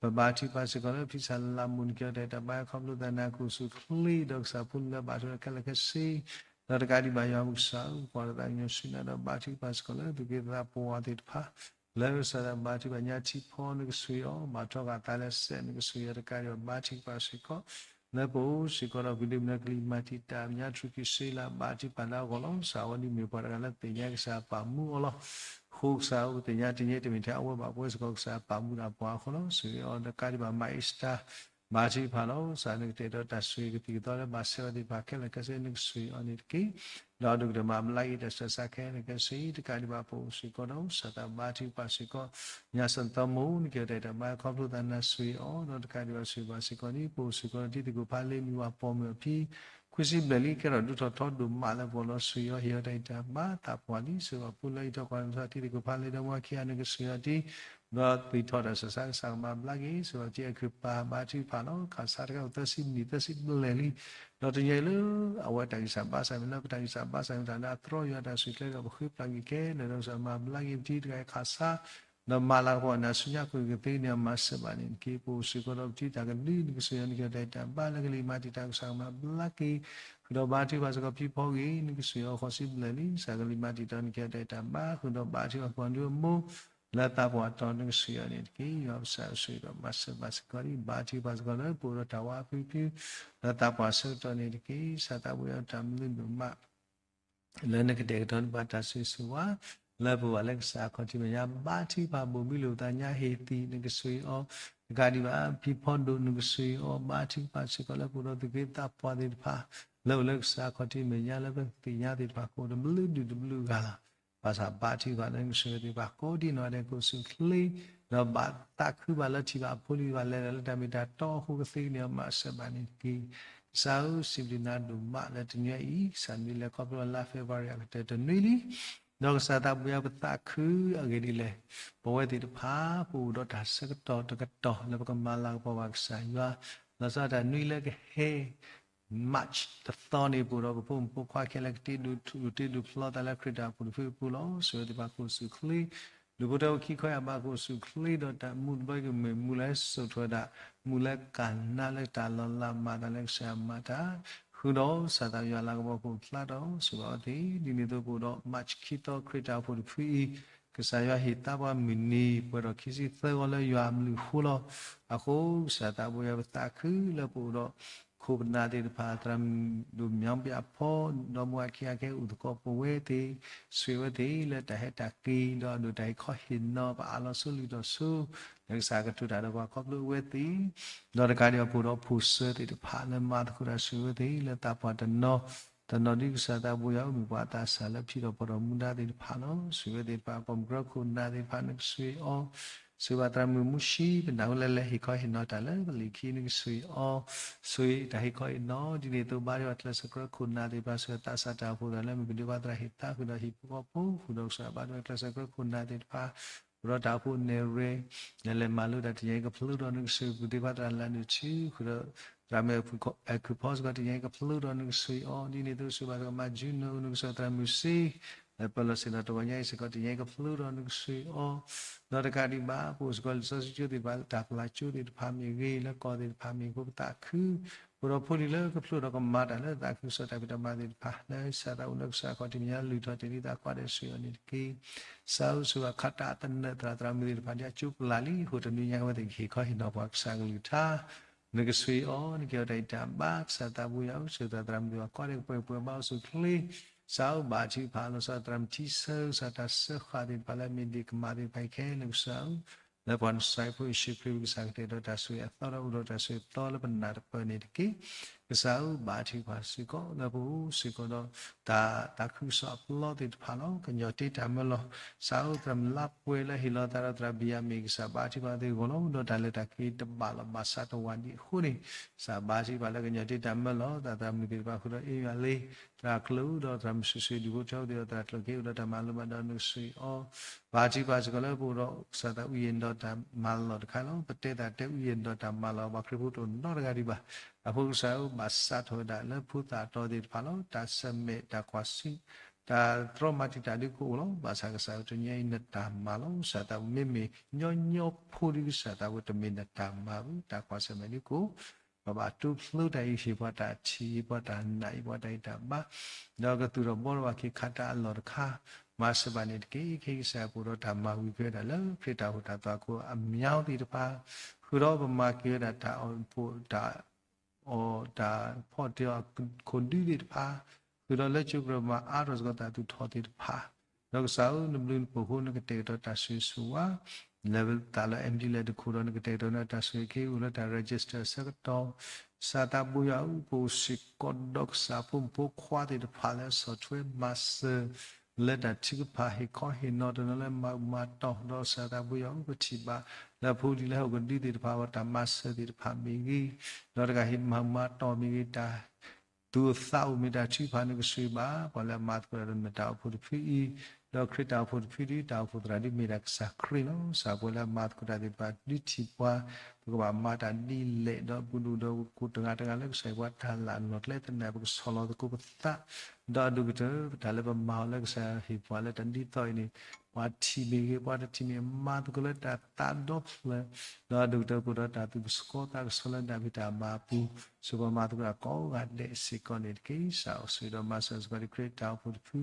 ပဘၣ်ထံၣ်ပှၤစ့ၢ်ကီးလၢဖံးစၢ်လၤမူး နကဟ့ၣ်အီၤတၢ်အံၣ်တၢ်ဘါ ခီဖျိသးနၤ ကအိၣ်ဆူၣ်အိၣ်ချ့ဒီးကစၢ်ဖိလၢဘၣ်ထွဲဒီးခဲလၢာ်ခဲဆ့ ဒီးတကးဒံးဘၣ် ယွၤပကစၢ်ဧၢ ပကွၢ်လီၤသးကညီၤဆူနၤဒီးဘၣ်ထံၣ်ပှၤစ့ၢ်ကီးလၢသူၣ်က့သးပှၢ်သ့ၣ်တဖၣ် လၢကစၢ်သးဘၣ်ထံၣ်ပှၤညါထံဖီ နကဆိၣ်ဂ့ၤအီၤ ဘၣ်ထီၣ်ဃာ်သးလၢစဲး နကဆိၣ်ဂ့ၤအီၤတကးဒံးဘၣ် ဘၣ်ထံၣ်ပှၤစ့ၢ်ကီး လၢပအိၣ်စ့ၢ်ကီးဒီး ပဒိးမုၢ်လၢကလံၤမၤတံာ်တာ် မညါတြူာ်ကံၣ်စ့လး ဘါထုကဖၣ်လၢအဂီၢ်လီၤ. ကစၢ်ဝဲဒၣ်မ့ၢ်ပှၤတဂၤလၢသ့ၣ်ညါကစၢ်ပာ်မူအီၤလီၤ. အဃိကစၢ်ဧၢ ပသ့ၣ်ညါတနံၤအံၤတမ့ၢ်ထဲအဝဲဘၣ် ပဝဲစ့ၢ်ကီးကစၢ်ပာ်မူဒၣ်ပှၤအဃိလီၤ. ဆိၣ်ဂ့ၤအီၤတကးဒံးဘၣ် မၤအ့စတၢ် ဘါထုကဖၣ်လီၤ. ကစၢ်နကတဲာ်ဒီးတၢ်ဆိၣ်ဂ့ၤကသံၣ်ကသီလၢဘၣ်ဆဲးဝဲသ့ၣ်တဖၣ်ခဲလၢာ်ခဲဆ့ နကဆိၣ်ဂ့ၤအီၤန့ၣ်တက့ၢ်. ဒီးဒိၣ်ကတၢၢ်မၤဘျါက့ၤတၢ်ဆူးတၢ်ဆါခဲလၢာ်ခဲဆ့ တကးဒံးဘၣ်ပအိၣ်စ့ၢ်ကီးဒီး ကစၢ်သးဘါထုကဖၣ်စ့ၢ်ကီး ညါစၢၤသီမိၢ် နကဲထီၣ်တၢ်ဘါခီဖျိသးနၤဆိၣ်ဂ့ၤအီၤ ဒီးတကးဒံးဘၣ်ဆိၣ်ဂ့ၤဘၣ်စ့ၢ်ကီးန့ၣ် ပအိၣ်စ့ၢ်ကီးဒီးတံၤသကိးဖးလ့ မုၢ်ဝၤပိာ်မုၣ်အဖံ ခွံဆံဘျဲၣ်လံ ကဲထီၣ်ဒိၣ်ထီၣ်ထီဒိၣ်မးလၢပဂီၢ်လီၤ ဆိၣ်ဂ့ၤအီၤ ဟ့ၣ်အီၤတၢ်အံၣ်တၢ်ဘါ သးပှၢ်လံ ဆိၣ်ဂ့ၤအီၤပူၤလၢအံးထွဲကွၢ်ထွဲတံၤသကိးဖးလ့ ဒီးမါခံဂၤ နကဆိၣ်ဂ့ၤအီၤတက့ၢ်. ဒီးသ့ၣ်ထီၣ်တၢ်ဆူးတၢ်ဆါ ကစၢ်ကမၤဘျါက့ၤ ဆိၣ်ဂ့ၤအီၤတံၤအကုၢ်ပၤ ဘါထုကဖၣ်လီၤ. ခးဆါတခါအိၣ်သၢဆံနံၣ် သၢဆံဘျဲၣ်လံ ဒီးတနံၤအံၤလၢ အဝဲတၢ်ဂံၢ်စၢ်ဘါစၢ်မ့ၢ်လၢ ပတၢ်ဂံၢ်စၢ်ဘါစၢ်မ့ၢ်တၢ်လၢအသြီယွၤတၢ်ဆူၣ်ချ့ဒီး ပဃ့ပျၢ်က့ၤခဲလၢာ် ဒီးကစၢ်မၤဘျါက့ၤပတံၤတဂၤအံၤ ခးဆါ ဒီးမၤလၤကပီၤနၤဆူညါ ကကသ့န့ၣ် အမၤစၢၤဘၣ်န့ၣ်တက့ၢ်. ပအိၣ်စ့ၢ်ကီးဒီးပတံၤတၢ်ကဒု နကဆိၣ်ဂ့ၤအီၤ နကဲထီၣ်တၢ်အံၣ်တၢ်ဘါ လၢကလံၤမၤတံာ်တာ် ကစၢ်ကမၤဘျါက့ၤ ဃုာ်ဒီးဘါထုကဖၣ်စ့ၢ်ကီးဖံဖီဂ့ၤ နကဆိၣ်ဂ့ၤအီၤ ဃိးဆံဘျဲၣ်လံ ကစၢ်ကလံၤမၤတံာ်တာ် နကဲထီၣ်တၢ်အံၣ်တၢ်ဘါ ဃုာ်ဒီးဘါထုကဖၣ်ကွၢ်ဒုအမိၢ် လၢသးပှၢ်တီၤ နကဆိၣ်ဂ့ၤအီၤန့ၣ်တက့ၢ်. ယွၤကစၢ်ဆိၣ်ဂ့ၤဒီးမၤစၢၤဘၣ်စ့ၢ်ကီးလံ ဘါထုကဖၣ်စ့ၢ်ကီးလၢပအိၣ်ဒီးတၢ်ဝါဖုဖု လၢသးပှၢ်ဆၢကတီၢ်န့ၣ်တက့ၢ်. ကစၢ်သးဘိယွၤတၢ်မနုၤဒိၣ်မး လၢနကတဲာ်ကတီၤန့ၢ်ဘၣ်တၢ်ဆိၣ်ဂ့ၤဆိၣ်ဝါ လၢပဝဲလၢကစၢ်အခီၣ်ထံးမဲာ်ညါ ဘါထုကဖၣ်ဘိၣ်ဘံလိာ်သးညါဟ့ၣ်သံး နကဆိၣ်ဂ့ၤအီၤ တကးဒံးဘၣ် ဖံဖီဒိၣ် နကဆိၣ်ဂ့ၤအီၤ ဘါထုကဖၣ်စ့ၢ်ကီးလၢပအိၣ်ဒီးသူၣ်က့သးပှၢ်သ့ၣ်တဖၣ် လၢအိၣ်လၢကစၢ်အခီၣ်ထံးမဲာ်ညါ လၢပသ့ၣ်ညါသ့ၣ်တဖၣ် ကအိၣ်တဘျုးဒုၣ်တဘျုးဂၤလီၤ. ဘၣ်ဆၣ်ဘါထုကဖၣ်လၢနကဆိၣ်ဂ့ၤသ့ၣ်တဖၣ် ကိးဒံနီၢ်ဒဲးကိးဆူၣ်ချ့ ဒီးဘၣ်သးခုဘၣ်လၢထံၣ်ဘၣ်အဖိလံၤဘၣ်လဲၤဒီးလၢတၢ်မ့ၢ်တၢ်တီအဃိ ကသ့န့ၣ် မၤစၢၤဘၣ်န့ၣ်တက့ၢ်. ကစၢ်ဧၢ စံးဘျုးနၤဒိၣ်မးလၢတနံၤအံၤ ကစၢ်နမ့ၢ်လဲၤခီဖျိလါ February အကတၢၢ်တနွံလံ ဒီးကစၢ်သးဘိယွၤပသးခုအဂ့ၢ်ဒ်လဲၣ်, ပဝဲသ့ၣ်တဖၣ် ပအိၣ်ဒီးတၢ်ဆၢကတီၢ်တကတီၢ်လၢပကမၤလၤကပီၤဘၣ်ကစၢ်ယွၤ, လီၤဆီဒၣ်တၢ်နွံလၢကဟဲ March တသီန့ၣ် ပအိၣ်ဒီးပဖိမုၣ်ဖိခွါခဲလၢာ် ကတ့ဒိၣ်ထူၣ်တ့ဒိၣ်ဖျီသးလၢခရံာ်တၢ်အိၣ်ဖှိၣ်တဖုအပူၤလီၤ. ဆိၣ်ဂ့ၤသ့ၣ်တဖၣ်ကအိၣ်ဆူၣ်ချ့, ဒူၣ်ဖိထၢဖိခံခီယၢ်ဘး ကအိၣ်ဆူၣ်ချ့ဒီးတၢ်မူတဘျီကမ့ၢ်မူလၢစိာ်ထွဲဒၣ်, မူလၢကၢ်နါလၢတၢ်လီၤလးမၤတၢ်လၢကစၢ်ယွၤမၤတၢ်, ဃုာ်ဒီးကစၢ်သးယွၤလၤကပီၤခိၣ်ဖျါထီၣ် ဆိၣ်ဂ့ၤအီၤသ့ၣ်, ဒ်န့ၣ်အသိးပအိၣ်ဒီး March ခံသီခရံာ်တၢ်အိၣ်ဖှိၣ်တဖုအံၤ ကစၢ်ယွၤဟ့ၣ်သါပှၤမုၢ်နံၤ ပှဲၤထီၣ်ခံဆံသၢဂီၤလၢယွၤအဘျုးအဃိလီၤ. အဃိ ကစၢ်သးဘိယွၤပသးခုလၢပအိၣ်ဒီး ခိၣ်ပနၢ်သ့ၣ်တဖၣ် သရၣ်မုၣ်ဒိၣ်မၠီပျးဖီ ဒီမါဝၤခံဂၤခဲအံၤ အိၣ်သကိးပဝဲသ့ၣ်, ဆိၣ်ဂ့ၤဝဲသ့ၣ်လၢတၢ်ဟဲတၢ်က့ၤ ဒီးအဒိၣ်တၢ်ဟ့ၣ်ခီဟ့ၣ်နီၤ ပအးလီၤဆူလံာ်ဒီးဆူ လၢကစၢ်ကတိၤတၢ်ဒီးပှၤခီဖျိအဝဲသ့ၣ်, ဒီးတကးဒံးဘၣ်ပအိၣ်ဒီးဖိၣ်စၢၤသ့ၣ်တဖၣ်လၢမၤသကိးတၢ် ဆိၣ်ဂ့ၤဝဲသ့ၣ်လၢသးပှၢ်တနီၤ, တနီၤဒ်ကစၢ်သးဘိယွၤအိၣ်မ့ၢ်ပှၤအသးစၢ်လၢဖံးထီၣ်ဖီထီၣ်မူဒါသ့ၣ်တဖၣ်လီၤ. ဆိၣ်ဂ့ၤဝဲသ့ၣ်တဖၣ် ပိာ်မုၣ်ကရၢခိၣ်နၢ်သ့ၣ်တဖၣ် နကဆိၣ်ဂ့ၤအီၤ, ဆိၣ်ဂ့ၤဘၣ်သရၣ်မုၣ်မူၡံ ပနၢ်ဟူလၢလဲၤဟ့ၣ်ခီဟ့ၣ်နီၤတၢ်လၢပလံာ်ခံ နကဆိၣ်ဂ့ၤအီၤ, ဆိၣ်ဂ့ၤတၢ်ဟ့ၣ်ခီဟ့ၣ်နီၤ ဒ်န့ၣ်အသိးဘါထုကဖၣ်ကျဲးစၢးကရၢခိၣ်နၢ်သ့ၣ်တဖၣ် ဆိၣ်ဂ့ၤသးစၢ်တၢ်အိၣ်ဖှိၣ်သရၣ်လၢမ့ၢ်ပဒိးဘၣ်သရၣ်ဟ့ၣ်သါဃုာ်ဒီးဟံၣ်ဖိဃီဖိ ဃုာ်ဒီးကစၢ်ဘါထုကဖၣ်ကျဲးစၢးကရၢခိၣ်နၢ်သ့ၣ်တဖၣ် ဃုာ်ဒီးတၢ်အိၣ်ဖှိၣ်နဲၣ်ရွဲၣ် လဲၤလဲၤမၤလိတၢ်တနံၤအံၤကဖျိဒီး နကဆိၣ်ဂ့ၤပဒိးဘၣ်သရၣ်လၢနုၢ်ထံ ဃုာ်ဒီး သရၣ်မုၣ်အဲၣ်ခုၣ်ဖီစ့ၢ်ကီး တနံၤအံၤကဖျိဒီး နကဆိၣ်ဂ့ၤအီၤ ဒ်န့ၣ်အသိးဆိၣ်ဂ့ၤဘၣ်သရၣ်မၤယူနိ နကဆိၣ်ဂ့ၤသရၣ်မုၣ်စ့ လၢပၢၤလီၢ်ဆ့ၣ်နီၤတဂီၤညါအံၤစ့ၢ်ကီး တနံၤအံၤကဖျိဒီး နကဆိၣ်ဂ့ၤအီၤ ဒီးတကးဒံးဘၣ် ပအိၣ်စ့ၢ်ကီးလံာ်စီဆှံကၠိသ့ၣ်တဖၣ် တၢ်ပျၢ်ကၠိသ့ၣ်တဖၣ်မ့ၢ်ဂ့ၤ လၢကီၢ်သ့ၣ်တဖၣ်မ့ၢ်ဂ့ၤ ပသးခု ပအိၣ်ဒီးဖိလံၤလၢကဖျိဒီးကမၤတၢ်လၢသးခုကစီၣ်တၢ်ဖံးတၢ်မၤသ့ၣ်တဖၣ် လၢကစၢ်သးအိၣ်လၢကစၢ်အခီၣ်ထံးမဲာ်ညါ လုၢ်ထီၣ်တ့ၢ်လံသးကွၢ်ဒီး ဆိၣ်ဂ့ၤအီၤန့ၣ်တက့ၢ်. ကစၢ်ဧၢ ဆိၣ်ဂ့ၤခးတၢ်သနၢၣ်သရၣ် သရၣ်မုၣ်သ့ၣ်တဖၣ် ဒ်အကၠိပျၢ်လံ အဃိတနွံညါအဝဲသ့ၣ်ကဟ့ၣ်ခီဟ့ၣ်နီၤပှၤကစၢ်ကလုၢ်ကထါ နကဆိၣ်ဂ့ၤအီၤ နကဟ့ၣ်အီၤတၢ်အံၣ်တၢ်ဘါ ကစၢ်သးဘိယွၤဧၢ ဆိၣ်ဂ့ၤသရၣ်မုၣ်သ့ၣ်တဖၣ် ကွၢ်ဒီးကပှဲၤပှဲၤဘါအိၣ်ဆူၣ်ချ့ ကစၢ်ဧၢ ဘါထုကဖၣ်လီၤဆီသရၣ်မုၣ်ထံဆၢ ကစၢ်တၢ်စၢဃာ်သ့ၣ်တဖၣ်လၢအမ့ၢ်ဒ့ၣ်ကမၢ်သ့ၣ်တဖၣ်အံၤခဲလၢာ် ကစၢ်ဧၢ လၢပှၤနစၤရ့းဖိယ့ၣ်ၡူးခရံာ် ကစၢ်ကတဲာ်ဒီးတၢ်ဆိၣ်ဂ့ၤအသီဒီးအိၣ်ဒီးတၢ်ဆိၣ်ဂ့ၤအသီလၢပနၢ်တပၢၢ်န့ၣ်တက့ၢ်. ကစၢ်ဧၢ ဘါထုကဖၣ်စ့ၢ်ကီး လၢပအိၣ်စ့ၢ်ကီးဒီး တၢ်သးခုကစီၣ်အပျီသ့ၣ်တဖၣ်လီၤ. ကညီၤတ့တၢ်မၢလီၤ. ကစၢ်ဧၢ သရၣ်မုၣ်လါပှဲၤလၢဟ့ၣ်လီၤသးဒီးသရၣ်ဘံၣ်ယၤမ့ၣ် ကစၢ်ဘါထုကဖၣ်သ့ၣ်အဂီၢ်လီၤ. ဒီးတၢ်လဲၤတၢ်က့ၤတဘၣ်လီၤဘၣ်ဆးတဝးဒံးအဃိန့ၣ် ကစၢ်ဘါထုကဖၣ်လၢကညီၤတ့တၢ်မၢလီၤ. သရၣ်သရၣ်မုၣ်သ့ၣ်တဖၣ်ဃုာ်ဒီးအ့ၣ်ယၤလ့ သရၣ်ကျၢၤဒီးသရၣ်မုၣ်ဆူၣ်ဆူၣ် ဒူၣ်ဖိထၢဖိသ့ၣ်ဒီးသရၣ်ကျၢၤက့ၤအိၣ်ဒီးတၢ်မၤလိဘၣ်ဒီးနကဆိၣ်ဂ့ၤအီၤ ဘါထုကဖၣ်စ့ၢ်ကီးလၢပအိၣ်ဒီး ကစၢ်သးအုၣ်ယံၤဒီးတၢ်မၤလီၢ်တခါလီၤ. ပတဲသးတဲအုၣ်ယံၤဒီးတၢ်မၤလီၢ် ပှၤခရံာ်ဖိတအိၣ်နီတဂၤဒံးဘၣ်. အဃိကစၢ်ဧၢ ဘၣ်စးထီၣ်ဝဲဒၣ်လၢဖိသၣ်အတီၤသ့ၣ်တဖၣ်လီၤ. တၢ်ဆၢၣ်မဲာ်တၢ်ကွၢ်ဆၢ တၢ်တြီမၤတံာ်တာ်ဒုးကအိၣ်လီၤ. ဘၣ်ဆၣ်ကစၢ်ဧၢ တနံၤအံၤနတၢ်မၤလီၤ. ကစၢ်သးမ့မ့ၢ်ညီညီဖိဒုး ကစၢ်သးဝဲတမ့ၢ်နတၢ်မၤဘၣ် တၢ်ကွၢ်ဆၢၣ်မဲာ်ဒုးကအိၣ် ပဘၣ်တိဖျိတၢ်အံၤ ဟ့ၣ်ပှၤတၢ်ထံၣ် ဟ့ၣ်ပှၤတၢ်နာ် ဟ့ၣ်ပှၤတၢ်အံၣ်တၢ်ဘါ ဒီးကသူၣ်ထီၣ်ဘှီထီၣ်ဘၣ်က့ၤခးတၢ်အလီၢ်တခါ မၤစၢၤဘၣ်န့ၣ်တက့ၢ်. ခဲကစၢ်ပအိၣ်ဒီးတၢ်မၤဝံၤက့ၤဝဲဒၣ်လၢ ခရံာ်တၢ်အိၣ်ဖှိၣ်တၢ်သွၣ်ခိၣ်အမျါသ့ၣ်တဖၣ် ဃုာ်ဒီးပမၤက့ၤဝဲဒၣ်တၢ်အိၣ်ဖှိၣ်တၢ် အီၣ်တၢ်ဖီၣ်တ့ၢ်အီၤအခိၣ်ဒုသ့ၣ်တဖၣ်, ဃုာ်ဒီးလၢကၠိကရၢမၤအါထီၣ်စ့ၢ်ကီးတၢ်သူၣ်ထီၣ်သ့ၣ်တဖၣ်, ဒီးကစၢ်ဧၢ နဘျုးနဖှိၣ်အဃိ နကတဲာ်ကတီၤတၢ်ဆိၣ်ဂ့ၤဆိၣ်ဝါ လဲၤသးလၢ M D လဲၤတခိၣ်ဒီး နကတဲာ်ကတီၤန့ၢ်တၢ်ဆိၣ်ဂ့ၤက့ၤအိၣ်လၢတၢ် register အဆၢကတီၢ်, ကစၢ်သးဘိယွၤဧၢ ပအိၣ်စ့ၢ်ကီးဒီးကစၢ်ဖိမုၣ်ဖိခွါသ့ၣ်တဖၣ်လၢ ဆီၣ်ထွဲမၤစၢၤ လၢတၢ်ထုကဖၣ်ဟ့ၣ်ခီဟ့ၣ်နီၤတနီၤလၢမၤမၤတီၢ်, ဒီးကစၢ်သးဘိယွၤဧၢ ပထံၣ်ဘၣ်လၢဖိလံၤလၢဟီၣ်ခိၣ်ဒုသ့ၣ်တဖၣ်အဂီၢ် တၢ်မၤစၢၤသ့ၣ်တဖၣ်မ့ၢ်ဂ့ၤ, ဒီးတဂၤဟ့ၣ်မၤမၤတီၢ်မ့ၢ်ဂ့ၤ, တၢ်သူၣ်အိၣ်သးအိၣ်မ့ၢ်တၢ်ထုကဖၣ်န့ၣ် ကဆိၣ်ဂ့ၤဘၣ်ပှၤလၢအမၤသကိးတၢ်ဒီးနတၢ်အိၣ်ဖှိၣ်တဖုအံၤ, ဒီးခရံာ်တၢ်အိၣ်ဖှိၣ်တဖုဒု တၢ်အိၣ်ဖှိၣ်သရၣ်ဒုမ့ၢ်ဒၣ်ကစၢ်ခရံာ်လီၤ. ကစၢ်ပှၤလၢအမၤသကိးတၢ်သ့ၣ်တဖၣ် ဒုးထံၣ်ပှၤ ပကဘၣ်မၤတၢ်ဒ်လဲၣ်, ဒီးပကဒိၣ်ဒီးကကိးတဂၤတဂၤလၢကစၢ်ယွၤပှၤတၢ်လၢအလီၢ်ကျဲသနၢၣ် ပကဆီၣ်လီၤသကိးပသး, ဒီးအဒိၣ်ကတၢၢ် တၢ်လၢပမၤအီၤလၢကစၢ်ယွၤဟ့ၣ်ပှၤလၢတၢ်ဒ်သိးအံၤန့ၣ်, ပှၤထံၣ်မ့ၢ်ဂ့ၤ ပှၤတထံၣ်မ့ၢ် မၤသကိးလၢတၢ်သးဒီဖျၢၣ်, ဒီးအဒိၣ်ကတၢၢ် ပအိၣ်ဒီးတၢ်သူၣ်ကစီၤသးကစီၤလၢတၢ်ဖံးတၢ်မၤအပူၤ, စၢၤပှၤမၤသကိးတၢ်ကိးဂၤဒဲးစ့ၢ်ကီးန့ၣ်တက့ၢ်. ကစၢ်ဆိၣ်ဂ့ၤဒီးမၤစၢၤစ့ၢ်ကီး ခရံာ်တၢ်အိၣ်ဖှိၣ်တဖု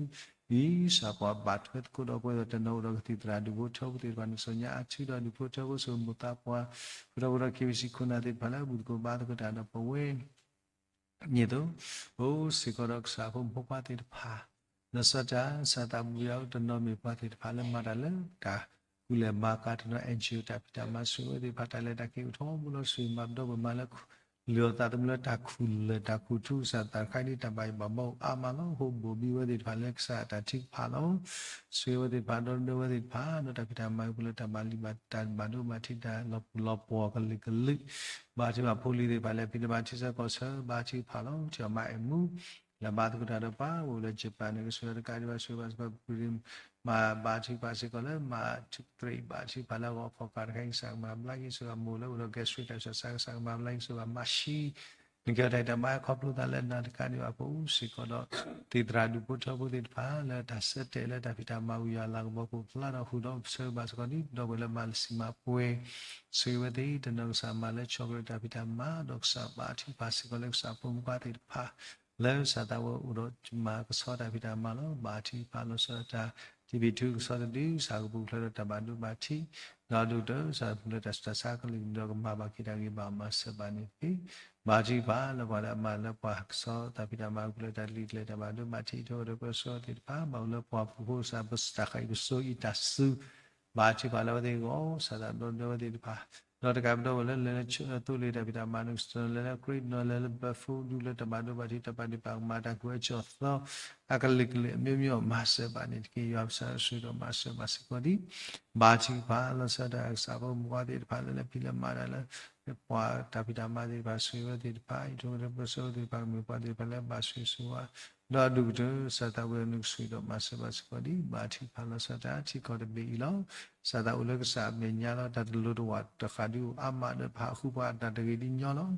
အံၤ ကစၢ်ပှၤဘၣ်ထွဲသကိးဒီးပှၤဒီးတနီၤအိၣ်ဒီးကသံၣ်သရၣ်ဒူၣ်ဖိထၢဖိသ့ၣ်တဖၣ် နကစီၤညါအါထုဒီးဒူၣ်ဖိထၢဖိ ဆိမိၣ်သးပှၢ် ဃုာ်ဒီးဖိဒီး KBC ခိၣ်နၢ်သ့ၣ်တဖၣ်လၢအဘူၣ်သကိးဘါသကိးတၢ်ဒီးပဝဲ န့ၣ်သိး, အိၣ်စ့ၢ်ကီးဒီးကစၢ်ဖိမုၣ်ဖိခွါသ့ၣ်တဖၣ်, လီၤဆီဒၣ်တၢ် ကစၢ်သးဘိယွၤဧၢ တနီၤမ့ၢ်ပှၤသ့ၣ်တဖၣ်လၢမၤတၢ်လၢတၢ်ကူၣ်လဲၤမၤကၤတနီၤ NGO တၢ်ဖံးတၢ်မၤ ဆိၣ်ဂ့ၤဝဲသ့ၣ်တဖၣ် တၢ်လဲၤတၢ်က့ၤအိၣ်ထီဘိလီၤ ဆိၣ်ဂ့ၤမၤပဒီပုၢ်ဝဲၢ်မၤလၢ လုၢ်အီၣ်သးသမူလၢတၢ်ခူၣ်လၢၢ်တၢ်ခူၣ်ထူကစၢ်သးတခါအံၤ တၢ်ဘၣ်ယိၣ်ဘၣ်ဘီအိၣ်အါမးလီၤ. ဟိဘိၣ်ဘံဝဲသ့ၣ်တဖၣ်လၢကစၢ်တၢ်ထုကဖၣ်လီၤ. ဆိၣ်ဂ့ၤဝဲသ့ၣ်တဖၣ် ဒီးဒၢဝဲသ့ၣ်တဖၣ် ဒီးတၢ်ဖံးတၢ်မၤကပူၤလၢတၢ်ဘၣ်ဒိဘၣ်ထံးတၢ်လီၤပူၤလီၤပှီၢ်ကလုာ်ကလုာ်, ဘါထုကဖၣ်ဖိလံၤသ့ၣ်တဖၣ်လၢဖံးတၢ်မၤထံဆၢကီၢ်ဆၢ ဘါထုကဖၣ်လီၤ. ထံၣ်အီၤမၤအဲၣ်မူ လၢဘါသကိးတၢ်ဒီးပှၤအိၣ်လၢ Japan န့ၣ် ကဆိၣ်ဂ့ၤတကးဒံးဘၣ် ဆိၣ်ဂ့ၤဘၣ်စ့ၢ်ကီး ပူၤရံ မၤဘါထုကဖၣ်စ့ၢ်ကီးလၢ မၤထုးတရံးဘါထုကဖၣ်လၢအဂီၢ် ဖီၣ်ဃာ်တခါအံၤ ကစၢ်ကမၤဘျါက့ၤ ဆိၣ်ဂ့ၤမိၢ်လၢအိၣ်ဒီး gastric တၢ်ဆၢစး ကစၢ်ကမၤဘျါက့ၤ ဆိၣ်ဂ့ၤဘၣ်မၤဆှံ နကဲထီၣ်တၢ်မၤခီဖျိသးလၢနၤတကးဒံးဘၣ် ပအိၣ်စ့ၢ်ကီးဒီး သံၣ်သရၣ်ဒူၣ်ဖိထၢဖိသ့ၣ်တဖၣ် လၢတၢ်ဆၢတဲာ်လၢတၢ်ဖံးတၢ်မၤဝံၤယွၤလၤကပီၤပူၤဖျါဒီး ဃုာ်ဒီးဆၢဂ့ၤဘၣ်စ့ၢ်ကီးဒ် ဒီပုၢ်ဝဲၢ်လၢမၤလၢစံးမၤပှဲၤ ဆိၣ်ဂ့ၤဝဲသ့ၣ် တနီၤကစၢ်မၤလၢဆီၣ်ကရၢတၢ်ဖံးတၢ်မၤ ဒီးကစၢ်ဘါထုကဖၣ်စ့ၢ်ကီးလၢကစၢ်ဖိမုၣ်ဖိခွါသ့ၣ်တဖၣ် လၢကစၢ်သးဝဲအိၣ်ဒီးမၤကဆှီတၢ်ဖံးတၢ်မၤလီၤ. ဘါထုကဖၣ်လီၤဆီဒၣ်တၢ် ထံဖံးထူကဆှီတဒု ကစၢ်ကပူၤဖျဲးဒီးတၢ်ဘၣ်ဒိဘၣ်ထံး ဒီးဒိၣ်ကတၢၢ် ကစၢ်ကပူၤဖျဲးတၢ်ဆူးတၢ်ဆါကလုာ်ကညီၤ ကမၤဘၣ်က့ၤတၢ်ဂ့ၤဘၣ်မၤစၢၤဘၣ်န့ၣ်တက့ၢ်. ဘါထုကဖၣ်လၢပှၤလၢအမၤလၢပှၤကဆှီတၢ်ဖံးတၢ်မၤကပူၤဖျဲးတၢ်လံာ်ကျဲတၢ်ဘၣ်ဒိဘၣ်ထံး အံးထွဲဒီးပၢဆှၢသ့ၣ်တဖၣ် ဘၣ်အိၣ်လၢပှၤပူၤဖိ ကစၢ်ပတၢ်ဃာ်အံၤပစိၤအံၤတၢ်စူၤ ဘါထုကဖၣ်လၢအဝဲသ့ၣ်အဂီၢ် ကစၢ်သးဒီဒီဝဲသ့ၣ်တဖၣ် ဒီးတကးပဒီပုၢ်ဝဲၢ်လၢလဲၤလၢသိလ့ၣ်တၢ်ဖံးတၢ်မၤန့ၣ် ကစၢ်လဲၤလၢခရံာ် ဒီးလဲၤလၢဘၢၣ်ဖိဒူလၢတၢ်ဘၣ်ဒိဘၣ်ထံး တၢ်ပာ်ဒ့ၣ်ပာ်ကမၣ် တၢ်ကူၣ်အၢကၠီၣ်သီ အကလုာ်ကလုာ်အမျိုးမျိုး မၤစၢၤဘၣ်န့ၣ်တက့ၢ်. ယွၤပစံးဆိၣ်ဂ့ၤဒီးမၤစၢၤဘၣ်စ့ၢ်ကီးဒ် ဘါထုကဖၣ်လီၤဆီဒၣ်တၢ် ကစၢ်ဖိမုၣ်ဖိခွါသ့ၣ်တဖၣ်လၢလဲၤဖံးလဲၤမၤတၢ်လၢ ပှၤတၢ်ဖံးတၢ်မၤသ့ၣ်တဖၣ် ဆိၣ်ဂ့ၤဝဲသ့ၣ်တဖၣ် အံးထွဲဒီးပၢဆှၢဝဲသ့ၣ်တဖၣ် ကမ့ၢ်ပှၤသ့ၣ်တဖၣ်လၢဘၣ်ဆိၣ်ဂ့ၤဆိၣ်ဝါ ဒီးအဒိၣ်ကတၢၢ် ကစၢ်သးဝဲန့ၣ် ကဆိၣ်ဂ့ၤဒီးမၤစၢၤဘၣ်စ့ၢ်ကီးဒ် ဘါထုကဖၣ်လီၤဆီဒၣ်တၢ်ထံကီၢ်တဘ့ၣ်အံၤလီၤ. ကစၢ်သးအိၣ်လၢကစၢ်အမဲာ်ညါလီၤ. တၢ်တလိၤတဝာ်တဃာ်ဒုအိၣ်အါမးဒီး ပဟးဃုပှၤအတၢ်တဂ့ၤဒ်ညီလီၤ.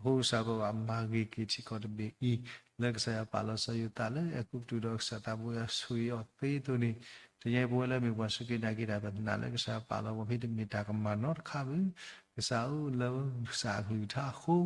အဃိကစၢ်ပဘၣ်မၤဂ့ၤက့ၤထံကီၢ်တဘ့ၣ်အံၤ လၢကစၢ်ယွၤပာ်လီၤဆီယိၤသးလၢအဲၤကူပတူးဒီး ကစၢ်သးဘိယွၤဆိၣ်ဂ့ၤအီၤသ့အသိးန့ၣ် တနံၤအံၤပဝဲလၢမ့ၢ်ပှၤစူၢ်က့ၤနာ်က့ၤတၢ် ပနာ်လၢကစၢ်ပာ်လီၤပှၤဖဲတမ့ၢ်တၢ်ကမၣ်နီတခါဘၣ်. ကစၢ်ဧၢ လၢကစၢ်အကလုၢ်ကထါအဃိ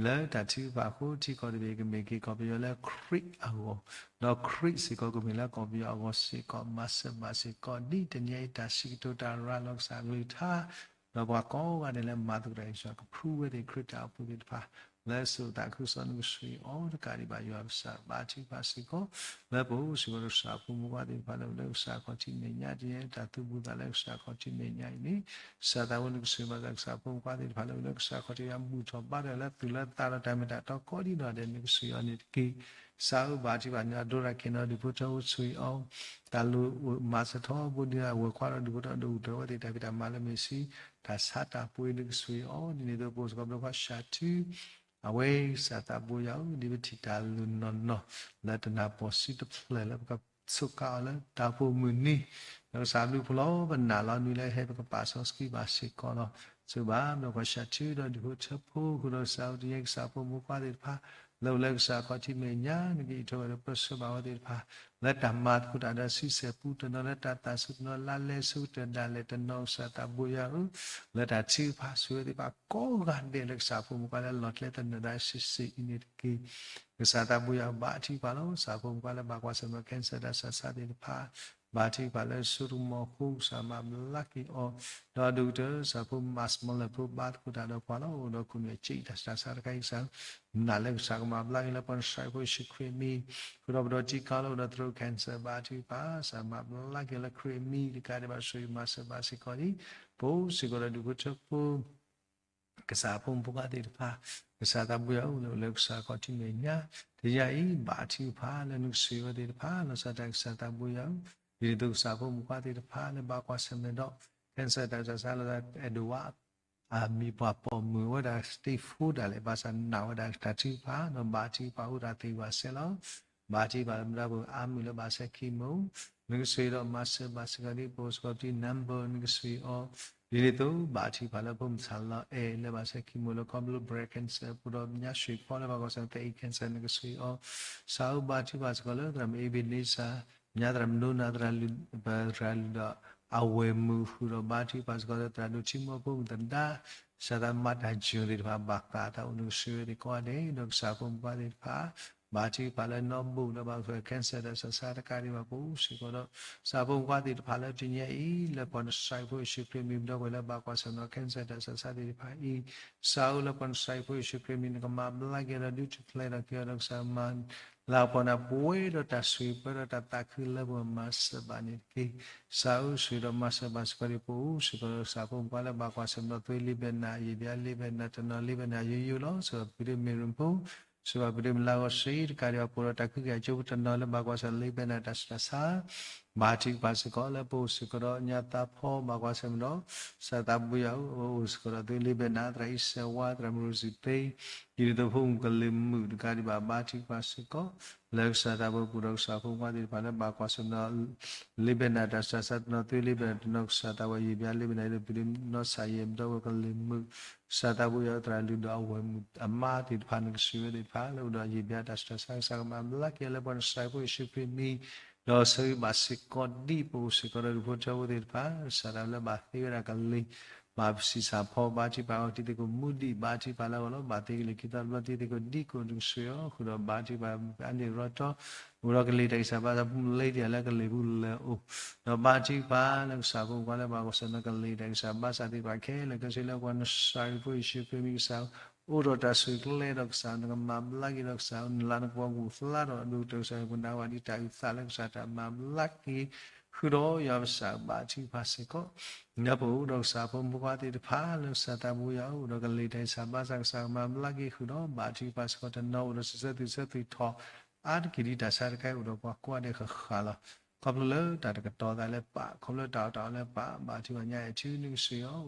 လၢတၢ်ထုကဖၣ်အဃိ ထံကီၢ်တဘ့ၣ်ကမ့ၢ်က့ၤကီၢ်ပယီၤလၢခရံာ်အဂီၢ်, ဒီးခရံာ်စ့ၢ်ကီးကမ့ၢ်လၢကီၢ်ပယီၤအဂီၢ်စ့ၢ်ကီး မၤစၢၤဘၣ်စ့ၢ်ကီးဒ်တနံၤအံၤ တၢ်စံးကတိၤတၢ်ရၤလီၤကစၢ်အကလုၢ်ကထါ ဒီးပှၤကိးဂၤဒဲးလၢမၤသကိးတၢ်အံၤ ကစၢ်ကဖှူဝဲသ့ၣ် ခရံာ်တၢ်အိၣ်ဖှိၣ်သ့ၣ်တဖၣ် လၢစိာ်သးခုကစီၣ်န့ၣ် ကဆိၣ်ဂ့ၤအီၤတကးဒံးဘၣ် ယွၤပစံးဘါထုကဖၣ်စ့ၢ်ကီး လၢပအိၣ်စ့ၢ်ကီးဒီးကစၢ်ဖိမုၣ်ဖိခွါသ့ၣ်တဖၣ်လၢအိၣ်လၢကစၢ်ခီၣ်ထံးမဲာ်ညါ တနံၤအံၤ တၢ်သူၣ်ဘူၣ်သးလၢကစၢ်ခီၣ်ထံးမဲာ်ညါအံၤန့ၣ် ကစၢ်သးဝဲန့ၣ် ကဆိၣ်ဂ့ၤဘၣ်သး ကစၢ်ဖိမုၣ်ဖိခွါသ့ၣ်တဖၣ်လၢအိၣ်လၢကစၢ်ခီၣ်ထံး ဘူၣ်ထီၣ်ဘါထီၣ်လၢသူၣ်လၢသးဒီးတၢ်မ့ၢ်တၢ်တီကိးဒံနီၢ်ဒဲးန့ၣ် ကဆိၣ်ဂ့ၤအီၤန့ၣ်တက့ၢ်. ကစၢ်ဧၢ ဘါထုကဖၣ်န့ၣ် အဒိရၣ်က့ၤနီၢ်ဒူၣ်ဖိထၢဖိ ဆိၣ်ဂ့ၤအီၤ တၢ်လိၣ်မၤစၢၤထီဘိဒံး အဝဲၤကွၢ်ဒီးဒူၣ်ဖိထၢ ဒီးအိၣ်ထီၣ်ဝဲသ့ၣ် တၢ်ဖံးတၢ်မၤလၢမ့ၢ်ဆံ တၢ်ဆါတၢ်ပှ့ၤန့ၣ် ကဆိၣ်ဂ့ၤအီၤ ဒ်န့ၣ်အသိး ပအိၣ်စ့ၢ်ကီး ဘျီခွါရှးထု အဝဲကစၢ်သးဘိယွၤဧၢ ဒ်ပထံၣ်တၢ်လိၣ်နီၢ်နီၢ် လၢတနၢ်ပီၢ်စုတဖျၢၣ်လၢ ပကဆိးကါအီၤလၢတၢ်အိၣ်ဖှိၣ်မုၢ်နံၤ ဒီးကစၢ်ဘျုးဖှိၣ်လီၤ ပနာ်လီၤနုၤလၢဟဲ ပကပာ်စီဆှံဘၣ်စ့ၢ်ကီးလီၤ. ဆိၣ်ဂ့ၤဘၣ် ဘျီခွါရှးထု ဒီးဒူၣ်ဖိထၢဖိ ဃုာ်ဒီးကစၢ်ဧၢ တနံၤအံၤ ကစၢ်ဖိမုၣ်ဖိခွါသ့ၣ်တဖၣ် လၢအိၣ်လၢကစၢ်ခီၣ်ထံးမဲာ်ညါ နကအံးထွဲဝဲဒီးပၢဆှၢဘၣ်ဝဲသ့ၣ်တဖၣ် လၢတၢ်မၤသကိးတၢ်ဒီးဆံဆဲၣ်ပူတနီၤ လၢတၢ်သးစူၤတနီၤ လါလဲဆူကတၢၢ်ဒၣ်လဲာ်တနီၤ ကစၢ်သးဘိယွၤဧၢ လၢတၢ်ထုကဖၣ်ဆိၣ်ဂ့ၤဝဲသ့ၣ်တဖၣ်ကိးဂၤဒဲးလၢကစၢ်ဖိမုၣ်ဖိခွါလၢအလီၤကျဲသနၢၣ်ဒၣ်ဆံးဆံးအံၤန့ၣ်တက့ၢ်. ကစၢ်သးဘိယွၤဘါထုကဖၣ်လီၤ ကစၢ်ဖိမုၣ်ဖိခွါလၢဘၣ်ကွၢ်ဆၢၣ်မဲာ် cancer တၢ်ဆးဆါသ့ၣ်တဖၣ် ဘါထုကဖၣ်လၢစိတၢ်ကမီၤအဃိ ကစၢ်မၤဘျါက့ၤအီၤ, ဒီးဒိၣ်ကတၢၢ် ကစၢ်ဖိမၤစၢၤလၢဖိဘါသကိးတၢ်ဒီးပှၤလီၤ. အိၣ်ဒီးခိၣ်နူာ်အစ့တၢ်ဆူးတၢ်ဆါတခါအံၤ ကစၢ် နာ်လၢကစၢ်ကမၤဘျါက့ၤလၢပှၤနစၢၤဖိယ့ၣ်ၡူးခရံာ်အမံၤ, ဃုာ်ဒီးပဒီးထံကီၢ်လၢအိၣ်ဒီးသရိာ် cancer ဘါထုကဖၣ် ကစၢ်မၤဘျါက့ၤလၢခရံာ်အမံၤ တကးဒံးဘၣ် ဆိၣ်ဂ့ၤမၤစၢၤဘၣ်စ့ၢ်ကီးန့ၣ် ပအိၣ်စ့ၢ်ကီးဒီးဒူၣ်ဖိထၢဖိ ကစၢ်ဖိမုၣ်ဖိခွါသ့ၣ်တဖၣ်, ကစၢ်သးဘိယွၤအိၣ်လၢ လၢကစၢ်ခီၣ်ထံးမဲာ်ညါ, တယၤအံၤ ဘါထုကဖၣ်လၢနကဆိၣ်ဂ့ၤဝဲသ့ၣ်တဖၣ်, လီၤဆီဒၣ်တၢ် ကစၢ်သးဘိယွၤဧၢ, ဒ်သိးကစၢ်ဖိမုၣ်ဖိခွါသ့ၣ်တဖၣ်လၢဘၣ်ကွၢ်ဆၢၣ်မဲာ်ဒီး cancer တၢ်ဆူးတၢ်ဆါလီၤ အဲၣ်ဒိးဝဲ အမံၤပှၢ်ပိာ်မုၣ်ဝဲဒၣ် stage four ဒၣ်လဲာ် ဘၣ်ဆၣ်နာ်ဝဲဒၣ်တၢ်ထုကဖၣ် ဒီးဘါထုကဖၣ်အိၣ်တၢ်သ့ဝဲစဲးလီၤ. ဘါထုကဖၣ်လၢမတၤဖိအါမုၢ်လၢဘၣ်ဆဲး chemo, နကဆိၣ်ဂ့ၤဒီးမၤစၢၤဘၣ်စ့ၢ်ကီးဒ်ပအိၣ်စ့ၢ်ကီးပတံၤ number နကဆိၣ်ဂ့ၤအီၤ, ဒ်န့ၣ်အသိး ဘါထုကဖၣ်လၢဖိမုၣ်ဆၣ်လီၤအဲၣ်လၢဘၣ်ဆဲး chemo လၢခီဖျိ breast cancer ပူၤဒီးညါ ရွှေ့ဖီ လၢဘၣ်ကွၢ်ဆၢၣ်မဲာ် သဲအံၤ cancer နကဆိၣ်ဂ့ၤအီၤ, ကစၢ်ဧၢ ဘါထုကဖၣ်စ့ၢ်ကီးလၢသရၣ်မုၣ် Ebenezer ညါသရၣ်မုၣ်နိနၤ သရၣ်လုၢ် ပသရၣ်လုၢ်ဒီးအဝဲၢ်မုၣ်ဃုာ်ဒီး ဘါထုကဖၣ်စ့ၢ်ကီးလၢသရၣ်ဒိၣ်ထံမိၢ်ဖိမုၣ်သဒါ ကစၢ်သးမၤတၢ်ယိာ်သ့ၣ်တဖၣ် ဘၣ်ဃးတၢ်အိၣ် နကဆိၣ်ဂ့ၤဝဲသ့ၣ်ကိးဂၤဒဲး ဒီးကစၢ်ဖိမုၣ်ဖိခွါသ့ၣ်တဖၣ် ဘါထုကဖၣ်လၢနီၢ်ဘိၣ်လၢဘၣ်ကွၢ်ဆၢၣ်မဲာ် cancer တၢ်ဆူးတၢ်ဆါတကးဒံးဘၣ် ပအိၣ်စ့ၢ်ကီးဒီး ကစၢ်ဖိမုၣ်ဖိခွါသ့ၣ်တဖၣ်လၢတနံၤအံၤ လၢပှၤနစၢၤဖိယ့ၣ်ၡူးခရံာ်အမံၤ ပဒီပုၢ်ဝဲၢ်လၢဘၣ်ကွၢ်ဆၢၣ်မဲာ်ဒီး cancer တၢ်ဆူးတၢ်ဆါသ့ၣ်တဖၣ်အံၤ, ကစၢ်ဧၢ လၢပှၤနစၢၤဖိယ့ၣ်ၡူးခရံာ်အမံၤ နကမၤဘျါက့ၤဒီး ဒုးထူၣ်ဖျဲးထီၣ်က့ၤအီၤဒီး ကစၢ်မၤ လၤပှၤန့ၣ် ပဝဲဒီးတၢ်ဆိၣ်ဂ့ၤပၢဒီးတၢ်သးခုလၢပှၤမၤစၢၤဘၣ်န့ၣ်တက့ၢ်. ကစၢ်ဧၢ ဆိၣ်ဂ့ၤဒီးမၤစၢၤဘၣ်စ့ၢ်ကီးဒ်ပအိၣ်စ့ၢ်ကီးဒီး ကစၢ်ဖိမုၣ်ဖိခွါလၢဘၣ်ကွၢ်ဆၢၣ်မဲာ်ဒီး သွ့လံာ်ဘဲနၢ် ယံာ်ဘျါလံာ်ဘဲနၢ် တနီၤလံာ်ဘဲနၢ်ယိယိလီၤ. ဆိၣ်ဂ့ၤပဒိၣ်မ့ၢ်ရ့ၣ်ဖိ, ဆိၣ်ဂ့ၤပဒိၣ်မုၣ်လၤဂီၤစ့ၢ် တကးဒံးဘၣ် ပအိၣ်ဒီးတၢ်ခုက့ၤအကၠိဖိတနီၤလၢဘၣ်ကွၢ်ဆၢၣ်မဲာ်လံာ်ဘဲနၢ်တၢ်ဆူးတၢ်ဆါ ဘါထုကဖၣ်စ့ၢ်ကီးလၢပအိၣ်စ့ၢ်ကီးဒီးညါသးဖီ ဘၣ်ကွၢ်ဆၢၣ်မဲာ်ဒီး ကစၢ်သးဘိယွၤဧၢ အိၣ်စ့ၢ်ကီးဒီးသွ့လံာ်ဘဲနၢ် သရၣ်အံၣ်စဲးဝါ သရၣ်မုၣ်ရိစံသ့ ဒ်န့ၣ်အသိးဖိမုၣ်ကလံၤမုၣ်တကးဒံးဘၣ် ဘါထုကဖၣ်စ့ၢ်ကီး လၢကစၢ်သးဘိပူၤဒီးကစၢ်ဖိမုၣ်ဖိခွါသ့ၣ်တဖၣ်လၢဘၣ်ကွၢ်ဆၢၣ်မဲာ်ဒီး လံာ်ဘဲနၢ်တၢ်ဆူးတၢ်ဆါတနီၤ သွ့လံာ်ဘဲနၢ်တနီၤ ကစၢ်သးဘိယံာ်ဘျါလံာ်ဘဲနၢ် ဒ်ပဒိၣ်နီၢ်ဆၣ်ယဲၢ် ပဒီပုၢ်ဝဲၢ်ကလံၤမုၣ် ကစၢ်သးဘိယွၤဧၢ သရၣ်လုၢ်ဒီးအဝဲၢ်မုၣ်အမါသ့ၣ်တဖၣ် နကဆိၣ်ဂ့ၤဝဲသ့ၣ်တဖၣ်လၢအိၣ်ဒီးယံာ်ဘျါတၢ်ဆူးတၢ်ဆါ ကစၢ်ကမၤဘျါက့ၤလၢပှၤနစၢၤဖိယ့ၣ်ၡူးခရံာ်အမံၤ ဒီးဆိၣ်ဂ့ၤဘၣ်စ့ၢ်ကီးဒ်ပအိၣ်စ့ၢ်ကီးဒီးဒူၣ်ဖိထၢဖိသ့ၣ်တဖၣ် ကစၢ်သးလၢဘၣ်သ့ဝဲဒၣ်ကလံၤ ဘၣ်ပစံးစၢ်ဖီ ဘါထုကဖၣ်အီၤတံၤသကိးမူဒံး ဘါထုကဖၣ်လၢအဂီၢ်လီၤ ဘၣ်သ့ကလံၤခံသီတဘျီ တံၤသကိးဒံကိး နကဆိၣ်ဂ့ၤအီၤ ဃုာ်ဒီးဘါထုကဖၣ်အါန့ၢ်ရီတီ အိၣ်ဒီးကလံၤတၢ်ဂံၢ်စၢ်ဘါစၢ် မူလ့တံၢ်လၢကလံၤပူၤလၢအအိၣ် ဒီးဘါထုကဖၣ်လၢကစၢ်ဖိမုၣ်ဖိခွါလၢဘၣ်ကွၢ်ဆၢၣ်မဲာ်ကလံၤတၢ်ဂံၢ်စၢ်ဘါစၢ်သ့ၣ်တဖၣ်ခဲလၢာ် ကစၢ်လၢပှၤနစၢၤဖိယ့ၣ်ၡူးခရံာ်အမံၤ ကစၢ် အိၣ်ဒီးတၢ်ဆိၣ်ဂ့ၤလၢဒီးကစၢ်နကမၤဘျါက့ၤဒီးကစၢ် နလၤနကပီၤကအိၣ်ဖျါဒီးဒိၣ်ကတၢၢ်ကစၢ် ပနာ်ဝဲဒ်တၢ်အုၣ်သးလၢကစၢ်တၢ်မၤဘျါက့ၤ ဃုာ်ဒီးယွၤကစၢ်ဘါထုကဖၣ်စ့ၢ်ကီး လၢပအိၣ်ဒီးကစၢ်ဖိမုၣ်ဖိခွါသ့ၣ်တဖၣ်လၢကစၢ်သးဘိယွၤအိၣ်ဒီးကလံၤတၢ်ဂံၢ်စၢ်ဘါစၢ် ကစၢ်ကမၤဘျါက့ၤဃုာ်ဒီးဘါထုကဖၣ်စ့ၢ်ကီး တနီၤအိၣ်ဒီးစံးဆၢသုးဆၢသုးထီၣ် အါတက့ၢ်ဒ်တၢ်ဆါတခါအံၤအိၣ်ဒီးပှၤကိးဂၤဒဲးဃၣ်ဃၣ်လီၤ. ခီဖျိလၢတၢ်တကတီၤသးလၢပာ် ခီဖျိလၢတၢ်အီၣ်တၢ်အီလၢပာ် ဘါထုကဖၣ်ညါအဲၣ်ထံ နကဆိၣ်ဂ့ၤအီၤ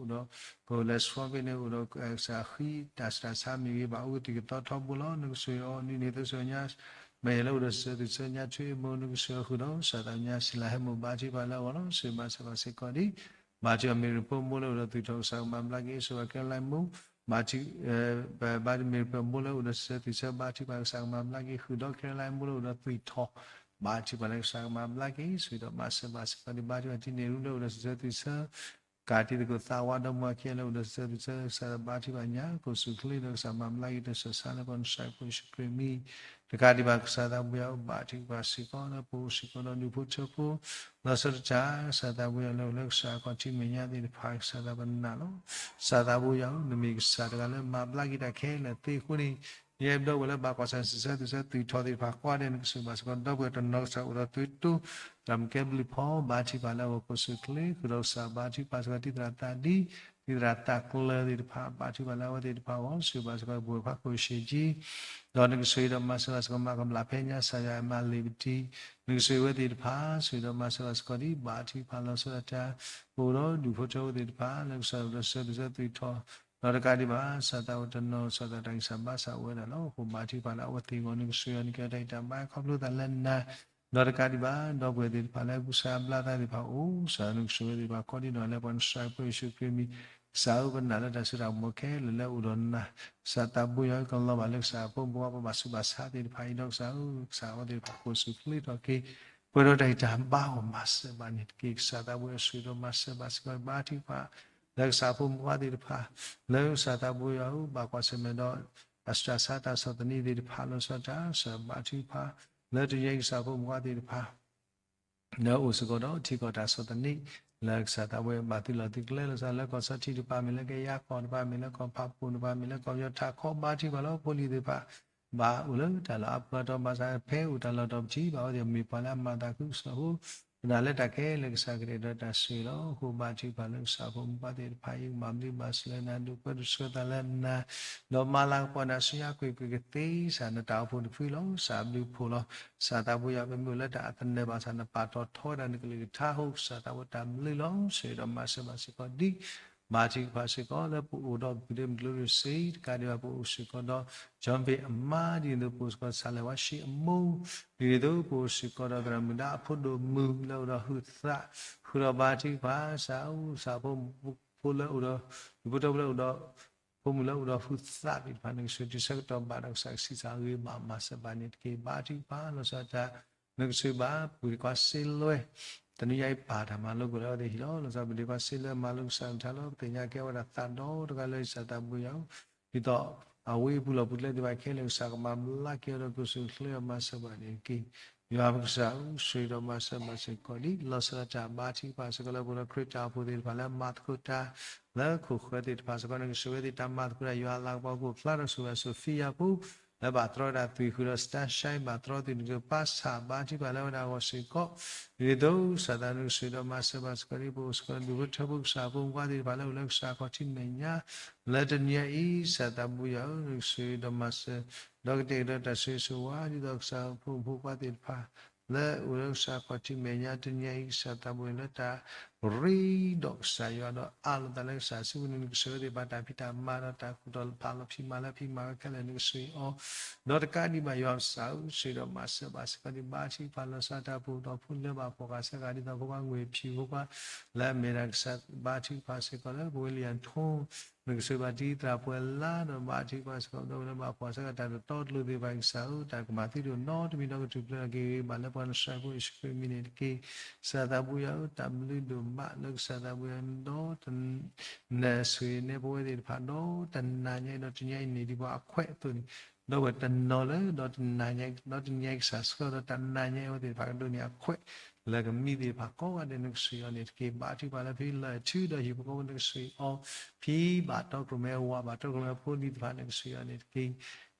အိၣ်ဒီး ပအိၣ်လၢ stress ဖဲန့ၣ် အိၣ်ဒီးကစၢ်ဃံ တၢ်ဆူးတၢ်ဆါမ့ၢ်ဂ့ၤ ဘၣ်အိၣ်ကသံၣ်ကသီထီဘိလီၤ နကဆိၣ်ဂ့ၤအီၤ ဒ်န့ၣ်အသိးဆိၣ်ဂ့ၤညါ မ့ၢ်ယဲလၢအိၣ်ဒီးစံးဆၢသုးဆၢညါထွံၣ်အမိၢ် နကဆိၣ်ဂ့ၤအီၤဃုာ်ဒီး ကစၢ်သးညါ စံလၤဟဲမိၢ် ဘါထုကဖၣ်လၢအဂီၢ်လီၤ ဆိၣ်ဂ့ၤမၤစၢၤဘၣ်စ့ၢ်ကီးဒ် ဘါထုကဖၣ်မ့ၢ်ရ့ၣ်ဖိမိၢ်လၢအိၣ်ဒီးသွံၣ်ထီၣ် ကစၢ်ကမၤဘျါက့ၤ ဆိၣ်ဂ့ၤဘၣ် Caroline မိၢ် ဘါထု ဘါထုမ့ၢ်ရ့ၣ်ဖိမိၢ်လၢအိၣ်ဒီးစံးဆၢသုးဆၢ ဘါထုကဖၣ် ကစၢ်ကမၤဘျါက့ၤဃုာ်ဒီး Caroline မိၢ်လၢအိၣ်ဒီးသွံၣ်ထီၣ် ဘါထုကဖၣ်လၢကစၢ်ကမၤဘျါက့ၤ ဆိၣ်ဂ့ၤဒီးမၤစၢၤဘၣ်စ့ၢ်ကီးဒ် ဘါထုကဖၣ် တံၤန့ၢ်ရူလၢအိၣ်ဒီးစံးဆၢသုးဆၢ ကးတံၤသကိးသးဝးဒီမါဝၤခံဂၤလၢအိၣ်ဒီးစံးဆၢသုးဆၢ ကစၢ်ဘါထုကဖၣ်ညါ ကိးဆူၣ်ချ့ဒီးကစၢ်မၤဘျါက့ၤ တၢ်ဆူးတၢ်ဆါလၢပှၤနစၢၤဖိယ့ၣ်ၡူးခရံာ်အမံၤ တကးဒံးဘၣ် ကစၢ်သးဘိယွၤ ဘါထုကဖၣ်စ့ၢ်ကီးလၢပအိၣ်စ့ၢ်ကီးဒီးဒူၣ်ဖိထၢဖိ လီၤဆီဒၣ်တၢ် ကစၢ်သးဘိယွၤလၢအိၣ်လၢကစၢ်အခီၣ်ထံးမဲာ်ညါသ့ၣ်တဖၣ် ကစၢ်သးပနာ်လီၤ. ကစၢ်သးဘိယွၤဧၢ နမ့ၢ်ကစၢ်တဂၤလၢမၤဘျါက့ၤတၢ်ခဲလၢာ်သ့အဃိန့ၣ် ယဲပဒီပုၢ်ဝဲၢ်လၢဘၣ်ကွၢ်ဆၢၣ်မဲာ် စံးဆၢသုးဆၢ သွံၣ်ထီၣ်သ့ၣ်တဖၣ် ကိးဂၤဒဲး နကဆိၣ်ဂ့ၤဘၣ်စ့ၢ်ကီး ဒီပုၢ်ဝဲၢ်တနီၤ ကစၢ်အိၣ်ဒီးသွံၣ်တိ သရၣ်မုၣ်ကဲဘျုးဖီ ဘါထုကဖၣ်လၢအဂီၢ် ကိးဆူၣ်ချ့ ဃုာ်ဒီးကစၢ်ဘါထုကဖၣ်စ့ၢ်ကီး တံၤသရၣ်သးဒံ တံၤသရၣ်သးကျၢၤသ့ၣ်တဖၣ် ဘါထုကဖၣ်လၢအဝဲသ့ၣ်တဖၣ်အဂီၢ် ဆိၣ်ဂ့ၤဘၣ်စ့ၢ်ကီး ပဝဲၢ်ခွါခိၣ်ဆံးကံ ဒီးနကဆိၣ်ဂ့ၤဒီးမၤစၢၤဘၣ်စ့ၢ်ကီး မၤကဘျၣ်ဖဲညါ ကစၢ်ယွၤအမါလ့ၤပတံ နကဆိၣ်ဂ့ၤဝဲသ့ၣ်တဖၣ် ဆိၣ်ဂ့ၤဒီးမၤစၢၤဘၣ်စ့ၢ်ကီးဒ် ဘါထုကဖၣ်လီၤဆီဒၣ်တၢ် ပအိၣ်ဒီးဒူၣ်ဖိထၢဖိသ့ၣ်တဖၣ် လၢကစၢ်အိၣ်ဒီးစံးဆၢသုးဆၢသွံၣ်ထီၣ် ဒီးတကးဒံးဘၣ် ကစၢ်သးအိၣ်တနီၤ ကစၢ်သးတၢ်ဂံၢ်စၢ်ဘါစၢ်အိၣ်ဝဲဒၣ်လီၤ. အဃိဘါထုကဖၣ်လၢအဝဲသ့ၣ်အဂီၢ် နကဆိၣ်ဂ့ၤအီၤ နကဲအီၤတၢ်ဂံၢ်တၢ်ဘါ ခီဖျိသးလၢနၤ ဒီးတကးဒံးဘၣ် ဒီပုၢ်ဝဲၢ်သ့ၣ်တဖၣ်လၢအကူစါအဘျါသးသ့ၣ်တဖၣ်အိၣ် ကစၢ်နကဆိၣ်ဂ့ၤသ့ၣ်တဖၣ် ကိးဒံနီၢ်လၢပှၤနစၢၤဖိယ့ၣ်ၡူးခရံာ်အမံၤ ကစၢ်ဧၢ ပနာ်လၢတၢ်စိတၢ်ကမီၤခဲလၢာ်လၢအိၣ်ဒီးနၤ ကစၢ်သးဘိယွၤဧၢ ကလီၤဘၣ်လၢကစၢ်အဖိမုၣ်ဖိခွါ ပှၤဘၣ်ဆူးဘၣ်ဆါသ့ၣ်တဖၣ်အံၤဒီးကစၢ်ဧၢ ကစၢ်အဝဲသ့ၣ်တဖၣ် ကိးဆူၣ်ချ့ထီၣ်က့ၤ ပှဲၤဒီးတၢ်ဂံၢ်တၢ်ဘါအဂီၢ် မၤစၢၤဘၣ်န့ၣ်တက့ၢ်. ကစၢ်သးဘိယွၤဆိၣ်ဂ့ၤဒီးမၤစၢၤဘၣ်စ့ၢ်ကီး ဘါထုကဖၣ် လၢကစၢ်ဖိမုၣ်ဖိခွါသ့ၣ်တဖၣ် လၢကစၢ်သးဘိယွၤဧၢ ဘၣ်ကွၢ်ဆၢၣ်မဲာ်ဒီး တၢ်ဆူးတၢ်ဆါတၢ်ဆီၣ်သနံးသ့ၣ်တဖၣ် လီၤဆီဒၣ်တၢ် ကစၢ်ဘါထုကဖၣ် လၢတနံၤအံၤ ကစၢ်ဖိမုၣ်ဖိခွါသ့ၣ်တဖၣ် နအိၣ်စ့ၢ်ကီးဒီးထံကီၢ်တၢ်ဆီၣ်သနံး လၢကစၢ်သးဘိယွၤဘၣ်သုးလီၢ်သုးကျဲ လီၤဆီလၢကီၢ်ဆီထံးတဖၣ် မ့ၢ်လၢကယၤကီၢ်တဖၣ် မ့ၢ်လၢကီၢ်ဖးပိၢ်တဖၣ် မ့ၢ်လၢကီၢ်ပယီၤထးခီ ဘါထုကဖၣ်လၢဖိလံၤသ့ၣ်တဖၣ် ဘၣ်အိၣ်လၢတၢ်လီၢ်အါပှၤတီၤ ဘၣ်ဆၣ်ဖဲအိၣ်တၢ်လီၢ်တီၤပထံၣ် ဘၣ်အဝဲသ့ၣ်မ့ၢ်ပှၤလၢအမၤသးခုကစီၣ်ဖိ ကနၣ်လၢတၢ်ခဲလၢာ် ကစၢ်ကတဲာ်ဒီးတၢ်ဆိၣ်ဂ့ၤလီၤ. အဃိဘါထုကဖၣ်လၢကစၢ်ဖိမူပှၤသ့ၣ်တဖၣ်အံၤ မၤဘျုးမၤစၢၤလၢနၤ ဒုးပၢဒုးဆှၢသးလၢနၤ ဒီးမၤလၤကပီၤနၤဆူညါ ကွ့ၢ်ကွ့ၢ်ကသ့စ့ၢ် နတၢ်အိၣ်ဖှိၣ်တဖုလီၤ. ကစၢ်ဘျုးဖှိၣ်လီၤ. ကစၢ်သးဘိယွၤ ပမ့ၢ်အိၣ်လၢတၢ်အသနၢၣ်ဘၣ်ဆၣ် နပာ်ထီၣ်ထီဝဲဒၣ်နကလုၢ်ကထါအဃိ ကစၢ်သးဘိတၢ်ဘျုးလီၤ. ဆိၣ်ဂ့ၤဒီးမၤစၢၤဘၣ်စ့ၢ်ကီးဒ် ဘါထုကဖၣ်စ့ၢ်ကီးလၢပအိၣ်ဒီးပူၤဒ့မုၢ်ကျိၤဒိၣ်စ့ၢ် တကးဒံးဘၣ် ပအိၣ်စ့ၢ်ကီးဒီး ကၠီၣ်ဖ့ၣ်အမါ ဒ်န့ၣ်အသိး ပအိၣ်စ့ၢ်ကီးဒီး စးလဲၤဝါၡ့အမိၢ် ဒ်န့ၣ်အသိး ပအိၣ်စ့ၢ်ကီးဒီးသရၣ်မုၣ်ဒါအဖိဒိၣ်မုၣ်လၢအိၣ်ဒီးဟုးသး ဃုာ်ဒီးဘါထုကဖၣ် ကစၢ်ဧၢ ကစၢ်ဖိလၢအိၣ်ဒီး ယဖိထၢဖိလၢအိၣ်ဒီး ဖိမုၣ်လၢအိၣ်ဒီးဟုးသးသ့ၣ်တဖၣ် နကဆိၣ်ဂ့ၤတုၤဆၢကတီၢ်ဘၣ်ဒီး ကစၢ်ကဆံးစၢ်ဂ့ၤဘၣ်မၤစၢၤဘၣ်န့ၣ်တက့ၢ်. ဘါထုကဖၣ်လီၤဆီဒၣ်တၢ် နကဆိၣ်ဂ့ၤဘၣ် ပှၤဒ့ခွါစ့လွဲ တနံၤညါအံၤပာ်တၢ်မၤလိကအိၣ်လၢအဝဲသ့ၣ်ဟံၣ်လီၤ. လီၤဆီဒၣ်ပှၤဒ့ခွါစ့လွဲ မၤလိကစၢ်ကလုၢ်ကထါလီၤ. ပသ့ၣ်ညါကဲဝဲဒၣ်သးဒီတဂၤလၢကစၢ်သးဘိယွၤ ဒ်သိး အဝဲအံၤပူၤလီၢ်ပူၤကျဲသ့ၣ်တဖၣ်ခဲလၢာ် ကစၢ်ကမၤဘျါက့ၤအီၤဒီး ကဆိၣ်ဂ့ၤချ့အီၤမၤစၢၤဘၣ်န့ၣ်တက့ၢ်. ယွၤပကစၢ်ဧၢ ဆိၣ်ဂ့ၤဒီးမၤစၢၤဘၣ်စ့ၢ်ကီးဒ် လီၤဆီဒၣ်တၢ်ဘါထုကဖၣ်စ့ၢ်ကီးလၢပအိၣ်ဒီးခရံာ်တၢ်အိၣ်ဖှိၣ်သ့ၣ်တဖၣ်လၢမၤသကိးတၢ် လၢခိၣ်ဃၢၤသ့ၣ်တဖၣ်စ့ၢ်ကီး နကဆိၣ်ဂ့ၤဝဲသ့ၣ်တၢ်မၤသကိးတၢ် ယွၤအလၤကပီၤကအိၣ်ဖျါထီၣ်ဆိၣ်ဂ့ၤအစိၣ်ဖံးယၤဖိ လၢဘၣ်တြီဝဲဒၣ်သွံၣ်ဃုာ်ဒီး စတၢ်ၡဲဘၣ်တြီသွံၣ် နကပၢ်ဆၣ်ဘါထုကဖၣ်လၢဝဲဒၣ်အဂီၢ်စ့ၢ်ကီး ဒ်န့ၣ်အသိး ကစၢ်သးနကဆိၣ်ဂ့ၤဒီးမၤစၢၤဘၣ်စ့ၢ်ကီးဒ်ပအိၣ်စ့ၢ်ကီး ဒူၣ်ဖိထၢဖိကစၢ်ဖိမုၣ်ခွါသ့ၣ်တဖၣ်လၢအိၣ်လၢကစၢ်ခီၣ်ထံးမဲာ်ညါ လၢတနံၤညါအံၤ ကစၢ်သးဘိယွၤဧၢ နကဆိၣ်ဂ့ၤဒီးမၤစၢၤ ဒီးကတဲာ်ကတီၤတၢ်ဆိၣ်ဂ့ၤဆိၣ်ဝါ ဒ်သိးကစၢ်ဖိမုၣ်ဖိခွါသ့ၣ်တဖၣ် လၢအိၣ်လၢကစၢ်ခီၣ်ထံးမဲာ်ညါ တနံၤညါအံၤ ကစၢ်သးဘိယွၤလၢတၢ် ရ့ဒီးကစၢ်ယွၤဒီးအးလီၤသးလၢကစၢ်စုပူၤန့ၣ် နကဆိၣ်ဂ့ၤသ့ၣ်တဖၣ်တၢ်ဖံးတၢ်မၤဒီးတၢ်ကူၣ်တီၢ်ဖးလီၤဖံးမၤလၢဖံးမၤဝဲခဲလၢာ် နကဆိၣ်ဂ့ၤအီၤ ဒီးတကးဒံးဘၣ်ယွၤကစၢ်ဧၢ ဆိၣ်ဂ့ၤဒီးမၤစၢၤဘၣ်စ့ၢ်ကီးဒ်ဘါထုကဖၣ်လီၤဆီဒၣ်တၢ် ပအိၣ်ဒီးဖိလၢဘၣ်ဖှီၣ်ဃာ်ဆၢဃာ်ဒ်သိးဖိခွါငွေဖြူဖိခွါ လၢအမ့ၢ်ဒၣ်ကစၢ်ဘါထုကဖၣ်စ့ၢ်ကီးလၢပဝဲလံာ်အထိ နကဆိၣ်ဂ့ၤဘၣ်တံၤသရၣ်ပှဲၤလါဒီးဘါထုကဖၣ်စ့ၢ်ကီး ဒီးလၢဘၣ်ဖှီၣ်ဆၢဃာ်တၢ်တတီတလိၤသ့ၣ်တဖၣ် ကစၢ်ဧၢ တၢ်ကမၤသုတအိၣ်နီတမံၤဒီးကထူၣ်ဖျဲးဒီးက့ၤဂ့ၤဘၣ်လၢပှၤနစၢ်ဖိယ့ၣ်ၡူးခရံာ်အမံၤန့ၣ်တက့ၢ်. ကစၢ်သးဘိယွၤဧၢ တၢ်ဘျုးဒိၣ်မးလၢကစၢ်သးဘိယွၤဒီး နဆိၣ်ဂ့ၤနဲပဝဲသ့ၣ်တဖၣ်ဒီးတနၤညါအံၤဒီးတနံၤညါအံၤန့ၣ် ဒ်ပှၤအခွဲးအသိးန့ၣ် ဒီးဝဲတနီၤလၢဒီးတနၤညါ ဒီးတနံၤညါအံၤကစၢ်ဆှၢဒီးတနၤညါအံၤအဝဲသ့ၣ်တဖၣ်ကဒိးန့ၢ်အခွဲး လၢကမံသ့ၣ်တဖၣ်ကိးဂၤဒဲး နကဆိၣ်ဂ့ၤအီၤန့ၣ်တက့ၢ်. ဘါထုကဖၣ်လၢဖဲလၢၢ်ထုဒီးဟံၣ်ဖိဃီဖိ နကဆိၣ်ဂ့ၤအီၤ ဖံဘၣ်တီခိၣ်ရိၣ်မဲ ဝၤဘၣ်တီခိၣ်ရိၣ်မဲ ဖိလံၤသ့ၣ်တဖၣ် နကဆိၣ်ဂ့ၤအီၤန့ၣ်တက့ၢ်.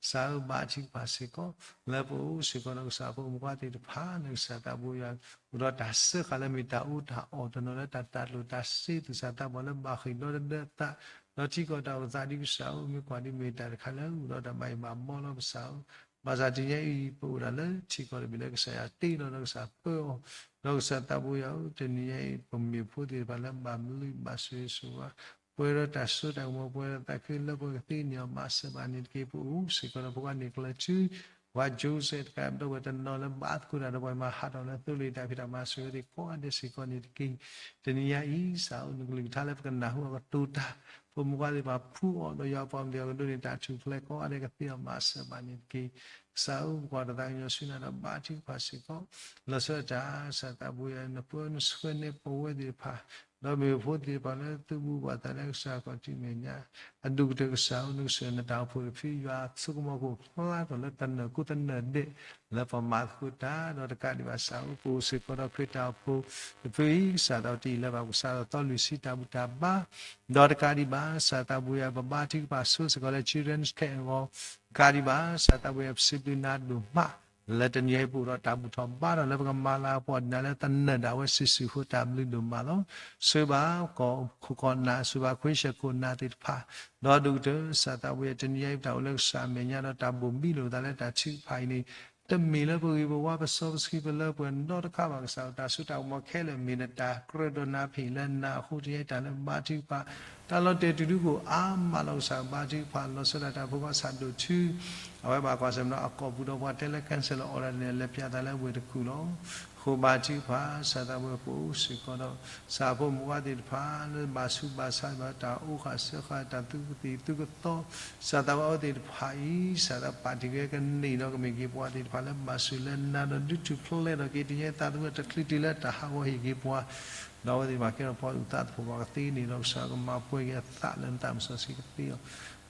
ကစၢ်ဧၢ ဘါထုကဖၣ်စ့ၢ်ကီး လၢပအိၣ်စ့ၢ်ကီးဒီးကစၢ်ဖိမုၣ်ခွါသ့ၣ်တဖၣ် လၢကစၢ်သးဘိယွၤ အိၣ်ဒီးတၢ်စၢဃာ်လၢမ့ၢ်တၢ်အူတၢ်အီၣ်တနီၤလၢတၢ်တၢ်လိၣ်တၢ်စ့သူၣ်စၢ်သးဘီၣ် လၢဘၣ်ဃ့ၢ်ဒီတဒၢသး ဒီးထံကီၢ်တၢ်အိၣ်သးဒ်ကစၢ်ဧၢ မ့ၢ်ကွၢ်ဒ်မ့ၢ်တၢ်တခါလၢအိၣ်ဒီးတၢ်ဘၣ်ယိၣ်ဘၣ်ဘီလီၤ ကစၢ်ဧၢ. ဘၣ်ဆၣ်တနံၤညါအံၤ ပအိၣ်ဒၣ်လၢထံကီၢ်တဘ့ၣ်လၢကစၢ်ယွၤတ့လီၤဒီးကစၢ်ပၢအီၤ ဒီးကစၢ်သးဘိယွၤဧၢ တနံၤညါအံၤ ပမ့ၢ်ဖိသ့ၣ်တဖၣ်လၢဘၣ်မနုၤဘၣ်ဆိၣ်ဂ့ၤဆိၣ်ဝါ ပှဲၤဒီးတၢ်စိတၢ်ကမီၤ ပှဲၤဒီးသးခုလၢပှဲၤကသ့န့ၢ်အီၤ မၤစၢၤဘၣ်န့ၣ်တက့ၢ်. ပအိၣ်စ့ၢ်ကီးဒီးဖိခွါန့ၣ်ကျၢၤထူ ပှၤကၠိစဲးတကး ဒီးပှၤတနီၤလၢဘၣ်သကိးတၢ်ဒီးပှၤမၤဟးထီၣ်လၢသိလ့ၣ်တၢ်ဖံးတၢ်မၤဆိၣ်ဂ့ၤသ့ၣ်ကိးဂၤဒဲးစ့ၢ်ကီးန့ၣ်တက့ၢ်. တနံၤညါအံၤ ကစၢ်ဧၢ နကလုၢ်ကထါလၢပကနၢ်ဟူအကတိၤတၢ် ဖိမုၣ်ခွါသ့ၣ်တဖၣ်ဖှူအီၤဒီးယွၤပှၤမၤသ့ၣ်အီၤကဒိးန့ၢ်တၢ်ထူၣ်ဖျဲးကိးဂၤဒဲးကသ့အီၤ မၤစၢၤဘၣ်န့ၣ်တက့ၢ်. ကစၢ်ဧၢ ပကွၢ်တၢ်သးကညီၤဆူနၤဒီးဘါထုကဖၣ်စ့ၢ်ကီး လီၤဆီဒၣ်တၢ် ကစၢ်သးဘိယွၤ နပၢနဆှၢန့ၢ်ပဝဲသ့ၣ်တဖၣ် ဒီးမ့ၢ်ဖိသ့ၣ်တဖၣ်လၢသုးဘူးဘၣ်သးလၢကစၢ်ခီၣ်ထံးမဲာ်ညါ အဒိၣ်ကတၢၢ်ကစၢ်ဧၢ နကစၢ်နတၢ်အိၣ်ဖှိၣ်တဖု ယွၤဆိကမိၣ်ကအိၣ်ဖျါထီၣ်လၢတၢ်နၢၤခိတၢ်နၢၤဒဲး လၢပမၤသကိးတၢ် ဒီးတကးဒံးဘၣ်ကစၢ်ဧၢ ပအိၣ်စ့ၢ်ကီးဒီးခရံာ်တၢ်အိၣ်ဖှိၣ်တဖုအံၤ ကစၢ်သးတံၢ်လၢဘၣ်ကစၢ်ဒီးသီလွံၢ်ဆံတၢ်ဘူၣ်တၢ်ဘါ ဒီးတကးဒံးဘၣ် ကစၢ်သးဘိယွၤ ပဘါထုကဖၣ်ဆိစ့ၢ်ကီးလၢ Children's Care အဂီၢ် တကးဒံးဘၣ် ကစၢ်သးဘိယွၤ ပစံးဘျုးနၤဒိၣ်မး လၢတနံၤအံၤပအိၣ်ဒီးတၢ်ဘူၣ်ထီၣ်ဘါထီၣ်လၢပကမၤလၤကပီၤ ဒ်နၤလၢတၢ်နၢၤဒၣ်ဝဲစုာ်စုာ်ဖိ တၢ်ဘျုးဒိၣ်မးလီၤ. ဆိၣ်ဂ့ၤဘၣ်ကီၢ်ခိၣ်ကီၢ်နၢ် ဆိၣ်ဂ့ၤဘၣ်ခွံဆၢၣ်ခိၣ်နၢ်သ့ၣ်တဖၣ် ဒီးဒိၣ်ကတၢၢ် ကစၢ်သးဘိယွၤ တနံၤအံၤပတၢ်အိၣ်လၢကစၢ်အမဲာ်ညါဒီး တၢ်ဘိၣ်ဘံလိာ်သးလၢတၢ်ထုကဖၣ်အံၤန့ၣ် တမ့ၢ်လၢပဂ့ၤပဝါပစီပဆှံပလၢပှဲၤနီတခါဘၣ် ကစၢ်ဧၢ တၢ်စိတၢ်ကမီၤခဲလၢာ်မ့ၢ်နတၢ်ကြၢးဒီးနၤဖဲအံၤလၢနၤအဃိ တနံၤအံၤတၢ်လၢဘါထုကဖၣ် တၢ်လီၤတဲာ်တုၤဒုကအိၣ်အါမးလီၤ ကစၢ်ဧၢ ဘါထုကဖၣ် လီၤဆီဒၣ်တၢ်ဖိခွါဆၣ်ဒိၣ်ထူ အဝဲဘၣ်ကွၢ်ဆၢၣ်မဲာ်ဒီးအကိာ်ပူၤဒီးပှၤတဲလၢ cancer လီၤအီၣ်ဒၣ်န့ၣ် လဲၤပၠးသးလၢဝ့ၢ်တကူၣ်လီၤ. အဃိဘါထုကဖၣ် ကစၢ်သးဘိယွၤ ပအိၣ်စ့ၢ်ကီးဒီး ကစၢ်ဖိမုၣ်ခွါသ့ၣ်တဖၣ်လၢဘၣ်ဆူးဘၣ်ဆါဘၣ်တၢ်အိၣ်ဃာ်စၢဃာ်တၢ်သူကသံၣ်သူကသီ ကစၢ်သးဘိယွၤ အဝဲသ့ၣ်တဖၣ်အံၤ ကစၢ်သးပာ်တ့ၢ်က့ၤကန့ၢ်ဒီးကမ့ၢ်က့ၤပှၤသ့ၣ်တဖၣ်လၢဘၣ်ဆိၣ်လၢနၤဒီးဒုးထူၣ်ဖျဲးဒီးက့ၤတနံၤအံၤ သးသမူတချုးတုၤလၢတၢ်ဟးဂီၤဟ့ၣ်က့ၤပှၤ ဒီးအဝဲသ့ၣ်တဖၣ်ကဲထီၣ်ပှၤသူၣ်ကသးသဟီၣ် ပှၤကသ့န့ၢ်ဒီးကစၢ်ကမၤပှဲၤက့ၤအသးလၢနသးမုၢ်စီဆှံကသ့အီၤ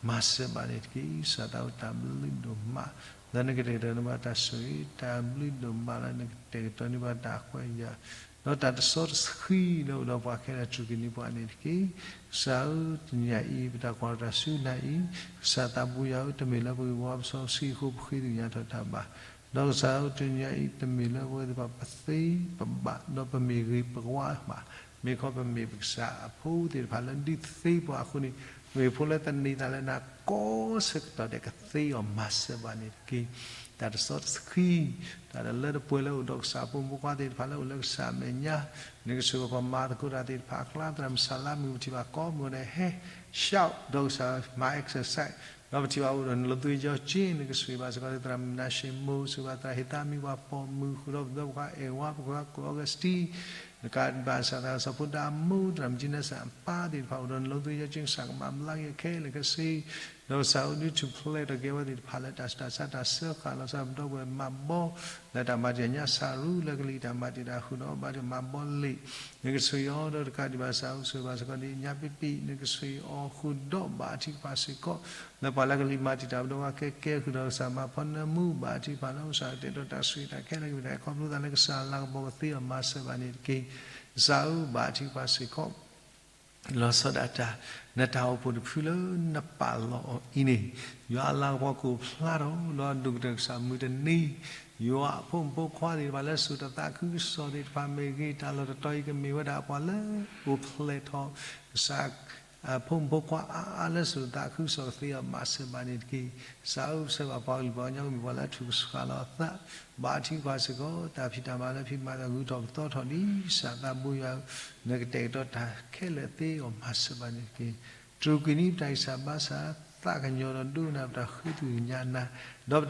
မၤစၢၤဘၣ်န့ၣ်တက့ၢ်. ကစၢ်သးဝံၣ်တၢ်ဘျုးဒိၣ်မး လၢနကတဲာ်ကတီၤန့ၢ်ဘၣ်တၢ်ဆိၣ်ဂ့ၤ, တၢ်ဘျုးဒိၣ်မးလၢနကတဲာ်ကတီၤန့ၢ်ဘၣ်တၢ်ခွဲးယာ်, ဒီးတၢ်တစီတဆှံလၢအိၣ်ဒီးပှၤခဲလၢာ် စူၢ်က့ၤန့ၢ်ပှၤန့ၣ်တက့ၢ်. ကစၢ်ဧၢ, တနံၤအံၤ ပတၢ်ကွၢ်တၢ်စူၢ်နၤအံၤ, ကစၢ်သးဘိယွၤဧၢ, တမ့ၢ်လၢပဂ့ၢ်ပဝီပစီပဆှံအဃိ ပဃ့သ့ၣ်ညါထီၣ်တၢ်ဘၣ်. ဒီးကစၢ်ဧၢ, တနံၤအံၤ တမ့ၢ်လၢပဝဲသ့ၣ်တဖၣ်ပသ့ပဘၣ် ဒီးပမ့ၢ်ဂ့ၤပဝါဘၣ်. မ့ၢ်ခီပမ့ၢ်ပကစၢ်အဖိသ့ၣ်တဖၣ်လၢဒုးသ့ပှၤအဃိန့ၣ်, မ့ၢ်ဖိလၢသန့ၤသးလၢနၤကိးဆၢကတီၢ်ဒဲး ကသ့အီၤ မၤစၢၤဘၣ်န့ၣ်တက့ၢ်. တၢ်တစီတဆှံ, တၢ်လၢတပှဲၤလၢအိၣ်ဒီးကစၢ်အဖိမုၣ်ဖိခွါသ့ၣ်တဖၣ်လၢအိၣ်လၢကစၢ်အမဲာ်ညါ, နကဆိၣ်ဂ့ၤပှၤမၤသကိးတၢ်သ့ၣ်တဖၣ်အကျါ, သရၣ်မုၣ်စၤလါမုၣ် ပထံၣ်ဘၣ်ကိးမုၢ်ဒီးဟဲ shout ဒီးကစၢ်မၤ exercise, ဒီးပထံၣ်ဘၣ်အိၣ်ဒီးနလီသုယီက့ နကဆိၣ်ဂ့ၤဘၣ်စ့ၢ်ကီး သရၣ်မုၣ်နၤၡ့မိၢ်, ဆိၣ်ဂ့ၤဘၣ်သရၣ်ဟ့သးမံၤ ပှၤပိာ်မုၣ် ဃုာ်ဒီးပဒီပုၣ်ခွါအဲၣ်ဝါ ပှၤကိးဂၤစတံ နကဘၣ်စၢ်သးစီၤဖိဒါမူ သရၣ်မုၣ်ကၠံနၢ်စၢ်အပၢ်သ့ၣ်တဖၣ် အိၣ်ဒီးနလီသုယီက့ ကစၢ်ကမၤဘျါက့ၤခဲလၢာ်ခဲဆ့, ဒီးကစၢ်အိၣ်ဒုးထူၣ်ဖျဲးထီၣ်က့ၤအဝဲသ့ၣ်တဖၣ်လၢတၢ်ဆူးတၢ်ဆါတၢ်စၢဃာ်လီၤစၢ်ပဒီပုၢ်ဝဲၢ်မၤဘီ, လၢတၢ်မၤတ့ၢ်ညါစၢ်ရူ လၢကလံၤတၢ်မၤတ့ၢ်တၢ်ဃုာ်ဒီးဘါထုကဖၣ်မၤဘီလံာ်, နကဆိၣ်ဂ့ၤအီၤဒီးတကးဒံးဘၣ် ကစၢ်အိၣ်ဆိၣ်ဂ့ၤဘၣ်စ့ၢ်ကီး ဒ်ညါပံပံ နကဆိၣ်ဂ့ၤအီၤဃုာ်ဒီးဘၣ်အထံကဖၣ်စ့ၢ်ကီး, လၢပှၤလၢကလံၤမၤတံာ်တာ်ပဒီဝါကဲကဲဃုာ်ဒီးကစၢ်မၤဖီနၢမူ ဘၣ်အထံကဖၣ်လၢကစၢ်ကတဲာ်ကတီၤတၢ်ဆိၣ်ဂ့ၤတၢ်ခဲလၢာ်ကမ့ၢ်တၢ်အဲၣ်ခီဖျိသးလၢကစၢ်အလၤကပီၤကသ့အီၤမၤစၢၤဘၣ်န့ၣ်တက့ၢ်. ကစၢ်ဧၢ ဘၣ်အထံကဖၣ်စ့ၢ်ကီး လီၤဆီဒၣ်တၢ် နတၢ်အိၣ်ဖှိၣ်တဖုလၢနပာ်လီၤအီၤအံၤန့ၣ်, ယွၤအလၤကပီၤကအိၣ်ဖျါထီၣ် ဒီးဒိၣ်ကတၢၢ်ကစၢ်မုၢ်တနံၤ, ယွၤအဖိမုၣ်ဖိခွါသ့ၣ်တဖၣ်လၢစိာ်တၢ်သးခုကစီၣ်သ့ၣ်တဖၣ်မ့ၢ်ဂ့ၤ, တၢ်လီၢ်တတီၤအံၤကမ့ၢ်ဝဲဒၣ်ပှၤလၢအိၣ်ဖျဲၣ်ထီၣ် ကစၢ် အဖိမုၣ်ဖိခွါအါအါလၢစိာ်တၢ်သးခုကစီၣ်ကသ့အီၤမၤစၢၤဘၣ်န့ၣ်တက့ၢ်. ကစၢ်ဧၢ ပဆၢဘၣ်ပှၤကလုာ်ပှၤကညီကမ့ၢ်ပှၤလၢအထုးကဆှၣ်လီၤအသး ဘၣ်အထံကဖၣ်စ့ၢ်ကီး တၢ်ဖံးတၢ်မၤလၢဖံးမၤတၢ်ဂုၤထီၣ်ပသီထီၣ်လံ, ကစၢ်သးဘိယွၤဧၢ, နကတဲာ်ကတီၤတၢ်ခဲလၢာ်သ့အီၤမၤစၢၤဘၣ်န့ၣ်တက့ၢ်. တြူာ်ကွံာ်န့ၣ်ပတၢ်ဂံၢ်စၢ်ဘါစၢ် သးကညီၤဒီးဒိကနၣ်ပတၢ်ဃ့သ့ၣ်ညါနၤ, ဒီးပ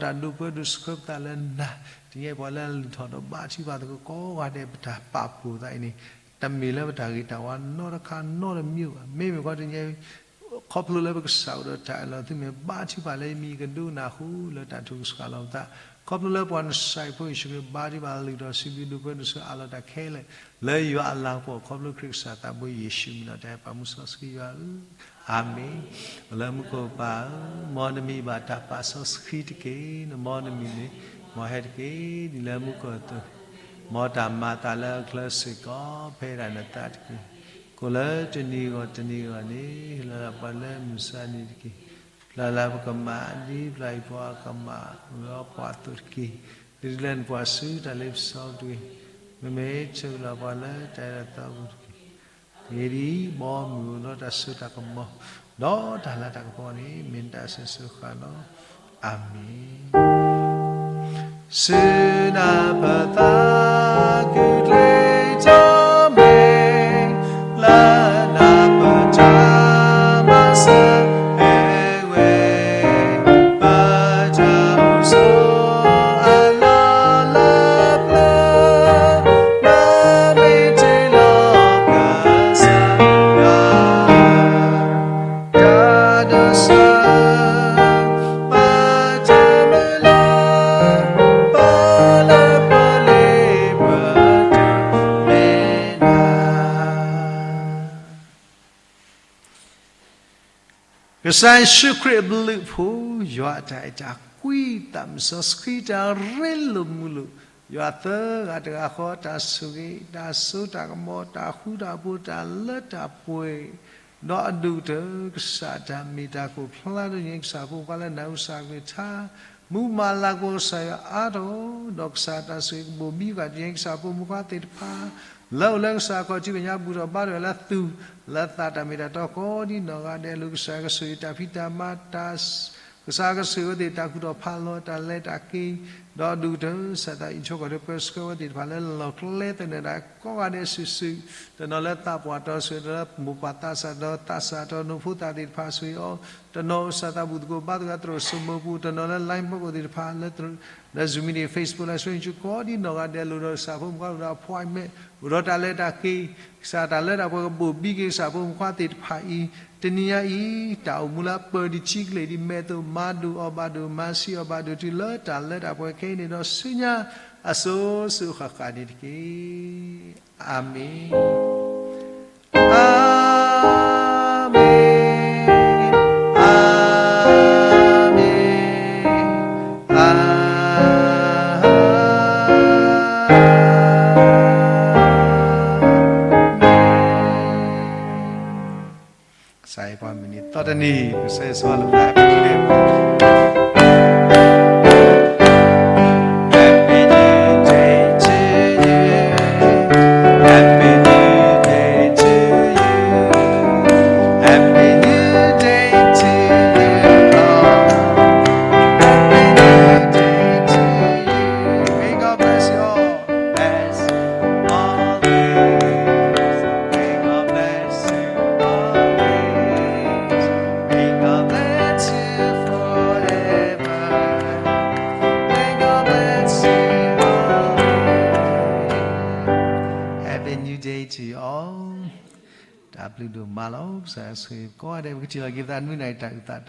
တၢ်ဒိးပၢဒိးဆှၢပသးလၢနၤ, တနံၤအံၤပှၤလၢအလုၢ်ထီၣ်ဒီးဘါထုကဖၣ်သကိးကိးဂၤဒဲး ပတၢ်ပာ်ဖှိၣ်သးအံၤန့ၣ် တမ့ၢ်လၢပတၢ်ဂ့ၤတၢ်ဝါနီတခါနီတမံၤဘၣ်. မ့မ့ၢ်ခီတနံၤအံၤ ခီဖျိလၢပကစၢ်အိၣ်ဒီးတၢ်အၢၣ်လီၤသုမ့ၢ်ဘါထုကဖၣ်လၢယမံၤကဒိကနၣ်အဃိ လၢတၢ်ထုးကဆှၣ်လီၤပသး, ခီဖျိလၢပှၤနစၢ်ဖိယ့ၣ်ၡူးခရံာ်ဘါထုကဖၣ်လုၢ်ထီၣ်စံးဘျုးဒိးပၢဒိးဆှၢအးလီၤတၢ်ခဲလၢာ် လၢယွၤအလၤကပီၤ ခီဖျိခရံာ်ကစၢ်သးဘိယ့ၣ်ၡူးမံၤလီၤ. တၢ်အဲၣ်ပာ်မူစီဆှံယွၤဧၢ, အၤမ့ၣ်. အိၣ်လၢမူခိၣ်ပၢ်ဧၢ, မ်နမံၤဘၣ်တၢ်ပာ်စီဆှံတက့ၢ်. နမ်နမံၤန့ၣ် မ်ဟဲတက့ၢ်. ဒ်လၢမူခိၣ်အသိး, မ်တၢ်မၤအသးလၢအချၢစ့ၢ်ကီး ဖဲဒၣ်နသးတက့ၢ်. ကအိၣ်လၢတနံၤဂီၢ်တနံၤဂီၢ်န့ၣ် ဟ့ၣ်လီၤပှၤလၢမုၢ်မဆါတနံၤတက့ၢ်. ပျၢ်လၢပကမၣ် ဒ်ပျၢ်အံၤပှၤကမၣ်လီၤပှၤအသိးတက့ၢ်. သုတလဲၤနပှၤဆူတၢ်လ့ပစီတဂ့ၤ. မ့မ့ၢ်ဆိၣ်ဂ့ၤလီၤပှၤလၢတၢ်အၢၣ်လီၤသီပူၤတက့ၢ်. တက့ၢ်ဒ်အံၤ, ဘီမုၢ်အိၣ်ဒီးတၢ်စိတၢ်ကမီၤ, ဒီးတၢ်လၤတၢ်ကပီၤန့ၣ် မ့ၢ်နတၢ်အစိၤစိၤဃၣ်ဃၣ်လီၤ. အၤမ့ၣ်. စုနၢ်ပၢၢ်သးကုာ်ကျဲၤထီၣ်မ့ၢ်, လၢနၢ်ပၢၢ်တၢ်မၤစၢၤဟဲဝဲ, ပတၢ်အိၣ်ဆိးအလီၢ်လၢပျၢၤ, နမ့ၢ်တ့ၢ်လီၤကစၢ်ယွၤ တၢ်ဒိးစၢၤ ပတၢ်မုၢ်လၢ် ပလၢပှဲၤလံ ပတၢ်မ့ၢ်နၤ. ကစၢ်ယ့ၣ်ၡူးခရံာ်အဘျုးအဖှိၣ်, ယွၤအတၢ်အဲၣ်တၢ်ကွံ, သးစီဆှံတၢ်ရ့လိာ်မုာ်လိာ်, ယွၤသၢဂၤတဂၤဃီ တၢ်ဆိၣ်ဂ့ၤ, တၢ်စိတၢ်ကမီၤ, တၢ်ဃူတၢ်ဖိး, တၢ်လၢတၢ်ပှဲၤ, ဒီးအဒိၣ်ကတၢၢ် ကစၢ်တၢ်မ့ၢ်တၢ်ကအိၣ်ဖျါဒိၣ်ညါ ကစၢ်ဖိမုၣ်ခွါလၢနၢ်ဟူကစၢ်ကလုၢ်ကထါ, မူမၤလၤကပီၤကစၢ်ယွၤအါထီၣ်, ဒီးကစၢ်တၢ်ဆိၣ်ဂ့ၤကဘိၣ်ဘံက့ၤ ဒိၣ်ညါ ကစၢ်ဖိမုၣ်ခွါသ့ၣ်တဖၣ် လၢအိၣ်လၢကစၢ်အခီၣ်ထံးမဲာ်ညါ ဘူၣ်ထီၣ်ဘါထီၣ်လၢသုး လၢသးတၢ်မ့ၢ်တၢ်တီကိးဒ်နီၢ်ဂၤဒဲးအလိၤ ကစၢ်ကဆိၣ်ဂ့ၤတၢ်ဖံးတၢ်မၤ တၢ် ကစၢ်ကဆိၣ်ဂ့ၤအဝဲသ့ၣ်တၢ်ကူၣ်ထီၣ်ဖးလီၤ တၢ်လဲၤတၢ်က့ၤ, ဒီးအဒိၣ်ကတၢၢ် ကစၢ်သးအံးထွဲကွၢ်ထွဲပၢဆှၢဝဲသ့ၣ်တဖၣ်လၢလီၢ်ကျဲသနၢၣ်တၢ်ကိးဂၤဒဲးစုာ်စုာ်, တနီၤလၢသးပှၢ်တီၤဆိၣ်ဂ့ၤ, တနီၤလၢမိၢ်ပၢ်သးစၢ်ဒီးသးစၢ်တီၤ နိဖိသၣ်သ့ၣ်တဖၣ်ဆိၣ်ဂ့ၤအီၤ, တနီၤကစၢ်သးဘူၣ်သကိးဘါသကိးသရိာ်စိမိၤပူၤ, တနီၤလၢ line ဖီခိၣ်သ့ၣ်တဖၣ်လၢ လၢ Zoom meeting, Facebook live stream ကိးဒ်နီၢ်ဂၤဒဲးအလိၤဒီး ကစၢ်ဖိမုၣ်ခွါအိၣ်ဒီး appointment အိၣ်ဒီးတၢ်လဲၤတၢ်က့ၤ, ကစၢ်တၢ်လၢတၢ်ပှဲၤကဘိၣ်ဘံက့ၤ ကစၢ်ဖိမုၣ်ခွါသ့ၣ်တဖၣ်အံၤ, တနံၤညါအံၤ တၢ်အိၣ်မူလၢအပၢၤဒံးထံကလ့ၢ်ဒံးမဲာ်အသိး မၤဒိၣ်အီၤဘၣ်ဒိၣ် မၤဆံးအီၤဘၣ်ဒိၣ်တုၤလၢတၢ်လၢတၢ်ပှဲၤခဲအံၤန့ၣ်ဒီး ဆူညါအစိၤစိၤဃၣ်ဃၣ်န့ၣ်တက့ၢ်. အၤမ့ၣ်, အၤမ့ၣ်, အၤ Say hello, happy new day. Happy new day to you. Happy new day to you. Happy new day to you, Lord. Happy new day to you. May God bless you all. Bless you always. May God bless you always. May God bless you forever. May God bless you always. Happy new day to you all. တၢ်ဘျုးဒိၣ်မးလီၤ. ကစၢ်ဆိၣ်ဂ့ၤကိးဂၤဒဲး ပကထံၣ်လိာ်က့ၤပသးနွံနၣ်ရံၣ် တၢ်အုၣ်သးတၢ်